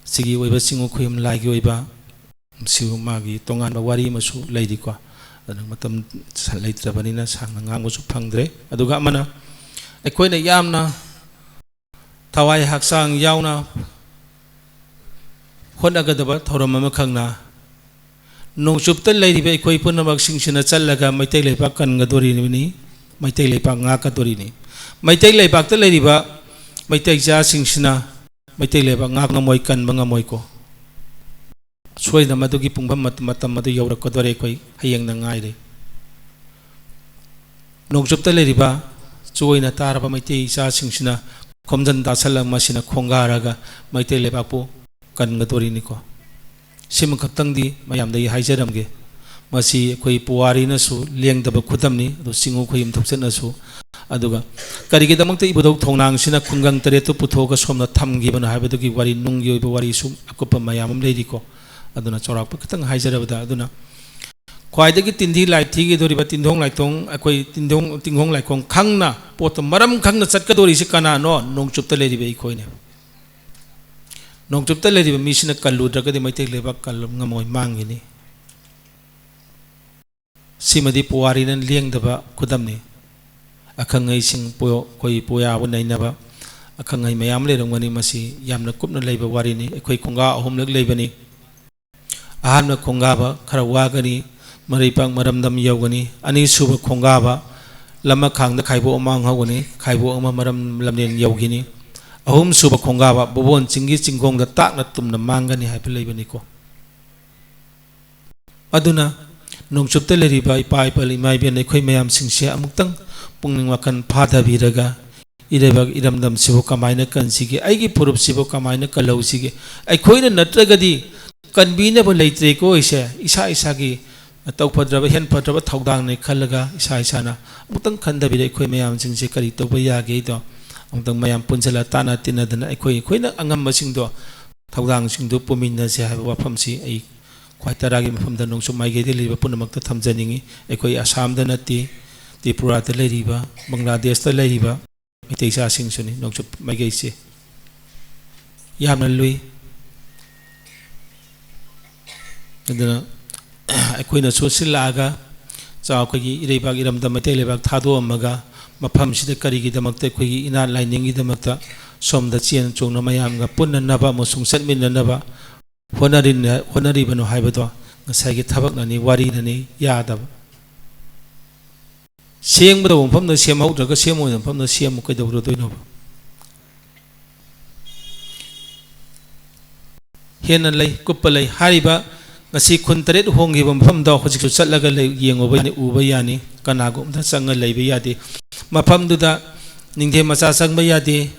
ꯁꯤꯒꯤ ꯑꯣꯏꯕ ꯆꯤꯡꯉꯨ ꯈꯨꯌꯨꯝ ꯂꯥꯏꯒꯤ ꯑꯣꯏꯕ ꯁꯤꯕꯨ ꯃꯥꯒꯤ ꯇꯣꯉꯥꯟꯕ ꯋꯥꯔꯤ ꯑꯃꯁꯨ ꯂꯩꯔꯤꯀꯣ꯫ ꯑꯗꯨꯅ ꯃꯇꯝ ꯁ-, ꯂꯩꯇ꯭ꯔꯕꯅꯤꯅ ꯁꯥꯡꯅ ꯉꯥꯡꯕꯁꯨ ꯐꯪꯗ꯭ꯔꯦ꯫ ꯑꯗꯨꯒ ꯑꯃꯅ, ꯑꯩꯈꯣꯏꯅ ꯌꯥꯝꯅ ꯊꯋꯥꯏ ꯍꯛꯆꯥꯡ ꯌꯥꯎꯅ ꯍꯣꯠꯅꯒꯗꯕ ꯊꯧꯔꯝ ꯑꯃꯈꯛꯅ ꯅꯣꯡꯆꯨꯞꯇ ꯂꯩꯔꯤꯕ ꯑꯩꯈꯣꯏ ꯄꯨꯝꯅꯃꯛꯁꯤꯡꯁꯤꯅ ꯆꯠꯂꯒ ꯃꯩꯇꯩ ꯂꯩꯕꯥꯛ ꯀꯟꯒꯗꯣꯔꯤꯕꯅꯤ, ꯃꯩꯇꯩ ꯂꯩꯕꯥꯛ ꯉꯥꯛꯀꯗꯣꯔꯤꯅꯤ꯫ ꯃꯩꯇꯩ ꯂꯩꯕꯥꯛꯇ ꯂꯩꯔꯤꯕ ꯃꯩꯇꯩ ꯏꯆꯥꯁꯤꯡꯁꯤꯅ ꯃꯩꯇꯩ ꯂꯩꯕꯥꯛ ꯉꯥꯛ ꯉꯝꯃꯣꯏ, ꯀꯟꯕ ꯉꯝꯃꯣꯏꯀꯣ꯫ ꯁꯣꯏꯗꯅ ꯃꯗꯨꯒꯤ ꯄꯨꯡꯐꯝ ꯃꯇꯝ ꯑꯗꯨ ꯌꯧꯔꯛꯀꯗꯣꯔꯦ꯫ ꯑꯩꯈꯣꯏ ꯍꯌꯦꯡꯅ ꯉꯥꯏꯔꯦ꯫ ꯅꯣꯡꯆꯨꯞꯇ ꯂꯩꯔꯤꯕ ꯆꯨ ꯑꯣꯏꯅ ꯇꯥꯔꯕ ꯃꯩꯇꯩ ꯏꯆꯥꯁꯤꯡꯁꯤꯅ ꯈꯣꯝꯖꯤꯟ ꯇꯥꯁꯜꯂꯒ ꯃꯁꯤꯅ ꯈꯣꯡꯒꯥꯔꯒ ꯃꯩꯇꯩ ꯂꯩꯕꯥꯛꯄꯨ ꯀꯟꯒꯗꯣꯔꯤꯅꯤꯀꯣ꯫ ꯁꯤꯃꯈꯛꯇꯪꯗꯤ ꯃꯌꯥꯝꯗꯒꯤ ꯍꯥꯏꯖꯔꯝꯒꯦ꯫ ꯃꯁꯤ ꯑꯩꯈꯣꯏ ꯄꯨꯋꯥꯔꯤꯅꯁꯨ ꯂꯦꯡꯗꯕ ꯈꯨꯗꯝꯅꯤ, ꯑꯗꯨ ꯆꯤꯡꯉꯨ ꯈꯣꯏꯌꯨꯝ ꯊꯣꯛꯆꯠꯅꯁꯨ꯫ ꯑꯗꯨꯒ ꯀꯔꯤꯒꯤꯗꯃꯛꯇ ꯏꯕꯨꯙꯧ ꯊꯣꯡꯅꯥꯡꯁꯤꯅ ꯈꯨꯡꯒꯪ ꯇꯔꯦꯠꯇꯨ ꯄꯨꯊꯣꯛꯑꯒ ꯁꯣꯝꯅ ꯊꯝꯈꯤꯕꯅꯣ ꯍꯥꯏꯕꯗꯨꯒꯤ ꯋꯥꯔꯤ, ꯅꯨꯡꯒꯤ ꯑꯣꯏꯕ ꯋꯥꯔꯤꯁꯨ ꯑꯀꯨꯞꯄ ꯃꯌꯥꯝ ꯑꯃ ꯂꯩꯔꯤꯀꯣ꯫ ꯑꯗꯨꯅ ꯆꯥꯎꯔꯥꯛꯄ ꯈꯤꯇꯪ ꯍꯥꯏꯖꯔꯕꯗ, ꯑꯗꯨꯅ ꯈ꯭ꯋꯥꯏꯗꯒꯤ ꯇꯤꯟꯊꯤ ꯂꯥꯏꯊꯤꯒꯗꯧꯔꯤꯕ ꯇꯤꯟꯗꯣꯡ ꯂꯥꯏꯇꯣꯡ, ꯑꯩꯈꯣꯏ ꯇꯤꯟꯗꯣꯡ, ꯇꯤꯡꯈꯣꯡ ꯂꯥꯏꯈꯣꯡ ꯈꯪꯅ ꯄꯣꯠꯇꯣ ꯃꯔꯝ ꯈꯪꯅ ꯆꯠꯀꯗꯧꯔꯤꯁꯤ ꯀꯅꯥꯅꯣ? ꯅꯣꯡꯆꯨꯞꯇ ꯂꯩꯔꯤꯕ ꯑꯩꯈꯣꯏꯅꯦ꯫ ꯅꯣꯡꯆꯨꯞꯇ ꯂꯩꯔꯤꯕ ꯃꯤꯁꯤꯅ ꯀꯜꯂꯨꯗ꯭ꯔꯒꯗꯤ ꯃꯩꯇꯩ ꯂꯩꯕꯥꯛ ꯀꯜꯂꯕ ꯉꯝꯃꯣꯏ, ꯃꯥꯡꯈꯤꯅꯤ꯫ ꯁꯤꯃꯗꯤ ꯄꯨꯋꯥꯔꯤꯅ ꯂꯦꯡꯗꯕ ꯈꯨꯗꯝꯅꯤ꯫ ꯑꯈꯪ ꯑꯍꯩꯁꯤꯡ ꯄꯣ-, ꯑꯩꯈꯣꯏ ꯄꯣꯌꯥꯕ ꯅꯩꯅꯕ ꯑꯈꯪ ꯑꯍꯩ ꯃꯌꯥꯝ ꯂꯩꯔꯝꯒꯅꯤ꯫ ꯃꯁꯤ ꯌꯥꯝꯅ ꯀꯨꯞꯅ ꯂꯩꯕ ꯋꯥꯔꯤꯅꯤ꯫ ꯑꯩꯈꯣꯏ ꯈꯣꯡꯒꯥ ꯑꯍꯨꯝꯂꯛ ꯂꯩꯕꯅꯤ꯫ ꯑꯍꯥꯟꯕ ꯈꯣꯡꯒꯥꯕ ꯈꯔ ꯋꯥꯒꯅꯤ, ꯃꯔꯩꯄꯥꯛ ꯃꯔꯝꯗꯝ ꯌꯧꯒꯅꯤ꯫ ꯑꯅꯤꯁꯨꯕ ꯈꯣꯡꯒꯥꯕ ꯂꯃꯈꯥꯡꯗ ꯈꯥꯏꯕꯣꯛ ꯑꯃ ꯃꯥꯡꯍꯧꯒꯅꯤ, ꯈꯥꯏꯕꯣꯛ ꯑꯃ ꯃꯔꯝ ꯂꯝꯂꯦꯟ ꯌꯧꯈꯤꯅꯤ꯫ ꯑꯍꯨꯝꯁꯨꯕ ꯈꯣꯡꯒꯥꯕ ꯕꯣꯕꯣꯟ ꯆꯤꯡꯒꯤ ꯆꯤꯡꯈꯣꯡꯗ ꯇꯥꯛꯅ ꯇꯨꯝꯅ ꯃꯥꯡꯒꯅꯤ ꯍꯥꯏꯕ ꯂꯩꯕꯅꯤꯀꯣ꯫ ꯑꯗꯨꯅ ꯅꯣꯡꯆꯨꯞꯇ ꯂꯩꯔꯤꯕ ꯏꯄꯥ ꯏꯄꯥ, ꯏꯃꯥ ꯏꯕꯦꯟ, ꯑꯩꯈꯣꯏ ꯃꯌꯥꯝꯁꯤꯡꯁꯦ ꯑꯃꯨꯛꯇꯪ ꯄꯨꯛꯅꯤꯡ ꯋꯥꯈꯜ ꯐꯥꯊꯕꯤꯔꯒ ꯏꯔꯩꯕꯥꯛ ꯏꯔꯝꯗꯝꯁꯤꯕꯨ ꯀꯃꯥꯏꯅ ꯀꯟꯁꯤꯒꯦ, ꯑꯩꯒꯤ ꯐꯨꯔꯨꯞꯁꯤꯕꯨ ꯀꯃꯥꯏꯅ ꯀꯜꯍꯧꯁꯤꯒꯦ? ꯑꯩꯈꯣꯏꯅ ꯅꯠꯇ꯭ꯔꯒꯗꯤ ꯀꯟꯕꯤꯅꯕ ꯂꯩꯇ꯭ꯔꯦꯀꯣ꯫ ꯑꯩꯁꯦ ꯏꯁꯥ ꯏꯁꯥꯒꯤ ꯇꯧꯐꯗ꯭ꯔꯕ ꯍꯦꯟꯐꯗ꯭ꯔꯕ ꯊꯧꯗꯥꯡꯅꯤ ꯈꯜꯂꯒ ꯏꯁꯥ ꯏꯁꯥꯅ ꯑꯃꯨꯛꯇꯪ ꯈꯟꯊꯕꯤꯔꯦ꯫ ꯑꯩꯈꯣꯏ ꯃꯌꯥꯝꯁꯤꯡꯁꯦ ꯀꯔꯤ ꯇꯧꯕ ꯌꯥꯒꯦꯗꯣ ꯑꯃꯨꯛꯇꯪ ꯃꯌꯥꯝ ꯄꯨꯟꯁꯤꯜꯂ ꯇꯥꯟꯅ ꯇꯤꯟꯅꯗꯅ ꯑꯩꯈꯣꯏ ꯑꯩꯈꯣꯏꯅ ꯑꯉꯝꯕꯁꯤꯡꯗꯣ, ꯊꯧꯗꯥꯡꯁꯤꯡꯗꯣ ꯄꯨꯃꯤꯟꯅꯁꯦ ꯍꯥꯏꯕ ꯋꯥꯐꯝꯁꯤ ꯑꯩ ꯈ꯭ꯋꯥꯏ ꯇꯔꯥꯒꯤ ꯃꯐꯝꯗ ꯅꯣꯡꯆꯨꯞ ꯃꯥꯏꯀꯩꯗ ꯂꯩꯔꯤꯕ ꯄꯨꯝꯅꯃꯛꯇ ꯊꯝꯖꯅꯤꯡꯏ꯫ ꯑꯩꯈꯣꯏ ꯑꯁꯥꯝꯗ ꯅꯠꯇꯦ, ꯇ꯭ꯔꯤꯄꯨꯔꯥꯗ ꯂꯩꯔꯤꯕ, ꯕꯪꯒ꯭ꯂꯥꯗꯦꯁꯇ ꯂꯩꯔꯤꯕ ꯃꯩꯇꯩ ꯏꯆꯥꯁꯤꯡꯁꯨꯅꯤ ꯅꯣꯡꯆꯨꯞ ꯃꯥꯏꯀꯩꯁꯦ꯫ ꯌꯥꯝꯅ ꯂꯨꯏ꯫ ꯑꯗꯨꯅ ꯑꯩꯈꯣꯏꯅ ꯆꯣꯠꯁꯤꯜꯂꯛꯑꯒ ꯆꯥꯎ-, ꯑꯩꯈꯣꯏꯒꯤ ꯏꯔꯩꯕꯥꯛ ꯏꯔꯝꯗꯝ ꯃꯩꯇꯩ ꯂꯩꯕꯥꯛ ꯊꯥꯗꯣꯛꯑꯝꯃꯒ ꯃꯐꯝꯁꯤꯗ ꯀꯔꯤꯒꯤꯗꯃꯛꯇ ꯑꯩꯈꯣꯏꯒꯤ ꯏꯅꯥꯠ ꯂꯥꯏꯅꯤꯡꯒꯤꯗꯃꯛꯇ ꯁꯣꯝꯗ ꯆꯦꯟ ꯆꯣꯡꯅ ꯃꯌꯥꯝꯒ ꯄꯨꯟꯅꯅꯕ ꯑꯃꯁꯨꯡ ꯆꯠꯃꯤꯟꯅꯅꯕ ꯍꯣꯠꯅꯔꯤꯅ-, ꯍꯣꯠꯅꯔꯤꯕꯅꯣ ꯍꯥꯏꯕꯗꯣ ꯉꯁꯥꯏꯒꯤ ꯊꯕꯛꯅꯅꯤ, ꯋꯥꯔꯤꯅꯅꯤ, ꯌꯥꯗꯕ꯫ ꯁꯦꯝꯒꯗꯧꯕ ꯃꯐꯝꯗ ꯁꯦꯝꯍꯧꯗ꯭ꯔꯒ ꯁꯦꯝꯃꯣꯏꯗꯕ ꯃꯐꯝꯗ ꯁꯦꯝꯃꯨ ꯀꯩꯗꯧꯔꯨꯗꯣꯏꯅꯣꯕ? ꯍꯦꯟꯅ ꯂꯩ, ꯀꯨꯞꯄ ꯂꯩ꯫ ꯍꯥꯏꯔꯤꯕ ꯉꯁꯤ ꯈꯨꯟ ꯇꯔꯦꯠ ꯍꯣꯡꯈꯤꯕ ꯃꯐꯝꯗꯣ ꯍꯧꯖꯤꯛꯁꯨ ꯆꯠꯂꯒ ꯂꯩ, ꯌꯦꯡꯉꯨꯕ ꯌꯥꯅꯤ, ꯎꯕ ꯌꯥꯅꯤ꯫ ꯀꯅꯥꯒꯨꯝꯕꯗ ꯆꯪꯉ ꯂꯩꯕ ꯌꯥꯗꯦ꯫ ꯃꯐꯝꯗꯨꯗ ꯅꯤꯡꯊꯦꯝ ꯃꯆꯥ ꯆꯪꯕ ꯌꯥꯗꯦ,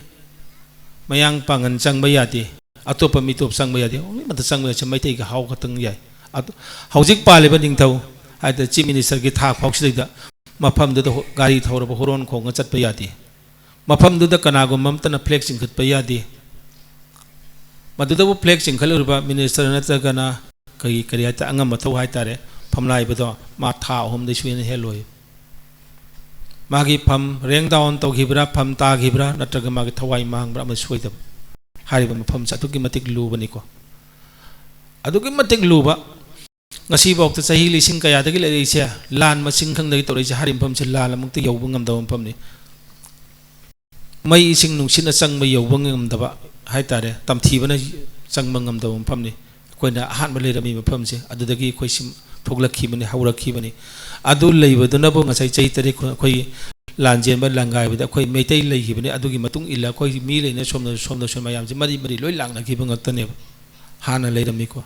ꯃꯌꯥꯡ ꯄꯥꯡꯒꯟ ꯆꯪꯕ ꯌꯥꯗꯦ, ꯑꯇꯣꯞꯄ ꯃꯤꯇꯣꯞ ꯆꯪꯕ ꯌꯥꯗꯦ꯫ ꯑꯣꯡꯂꯤ ꯑꯃꯠꯇ ꯆꯪꯕ ꯌꯥꯗꯦ, ꯃꯩꯇꯩꯒꯤ ꯍꯥꯎ ꯈꯛꯇꯪ ꯌꯥꯏ꯫ ꯑꯗꯨ ꯍꯧꯖꯤꯛ ꯄꯥꯜꯂꯤꯕ ꯅꯤꯡꯊꯧ ꯍꯥꯏꯗꯤ ꯆꯤꯐ ꯃꯤꯅꯤꯁꯇꯔꯒꯤ ꯊꯥꯛ ꯐꯥꯎꯁꯤꯗꯩꯗ ꯃꯐꯝꯗꯨꯗ ꯍꯣ-, ꯒꯥꯔꯤ ꯊꯧꯔꯕ ꯍꯣꯔꯣꯟ ꯈꯣꯡꯉ ꯆꯠꯄ ꯌꯥꯗꯦ꯫ ꯃꯐꯝꯗꯨꯗ ꯀꯅꯥꯒꯨꯝꯕ ꯑꯃꯠꯇꯅ ꯐ꯭ꯂꯦꯛ ꯆꯤꯡꯈꯠꯄ ꯌꯥꯗꯦ꯫ ꯃꯗꯨꯗꯕꯨ ꯐ꯭ꯂꯦꯛ ꯆꯤꯡꯈꯠꯂꯨꯔꯤꯕ ꯃꯤꯅꯤꯁꯇꯔ ꯅꯠꯇ꯭ꯔꯒꯅ ꯀꯔꯤ, ꯀꯔꯤ ꯍꯥꯏꯇꯥꯔꯦ, ꯑꯉꯝꯕ ꯊꯧ ꯍꯥꯏꯇꯥꯔꯦ, ꯐꯝꯅꯥꯏꯕꯗꯣ ꯃꯥ ꯊꯥ ꯑꯍꯨꯝꯗꯩ ꯁꯨ ꯍꯦꯟꯅ ꯍꯦꯜꯂꯣꯏ꯫ ꯃꯥꯒꯤ ꯐꯝ ꯔꯦꯡ ꯗꯥꯎꯟ ꯇꯧꯈꯤꯕ꯭ꯔꯥ, ꯐꯝ ꯇꯥꯈꯤꯕ꯭ꯔꯥ, ꯅꯠꯇ꯭ꯔꯒ ꯃꯥꯒꯤ ꯊꯋꯥꯏ ꯃꯥꯡꯕ꯭ꯔꯥ ꯑꯃ ꯁꯣꯏꯗꯕ꯫ ꯍꯥꯏꯔꯤꯕ ꯃꯐꯝꯁꯦ ꯑꯗꯨꯛꯀꯤ ꯃꯇꯤꯛ ꯂꯨꯕꯅꯤꯀꯣ꯫ ꯑꯗꯨꯛꯀꯤ ꯃꯇꯤꯛ ꯂꯨꯕ꯫ ꯉꯁꯤꯐꯥꯎꯗ ꯆꯍꯤ ꯂꯤꯁꯤꯡ ꯀꯌꯥꯗꯒꯤ ꯂꯩꯔꯛꯏꯁꯦ, ꯂꯥꯟ ꯃꯁꯤꯡ ꯈꯪꯗꯒꯤ ꯇꯧꯔꯛꯏꯁꯦ, ꯍꯥꯏꯔꯤꯕ ꯃꯐꯝꯁꯦ ꯂꯥꯟ ꯑꯃꯨꯛꯇ ꯌꯧꯕ ꯉꯝꯗꯕ ꯃꯐꯝꯅꯤ꯫ ꯃꯩ ꯏꯁꯤꯡ ꯅꯨꯡꯁꯤꯠꯅ ꯆꯪꯕ ꯌꯧꯕ ꯉꯝꯗꯕ ꯍꯥꯏꯇꯥꯔꯦ, ꯇꯝꯊꯤꯕꯅ ꯆꯪꯕ ꯉꯝꯗꯕ ꯃꯐꯝꯅꯤ꯫ ꯑꯩꯈꯣꯏꯅ ꯑꯍꯥꯟꯕ ꯂꯩꯔꯝꯃꯤ ꯃꯐꯝꯁꯦ, ꯑꯗꯨꯗꯒꯤ ꯑꯩꯈꯣꯏ ꯁꯤ ꯊꯣꯛꯂꯛꯈꯤꯕꯅꯤ, ꯍꯧꯔꯛꯈꯤꯕꯅꯤ꯫ ꯑꯗꯨ ꯂꯩꯕꯗꯨꯅꯕꯨ ꯉꯁꯥꯏ ꯆꯍꯤ ꯇꯔꯦꯠ ꯈꯨ-, ꯑꯩꯈꯣꯏ ꯂꯥꯟꯖꯦꯟꯕ ꯂꯥꯟꯒꯥꯏꯕꯗ ꯑꯩꯈꯣꯏ ꯃꯩꯇꯩ ꯂꯩꯈꯤꯕꯅꯤ꯫ ꯑꯗꯨꯒꯤ ꯃꯇꯨꯡ ꯏꯜꯂ ꯑꯩꯈꯣꯏ ꯃꯤ ꯂꯩꯅ ꯁꯣꯝꯗ, ꯁꯣꯝꯗ, ꯁꯣꯝ ꯃꯌꯥꯝꯁꯦ ꯃꯔꯤ ꯃꯔꯤ ꯂꯣꯏ ꯂꯥꯛꯅꯈꯤꯕ ꯉꯥꯛꯇꯅꯦꯕ꯫ ꯍꯥꯟꯅ ꯂꯩꯔꯝꯃꯤꯀꯣ꯫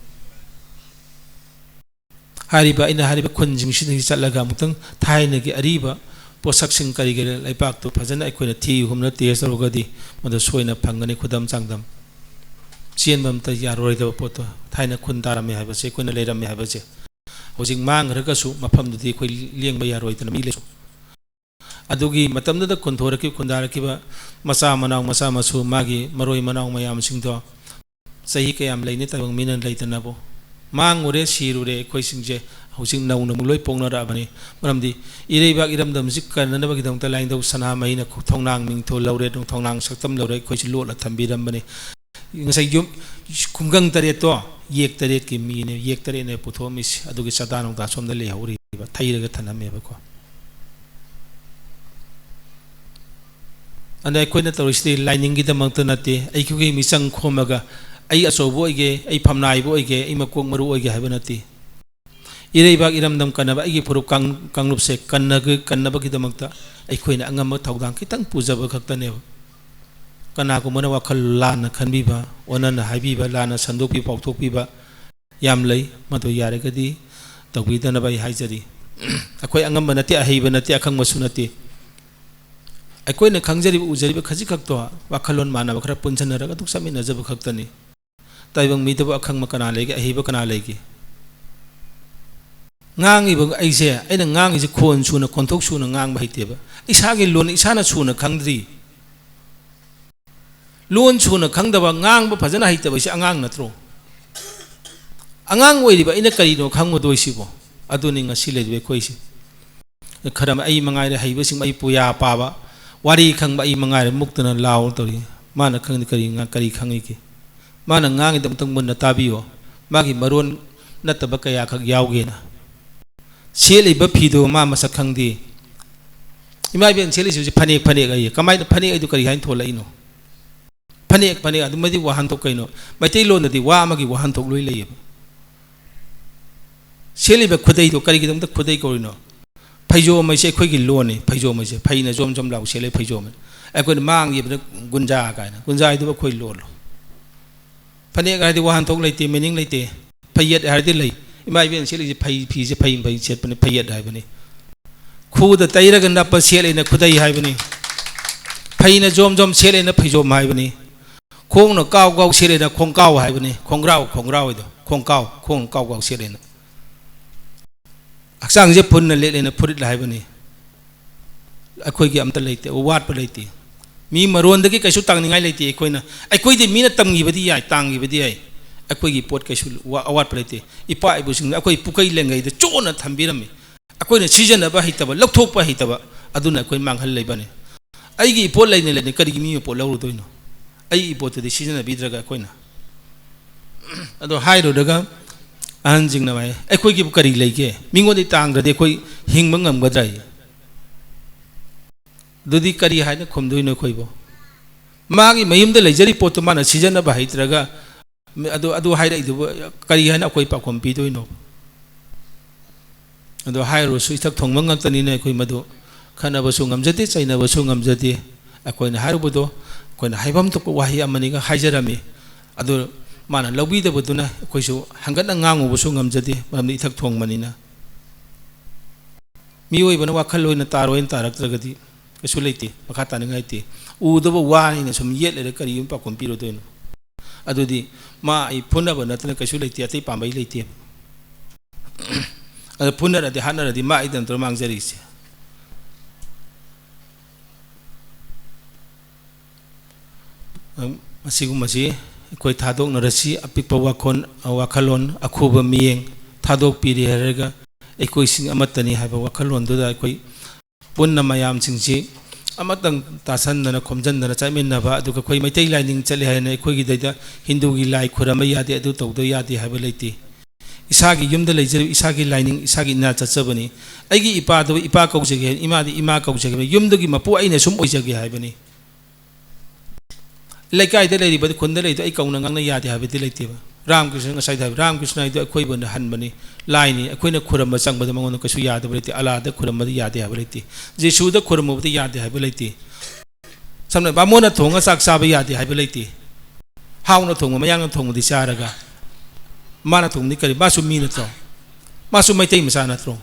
ꯍꯥꯏꯔꯤꯕ, ꯑꯩꯅ ꯍꯥꯏꯔꯤꯕ ꯈꯨꯟꯁꯤꯡꯁꯤꯗꯒꯤ ꯆꯠꯂꯒ ꯑꯃꯨꯛꯇꯪ ꯊꯥꯏꯅꯒꯤ ꯑꯔꯤꯕ ꯄꯣꯠꯁꯛꯁꯤꯡ ꯀꯔꯤ ꯀꯔꯤ ꯂꯩꯕꯥꯛꯇꯨ ꯐꯖꯅ ꯑꯩꯈꯣꯏꯅ ꯊꯤ ꯍꯨꯝꯅ ꯇꯦꯁ ꯇꯧꯔꯒꯗꯤ ꯃꯗꯨ ꯁꯣꯏꯅ ꯐꯪꯒꯅꯤ ꯈꯨꯗꯝ ꯆꯥꯡꯗꯝ꯫ ꯆꯦꯟꯕ ꯑꯝꯇ ꯌꯥꯔꯣꯏꯗꯕ ꯄꯣꯠꯇꯣ, ꯊꯥꯏꯅ ꯈꯨꯟ ꯇꯥꯔꯝꯃꯦ ꯍꯥꯏꯕꯁꯦ, ꯑꯩꯈꯣꯏꯅ ꯂꯩꯔꯝꯃꯦ ꯍꯥꯏꯕꯁꯦ, ꯍꯧꯖꯤꯛ ꯃꯥꯡꯈ꯭ꯔꯒꯁꯨ ꯃꯐꯝꯗꯨꯗꯤ ꯑꯩꯈꯣꯏ ꯂꯦꯡꯕ ꯌꯥꯔꯣꯏꯗꯅ ꯃꯤ ꯂꯩꯁꯨ꯫ ꯑꯗꯨꯒꯤ ꯃꯇꯝꯗꯨꯗ ꯈꯨꯟꯊꯣꯔꯛꯈꯤꯕ, ꯈꯨꯟꯗꯥꯔꯛꯈꯤꯕ ꯃꯆꯥ ꯃꯅꯥꯎ, ꯃꯆꯥ ꯃꯁꯨ, ꯃꯥꯒꯤ ꯃꯔꯣꯏ ꯃꯅꯥꯎ ꯃꯌꯥꯝꯁꯤꯡꯗꯣ ꯆꯍꯤ ꯀꯌꯥꯝ ꯂꯩꯅꯤ ꯇꯥꯏꯕꯪ ꯃꯤꯅ ꯂꯩꯇꯅꯕꯨ? ꯃꯥꯡꯉꯨꯔꯦ, ꯁꯤꯔꯨꯔꯦ꯫ ꯑꯩꯈꯣꯏꯁꯤꯡꯁꯦ ꯍꯧꯖꯤꯛ ꯅꯧꯅ ꯑꯃꯨꯛ ꯂꯣꯏ ꯄꯣꯛꯅꯔꯛꯑꯕꯅꯤ꯫ ꯃꯔꯝꯗꯤ ꯏꯔꯩꯕꯥꯛ ꯏꯔꯝꯗꯝꯁꯤ ꯀꯟꯅꯅꯕꯒꯤꯗꯃꯛꯇ ꯂꯥꯏꯅꯤꯡꯊꯧ ꯁꯅꯥꯃꯍꯤꯅ ꯈꯨ-, ꯊꯧꯅꯥꯡ ꯃꯤꯡꯊꯣꯜ ꯂꯧꯔꯦ, ꯑꯗꯨꯝ ꯊꯧꯅꯥꯡ ꯁꯛꯇꯝ ꯂꯧꯔꯦ, ꯑꯩꯈꯣꯏꯁꯤ ꯂꯣꯠꯅ ꯊꯝꯕꯤꯔꯝꯕꯅꯤ꯫ ꯉꯁꯥꯏ ꯌꯨꯝ, ꯈꯨꯡꯒꯪ ꯇꯔꯦꯠꯇꯣ ꯌꯦꯛ ꯇꯔꯦꯠꯀꯤ ꯃꯤꯅꯦ, ꯌꯦꯛ ꯇꯔꯦꯠꯅꯦ ꯄꯨꯊꯣꯛꯑꯝꯃꯤꯁꯤ꯫ ꯑꯗꯨꯒꯤ ꯆꯥꯗꯥ ꯅꯨꯡꯗꯥ ꯁꯣꯝꯗ ꯂꯩꯍꯧꯔꯤꯕ, ꯊꯩꯔꯒ ꯊꯝꯂꯝꯃꯦꯕꯀꯣ꯫ ꯑꯗ ꯑꯩꯈꯣꯏꯅ ꯇꯧꯔꯤꯁꯤꯗꯤ ꯂꯥꯏꯅꯤꯡꯒꯤꯗꯃꯛꯇ ꯅꯠꯇꯦ, ꯑꯩꯈꯣꯏꯒꯤ ꯃꯤꯆꯪ ꯈꯣꯝꯃꯒ ꯑꯩ ꯑꯆꯧꯕ ꯑꯣꯏꯒꯦ, ꯑꯩ ꯐꯝꯅꯥꯏꯕ ꯑꯣꯏꯒꯦ, ꯑꯩ ꯃꯀꯣꯛ ꯃꯔꯨ ꯑꯣꯏꯒꯦ ꯍꯥꯏꯕ ꯅꯠꯇꯦ꯫ ꯏꯔꯩꯕꯥꯛ ꯏꯔꯝꯗꯝ ꯀꯟꯅꯕ, ꯑꯩꯒꯤ ꯐꯨꯔꯨꯞ ꯀꯥꯡ-, ꯀꯥꯡꯂꯨꯞꯁꯦ ꯀꯟꯅꯒ-, ꯀꯟꯅꯕꯒꯤꯗꯃꯛꯇ ꯑꯩꯈꯣꯏꯅ ꯑꯉꯝꯕ ꯊꯧꯗꯥꯡ ꯈꯤꯇꯪ ꯄꯨꯖꯕ ꯈꯛꯇꯅꯦꯕ꯫ ꯀꯅꯥꯒꯨꯝꯕꯅ ꯋꯥꯈꯜ ꯂꯥꯟꯅ ꯈꯟꯕꯤꯕ, ꯑꯣꯟꯅꯅ ꯍꯥꯏꯕꯤꯕ, ꯂꯥꯟꯅ ꯁꯟꯗꯣꯛꯄꯤ ꯄꯥꯎꯊꯣꯛꯄꯤꯕ ꯌꯥꯝ ꯂꯩ꯫ ꯃꯗꯨ ꯌꯥꯔꯒꯗꯤ ꯇꯧꯕꯤꯗꯅꯕ ꯑꯩ ꯍꯥꯏꯖꯔꯤ꯫ ꯑꯩꯈꯣꯏ ꯑꯉꯝꯕ ꯅꯠꯇꯦ, ꯑꯍꯩꯕ ꯅꯠꯇꯦ, ꯑꯈꯪꯕꯁꯨ ꯅꯠꯇꯦ꯫ ꯑꯩꯈꯣꯏꯅ ꯈꯪꯖꯔꯤꯕ, ꯎꯖꯔꯤꯕ ꯈꯖꯤꯛꯈꯛꯇꯣ ꯋꯥꯈꯜꯂꯣꯟ ꯃꯥꯟꯅꯕ ꯈꯔ ꯄꯨꯟꯁꯤꯟꯅꯔꯒ ꯑꯗꯨꯝ ꯆꯠꯃꯤꯟꯅꯖꯕ ꯈꯛꯇꯅꯤ꯫ ꯇꯥꯏꯕꯪ ꯃꯤꯗꯕꯨ ꯑꯈꯪꯕ ꯀꯅꯥ ꯂꯩꯒꯦ? ꯑꯍꯩꯕ ꯀꯅꯥ ꯂꯩꯒꯦ? ꯉꯥꯡꯉꯤꯕ ꯑꯩꯁꯦ, ꯑꯩꯅ ꯉꯥꯡꯉꯤꯁꯦ ꯈꯣꯟ ꯁꯨꯅ, ꯈꯣꯟꯊꯣꯛ ꯁꯨꯅ ꯉꯥꯡꯕ ꯍꯩꯇꯦꯕ꯫ ꯏꯁꯥꯒꯤ ꯂꯣꯟ ꯏꯁꯥꯅ ꯁꯨꯅ ꯈꯪꯗ꯭ꯔꯤ꯫ ꯂꯣꯟ ꯁꯨꯅ ꯈꯪꯗꯕ, ꯉꯥꯡꯕ ꯐꯖꯅ ꯍꯩꯇꯕ ꯍꯥꯏꯁꯦ ꯑꯉꯥꯡ ꯅꯠꯇ꯭ꯔꯣ? ꯑꯉꯥꯡ ꯑꯣꯏꯔꯤꯕ ꯑꯩꯅ ꯀꯔꯤꯅꯣ ꯈꯪꯉꯨꯗꯣꯏꯁꯤꯕꯣ? ꯑꯗꯨꯅꯤ ꯉꯁꯤ ꯂꯩꯔꯤꯕ ꯑꯩꯈꯣꯏꯁꯦ꯫ ꯈꯔ ꯑꯃ ꯑꯩ ꯃꯉꯥꯏꯔꯦ ꯍꯩꯕꯁꯤꯡ, ꯑꯩ ꯄꯨꯌꯥ ꯄꯥꯕ, ꯋꯥꯔꯤ ꯈꯪꯕ ꯑꯩ ꯃꯉꯥꯏꯔꯦ ꯃꯨꯛꯇꯅ ꯂꯥꯎ ꯇꯧꯔꯤ꯫ ꯃꯥꯅ ꯈꯪꯗꯦ ꯀꯔꯤ ꯉꯥ-, ꯀꯔꯤ ꯈꯪꯉꯤꯒꯦ? ꯃꯥꯅ ꯉꯥꯡꯉꯤꯗꯣ ꯑꯃꯨꯛꯇꯪ ꯃꯨꯟꯅ ꯇꯥꯕꯤꯌꯣ꯫ ꯃꯥꯒꯤ ꯃꯔꯣꯟ ꯅꯠꯇꯕ ꯀꯌꯥꯈꯛ ꯌꯥꯎꯒꯦꯅ꯫ ꯁꯦꯠꯂꯤꯕ ꯐꯤꯗꯣ ꯃꯥ ꯃꯁꯛ ꯈꯪꯗꯦ꯫ ꯏꯃꯥ ꯏꯕꯦꯟ ꯁꯦꯠꯂꯤꯁꯤ ꯍꯧꯖꯤꯛ ꯐꯅꯦꯛ, ꯐꯅꯦꯛ ꯑꯩꯌꯦ꯫ ꯀꯃꯥꯏꯅ ꯐꯅꯦꯛ ꯑꯩꯗꯨ ꯀꯔꯤ ꯍꯥꯏꯅ ꯊꯣꯛꯂꯛꯏꯅꯣ? ꯐꯅꯦꯛ, ꯐꯅꯦꯛ ꯑꯗꯨꯃꯗꯤ ꯋꯥꯍꯟꯊꯣꯛ ꯀꯩꯅꯣ? ꯃꯩꯇꯩꯂꯣꯟꯗꯗꯤ ꯋꯥ ꯑꯃꯒꯤ ꯋꯥꯍꯟꯊꯣꯛ ꯂꯣꯏ ꯂꯩꯌꯦꯕ꯫ ꯁꯦꯠꯂꯤꯕ ꯈꯨꯗꯩꯗꯣ ꯀꯔꯤꯒꯤꯗꯃꯛꯇ ꯈꯨꯗꯩ ꯀꯧꯔꯤꯅꯣ? ꯐꯩꯖꯣꯝ ꯍꯥꯏꯁꯦ ꯑꯩꯈꯣꯏꯒꯤ ꯂꯣꯟꯅꯤ꯫ ꯐꯩꯖꯣꯝ ꯍꯥꯏꯁꯦ ꯐꯩꯅ ꯖꯣꯝ ꯖꯣꯝ ꯂꯥꯎ ꯁꯦꯠꯂꯦ ꯐꯩꯖꯣꯝ꯫ ꯑꯩꯈꯣꯏꯅ ꯃꯥꯡꯈꯤꯕꯗ ꯒꯨꯟꯖꯥ ꯀꯥꯏꯅ꯫ ꯒꯨꯟꯖꯥ ꯍꯥꯏꯗꯨꯕꯨ ꯑꯩꯈꯣꯏ ꯂꯣꯟꯂꯣ? ꯐꯅꯦꯛ ꯍꯥꯏꯗꯤ ꯋꯥꯍꯟꯊꯣꯛ ꯂꯩꯇꯦ, meaning ꯂꯩꯇꯦ꯫ ꯐꯩꯌꯦꯠ ꯍꯥꯏꯔꯗꯤ ꯂꯩ꯫ ꯏꯃꯥ ꯏꯕꯦꯟ ꯁꯦꯠꯂꯤꯁꯦ ꯐꯩ, ꯐꯤꯁꯦ ꯐꯩ ꯐꯩ ꯁꯦꯠꯄꯅꯤ, ꯐꯩꯌꯦꯠ ꯍꯥꯏꯕꯅꯤ꯫ ꯈꯨꯗ ꯇꯩꯔꯒ ꯅꯞꯄ ꯁꯦꯠꯂꯦꯅ ꯈꯨꯗꯩ ꯍꯥꯏꯕꯅꯤ꯫ ꯐꯩꯅ ꯖꯣꯝ ꯖꯣꯝ ꯁꯦꯠꯂꯦꯅ ꯐꯩꯖꯣꯝ ꯍꯥꯏꯕꯅꯤ꯫ ꯈꯣꯡꯅ ꯀꯥꯎ ꯀꯥꯎ ꯁꯦꯠꯂꯦꯅ ꯈꯣꯡꯀꯥꯎ ꯍꯥꯏꯕꯅꯤ꯫ ꯈꯣꯡꯒ꯭ꯔꯥꯎ, ꯈꯣꯡꯒ꯭ꯔꯥꯎ ꯍꯥꯏꯗꯣ꯫ ꯈꯣꯡꯀꯥꯎ, ꯈꯣꯡꯅ ꯀꯥꯎ ꯀꯥꯎ ꯁꯦꯠꯂꯦꯅ꯫ ꯍꯛꯆꯥꯡꯁꯦ ꯐꯨꯟꯅ ꯂꯤꯠꯂꯦꯅ ꯐꯨꯔꯤꯠ ꯍꯥꯏꯕꯅꯤ꯫ ꯑꯩꯈꯣꯏꯒꯤ ꯑꯝꯇ ꯂꯩꯇꯦ, ꯑꯋꯥꯠꯄ ꯂꯩꯇꯦ꯫ ꯃꯤ ꯃꯔꯣꯟꯗꯒꯤ ꯀꯩꯁꯨ ꯇꯥꯡꯅꯤꯡꯉꯥꯏ ꯂꯩꯇꯦ꯫ ꯑꯩꯈꯣꯏꯅ, ꯑꯩꯈꯣꯏꯗꯤ ꯃꯤꯅ ꯇꯝꯈꯤꯕꯗꯤ ꯌꯥꯏ, ꯇꯥꯡꯈꯤꯕꯗꯤ ꯌꯥꯏ꯫ ꯑꯩꯈꯣꯏꯒꯤ ꯄꯣꯠ ꯀꯩꯁꯨ ꯋꯥ-, ꯑꯋꯥꯠꯄ ꯂꯩꯇꯦ꯫ ꯏꯄꯥ ꯏꯄꯨꯁꯤꯡꯅ ꯑꯩꯈꯣꯏ ꯄꯨꯈꯩ ꯂꯦꯡꯒꯩꯗ ꯆꯣꯟꯅ ꯊꯝꯕꯤꯔꯝꯃꯤ꯫ ꯑꯩꯈꯣꯏꯅ ꯁꯤꯖꯤꯟꯅꯕ ꯍꯩꯇꯕ, ꯂꯧꯊꯣꯛꯄ ꯍꯩꯇꯕ, ꯑꯗꯨꯅ ꯑꯩꯈꯣꯏ ꯃꯥꯡꯍꯜ ꯂꯩꯕꯅꯤ꯫ ꯑꯩꯒꯤ ꯏꯄꯣꯠ ꯂꯩꯅ ꯂꯩꯅ ꯀꯔꯤꯒꯤ ꯃꯤ ꯄꯣꯠ ꯂꯧꯔꯨꯗꯣꯏꯅꯣ? ꯑꯩꯒꯤ ꯏꯄꯣꯠꯇꯨꯗꯤ ꯁꯤꯖꯤꯟꯅꯕꯤꯗ꯭ꯔꯒ ꯑꯩꯈꯣꯏꯅ꯫ ꯑꯗꯣ ꯍꯥꯏꯔꯨꯔꯒ ꯑꯍꯟꯁꯤꯡꯅ ꯍꯥꯏ, "ꯑꯩꯈꯣꯏꯒꯤꯕꯨ ꯀꯔꯤ ꯂꯩꯒꯦ? ꯃꯤꯉꯣꯟꯗꯒꯤ ꯇꯥꯡꯗ꯭ꯔꯗꯤ ꯑꯩꯈꯣꯏ ꯍꯤꯡꯕ ꯉꯝꯒꯗ꯭ꯔꯥ?" ꯑꯗꯨꯗꯤ ꯀꯔꯤ ꯍꯥꯏꯅ ꯈꯨꯝꯗꯣꯏꯅꯣ ꯑꯩꯈꯣꯏꯕꯨ? ꯃꯥꯒꯤ ꯃꯌꯨꯝꯗ ꯂꯩꯖꯔꯤ ꯄꯣꯠꯇꯨ ꯃꯥꯅ ꯁꯤꯖꯤꯟꯅꯕ ꯍꯩꯇ꯭ꯔꯒ, ꯑꯗꯨ, ꯑꯗꯨ ꯍꯥꯏꯔꯛꯏꯗꯨꯕꯨ ꯀꯔꯤ ꯍꯥꯏꯅ ꯑꯩꯈꯣꯏ ꯄꯥꯎꯈꯨꯝ ꯄꯤꯗꯣꯏꯅꯣ? ꯑꯗꯣ ꯍꯥꯏꯔꯨꯔꯁꯨ ꯏꯊꯛ ꯊꯣꯡꯕ ꯉꯥꯛꯇꯅꯤꯅ ꯑꯩꯈꯣꯏ ꯃꯗꯨ ꯈꯟꯅꯕꯁꯨ ꯉꯝꯖꯗꯦ, ꯆꯩꯅꯕꯁꯨ ꯉꯝꯖꯗꯦ꯫ ꯑꯩꯈꯣꯏꯅ ꯍꯥꯏꯔꯨꯕꯗꯣ ꯑꯩꯈꯣꯏꯅ ꯍꯥꯏꯐꯝ ꯊꯣꯛꯄ ꯋꯥꯍꯩ ꯑꯃꯅꯤꯒ ꯍꯥꯏꯖꯔꯝꯃꯤ꯫ ꯑꯗꯨ ꯃꯥꯅ ꯂꯧꯕꯤꯗꯕꯗꯨꯅ ꯑꯩꯈꯣꯏꯁꯨ ꯍꯪꯒꯠꯅ ꯉꯥꯡꯉꯨꯕꯁꯨ ꯉꯝꯖꯗꯦ, ꯃꯔꯝꯗꯤ ꯏꯊꯛ ꯊꯣꯡꯕꯅꯤꯅ꯫ ꯃꯤꯑꯣꯏꯕꯅ ꯋꯥꯈꯜ ꯑꯣꯏꯅ ꯇꯥꯔꯣꯏꯅ ꯇꯥꯔꯛꯇ꯭ꯔꯒꯗꯤ ꯀꯩꯁꯨ ꯂꯩꯇꯦ, ꯃꯈꯥ ꯇꯥꯅꯤꯡꯉꯥꯏ ꯂꯩꯇꯦ꯫ ꯎꯗꯕ ꯋꯥꯅꯤꯅ ꯁꯨꯝ ꯌꯦꯠ ꯂꯩꯔ ꯀꯔꯤ ꯑꯃ ꯄꯥꯎꯈꯨꯝ ꯄꯤꯔꯨꯗꯣꯏꯅꯣ? ꯑꯗꯨꯗꯤ ꯃꯥ ꯑꯩ ꯐꯨꯅꯕ ꯅꯠꯇꯅ ꯀꯩꯁꯨ ꯂꯩꯇꯦ, ꯑꯇꯩ ꯄꯥꯝꯕꯩ ꯂꯩꯇꯦ꯫ ꯑꯗ ꯐꯨꯅꯔꯗꯤ ꯍꯥꯠꯅꯔꯗꯤ ꯃꯥ ꯑꯩꯗ ꯅꯠꯇ꯭ꯔꯣ ꯃꯥꯡꯖꯔꯤꯁꯦ? ꯃꯁꯤꯒꯨꯝꯕꯁꯤ ꯑꯩꯈꯣꯏ ꯊꯥꯗꯣꯛꯅꯔꯁꯤ꯫ ꯑꯄꯤꯛꯄ ꯋꯥꯈꯜ, ꯋꯥꯈꯜꯂꯣꯟ, ꯑꯈꯨꯕ ꯃꯤꯠꯌꯦꯡ ꯊꯥꯗꯣꯛꯄꯤꯔꯦ ꯍꯥꯏꯔꯒ ꯑꯩꯈꯣꯏꯁꯤꯡ ꯑꯃꯠꯇꯅꯤ ꯍꯥꯏꯕ ꯋꯥꯈꯜꯂꯣꯟꯗꯨꯗ ꯑꯩꯈꯣꯏ ꯄꯨꯟꯅ ꯃꯌꯥꯝꯁꯤꯡꯁꯤ ꯑꯃꯇꯪ ꯇꯥꯁꯟꯗꯅ ꯈꯣꯝꯖꯤꯟꯗꯅ ꯆꯠꯃꯤꯟꯅꯕ, ꯑꯗꯨꯒ ꯑꯩꯈꯣꯏ ꯃꯩꯇꯩ ꯂꯥꯏꯅꯤꯡ ꯆꯠꯂꯦ ꯍꯥꯏꯅ ꯑꯩꯈꯣꯏꯒꯤꯗꯩꯗ ꯍꯤꯟꯗꯨꯒꯤ ꯂꯥꯏ ꯈꯨꯔꯝꯕ ꯌꯥꯗꯦ, ꯑꯗꯨ ꯇꯧꯗ ꯌꯥꯗꯦ ꯍꯥꯏꯕ ꯂꯩꯇꯦ꯫ ꯏꯁꯥꯒꯤ ꯌꯨꯝꯗ ꯂꯩꯖꯔꯤꯕ ꯏꯁꯥꯒꯤ ꯂꯥꯏꯅꯤꯡ, ꯏꯁꯥꯒꯤ ꯏꯅꯥꯠ ꯆꯠꯆꯕꯅꯤ꯫ ꯑꯩꯒꯤ ꯏꯄꯥꯗꯨ ꯏꯄꯥ ꯀꯧꯖꯒꯦ ꯍꯥꯏ, ꯏꯃꯥꯗꯤ ꯏꯃꯥ ꯀꯧꯖꯒꯦ ꯍꯥꯏ, ꯌꯨꯝꯗꯨꯒꯤ ꯃꯄꯨ ꯑꯩꯅ ꯁꯨꯝ ꯑꯣꯏꯖꯒꯦ ꯍꯥꯏꯕꯅꯤ꯫ ꯂꯩꯀꯥꯏꯗ ꯂꯩꯔꯤꯕ, ꯈꯨꯟꯗ ꯂꯩꯔꯤꯗꯣ ꯑꯩ ꯀꯧꯅ ꯉꯥꯡꯅ ꯌꯥꯗꯦ ꯍꯥꯏꯕꯗꯤ ꯂꯩꯇꯦꯕ꯫ ꯔꯥꯃꯀ꯭ꯔꯤꯁꯅ ꯉꯁꯥꯏꯗ ꯍꯥꯏꯕ, ꯔꯥꯃꯀ꯭ꯔꯤꯁꯅ ꯍꯥꯏꯗꯣ ꯑꯩꯈꯣꯏꯕꯨꯅ ꯍꯟꯕꯅꯤ, ꯂꯥꯏꯅꯤ꯫ ꯑꯩꯈꯣꯏꯅ ꯈꯨꯔꯝꯕ ꯆꯪꯕꯗ ꯃꯉꯣꯟꯗ ꯀꯩꯁꯨ ꯌꯥꯗꯕ ꯂꯩꯇꯦ꯫ ꯑꯂꯥꯗ ꯈꯨꯔꯝꯕꯗ ꯌꯥꯗꯦ ꯍꯥꯏꯕ ꯂꯩꯇꯦ꯫ ꯖꯤꯁꯨꯗ ꯈꯨꯔꯝꯕꯕꯨꯗꯤ ꯌꯥꯗꯦ ꯍꯥꯏꯕ ꯂꯩꯇꯦ꯫ ꯁꯝꯅ ꯕꯥꯃꯣꯟꯅ ꯊꯣꯡꯉ ꯆꯥꯛ ꯆꯥꯕ ꯌꯥꯗꯦ ꯍꯥꯏꯕ ꯂꯩꯇꯦ꯫ ꯍꯥꯎꯅ ꯊꯣꯡꯕ, ꯃꯌꯥꯡꯅ ꯊꯣꯡꯕꯗꯤ ꯆꯥꯔꯒ, ꯃꯥꯅ ꯊꯣꯡꯕꯗꯤ ꯀꯔꯤ? ꯃꯥꯁꯨ ꯃꯤ ꯅꯠꯇ꯭ꯔꯣ? ꯃꯥꯁꯨ ꯃꯩꯇꯩ ꯃꯆꯥ ꯅꯠꯇ꯭ꯔꯣ?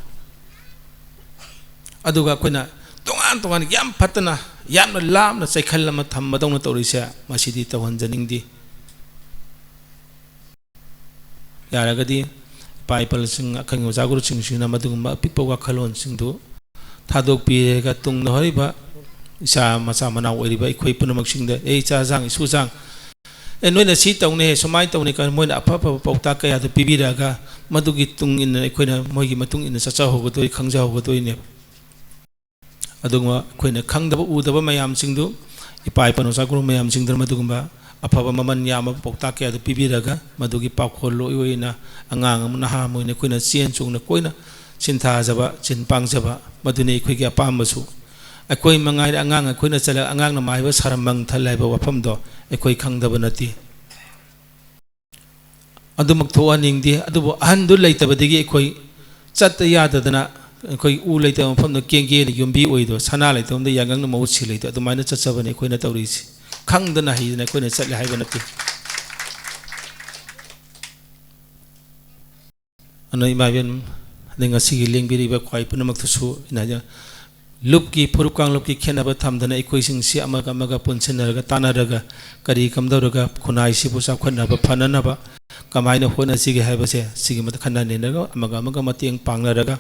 ꯑꯗꯨꯒ ꯑꯩꯈꯣꯏꯅ ꯇꯣꯉꯥꯟ ꯇꯣꯉꯥꯟ ꯌꯥꯝ ꯐꯠꯇꯅ, ꯌꯥꯝꯅ ꯂꯥꯞꯅ ꯆꯩꯈꯜ ꯑꯃ ꯊꯝꯕꯗꯧꯅ ꯇꯧꯔꯤꯁꯦ, ꯃꯁꯤꯗꯤ ꯇꯧꯍꯟꯖꯅꯤꯡꯗꯦ꯫ ꯌꯥꯔꯒꯗꯤ ꯏꯄꯥ ꯏꯄꯜꯁꯤꯡ, ꯑꯈꯪ ꯑꯣꯖꯥ ꯒꯨꯔꯨꯁꯤꯡꯁꯤꯅ ꯃꯗꯨꯒꯨꯝꯕ ꯑꯄꯤꯛꯄ ꯋꯥꯈꯜꯂꯣꯟꯁꯤꯡꯗꯨ ꯊꯥꯗꯣꯛꯄꯤꯔꯒ, ꯇꯨꯡꯗ ꯍꯧꯔꯛꯏꯕ ꯏꯆꯥ ꯃꯆꯥ ꯃꯅꯥꯎ ꯑꯣꯏꯔꯤꯕ ꯑꯩꯈꯣꯏ ꯄꯨꯝꯅꯃꯛꯁꯤꯡꯗ, "ꯑꯦ ꯏꯆꯥꯁꯥꯡ, ꯏꯁꯨꯁꯥꯡ, ꯑꯦ ꯅꯣꯏꯅ ꯁꯤ ꯇꯧꯅꯦ, ꯁꯨꯃꯥꯏꯅ ꯇꯧꯅꯦ" ꯀꯥꯏꯅ ꯃꯣꯏꯅ ꯑꯐ ꯑꯐꯕ ꯄꯥꯎꯇꯥꯛ ꯀꯌꯥꯗꯨ ꯄꯤꯕꯤꯔꯛꯑꯒ, ꯃꯗꯨꯒꯤ ꯇꯨꯡ ꯏꯟꯅ ꯑꯩꯈꯣꯏꯅ ꯃꯣꯏꯒꯤ ꯃꯇꯨꯡ ꯏꯟꯅ ꯆꯠꯆꯍꯧꯒꯗꯣꯏ, ꯈꯪꯖꯍꯧꯒꯗꯣꯏꯅꯦꯕ꯫ ꯑꯗꯨꯒꯨꯝꯕ ꯑꯩꯈꯣꯏꯅ ꯈꯪꯗꯕ ꯎꯗꯕ ꯃꯌꯥꯝꯁꯤꯡꯗꯨ, ꯏꯄꯥ ꯏꯄꯥ ꯑꯣꯖꯥ ꯒꯨꯔꯨ ꯃꯌꯥꯝꯁꯤꯡꯗꯨꯅ ꯃꯗꯨꯒꯨꯝꯕ ꯑꯐꯕ ꯃꯃꯜ ꯌꯥꯝꯕ ꯄꯥꯎꯇꯥꯛ ꯀꯌꯥꯗꯨ ꯄꯤꯕꯤꯔꯒ, ꯃꯗꯨꯒꯤ ꯄꯥꯎꯈꯣꯜ ꯂꯣꯏ ꯑꯣꯏꯅ ꯑꯉꯥꯡ ꯑꯃ, ꯅꯍꯥ ꯑꯃ ꯑꯣꯏꯅ ꯑꯩꯈꯣꯏꯅ ꯆꯦꯟ ꯆꯣꯡꯅ ꯀꯣꯏꯅ ꯁꯤꯟꯊꯥꯖꯕ, ꯆꯤꯟ ꯄꯥꯡꯖꯕ, ꯃꯗꯨꯅꯤ ꯑꯩꯈꯣꯏꯒꯤ ꯑꯄꯥꯝꯕꯁꯨ꯫ ꯑꯩꯈꯣꯏ ꯃꯉꯥꯏꯔꯦ, ꯑꯉꯥꯡ ꯑꯩꯈꯣꯏꯅ ꯆꯠꯂꯒ ꯑꯉꯥꯡꯅ ꯃꯥꯏꯕ ꯁꯥꯔꯝꯕꯪ ꯊꯜꯂꯦ ꯍꯥꯏꯕ ꯋꯥꯐꯝꯗꯣ ꯑꯩꯈꯣꯏ ꯈꯪꯗꯕ ꯅꯠꯇꯦ꯫ ꯑꯗꯨꯃꯛ ꯊꯣꯛꯍꯟꯅꯤꯡꯗꯦ꯫ ꯑꯗꯨꯕꯨ ꯑꯍꯟꯗꯨ ꯂꯩꯇꯕꯗꯒꯤ ꯑꯩꯈꯣꯏ ꯆꯠꯇ ꯌꯥꯗꯗꯅ ꯑꯩꯈꯣꯏ ꯎ ꯂꯩꯇꯕ ꯃꯐꯝꯗ ꯀꯦꯡꯒꯦꯅ ꯌꯨꯝꯕꯤ ꯑꯣꯏꯗꯣ, ꯁꯅꯥ ꯂꯩꯇꯕ ꯃꯐꯝꯗ ꯌꯥꯏꯉꯪꯅ ꯃꯍꯨꯠ ꯁꯤꯜꯂꯤꯗꯣ, ꯑꯗꯨꯃꯥꯏꯅ ꯆꯠꯆꯕꯅꯤ ꯑꯩꯈꯣꯏꯅ ꯇꯧꯔꯤꯁꯤ꯫ ꯈꯪꯗꯅ ꯍꯩꯗꯅ ꯑꯩꯈꯣꯏꯅ ꯆꯠꯂꯦ ꯍꯥꯏꯕ ꯅꯠꯇꯦ꯫ ꯑꯗꯨꯅ ꯏꯃꯥ ꯏꯕꯦꯟ, ꯑꯗꯩ ꯉꯁꯤꯒꯤ ꯂꯦꯡꯕꯤꯔꯤꯕ ꯈ꯭ꯋꯥꯏ ꯄꯨꯝꯅꯃꯛꯇꯁꯨ ꯑꯩꯅ ꯍꯥꯏꯖ-, ꯂꯨꯞꯀꯤ, ꯐꯨꯔꯨꯞ ꯀꯥꯡꯂꯨꯞꯀꯤ ꯈꯦꯠꯅꯕ ꯊꯝꯗꯅ ꯑꯩꯈꯣꯏꯁꯤꯡꯁꯤ ꯑꯃꯒ ꯑꯃꯒ ꯄꯨꯟꯁꯤꯟꯅꯔꯒ, ꯇꯥꯟꯅꯔꯒ, ꯀꯔꯤ ꯀꯝꯗꯧꯔꯒ ꯈꯨꯟꯅꯥꯏꯁꯤꯕꯨ ꯆꯥꯎꯈꯠꯅꯕ, ꯐꯅꯅꯕ ꯀꯃꯥꯏꯅ ꯍꯣꯠꯅꯁꯤꯒꯦ ꯍꯥꯏꯕꯁꯦ, ꯁꯤꯒꯤ ꯃꯇꯥꯡ ꯈꯟꯅ ꯅꯩꯅꯔꯒ ꯑꯃꯒ ꯑꯃꯒ ꯃꯇꯦꯡ ꯄꯥꯡꯅꯔꯒ,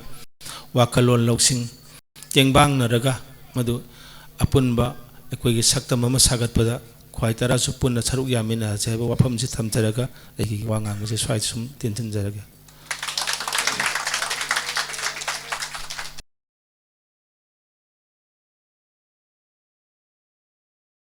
ꯋꯥꯈꯜꯂꯣꯟ ꯂꯧꯁꯤꯡ ꯇꯦꯡꯕꯥꯡꯅꯔꯒ, ꯃꯗꯨ ꯑꯄꯨꯟꯕ ꯑꯩꯈꯣꯏꯒꯤ ꯁꯛꯇꯝ ꯑꯃ ꯁꯥꯒꯠꯄꯗ ꯈ꯭ꯋꯥꯏ ꯇꯔꯥꯁꯨ ꯄꯨꯟꯅ ꯁꯔꯨꯛ ꯌꯥꯃꯤꯟꯅꯁꯦ ꯍꯥꯏꯕ ꯋꯥꯐꯝꯁꯤ ꯊꯝꯖꯔꯒ ꯑꯩꯒꯤ ꯋꯥ ꯉꯥꯡꯕꯁꯦ ꯁ꯭ꯋꯥꯏꯗ ꯁꯨꯝ ꯇꯦꯟꯁꯤꯟꯖꯔꯒꯦ꯫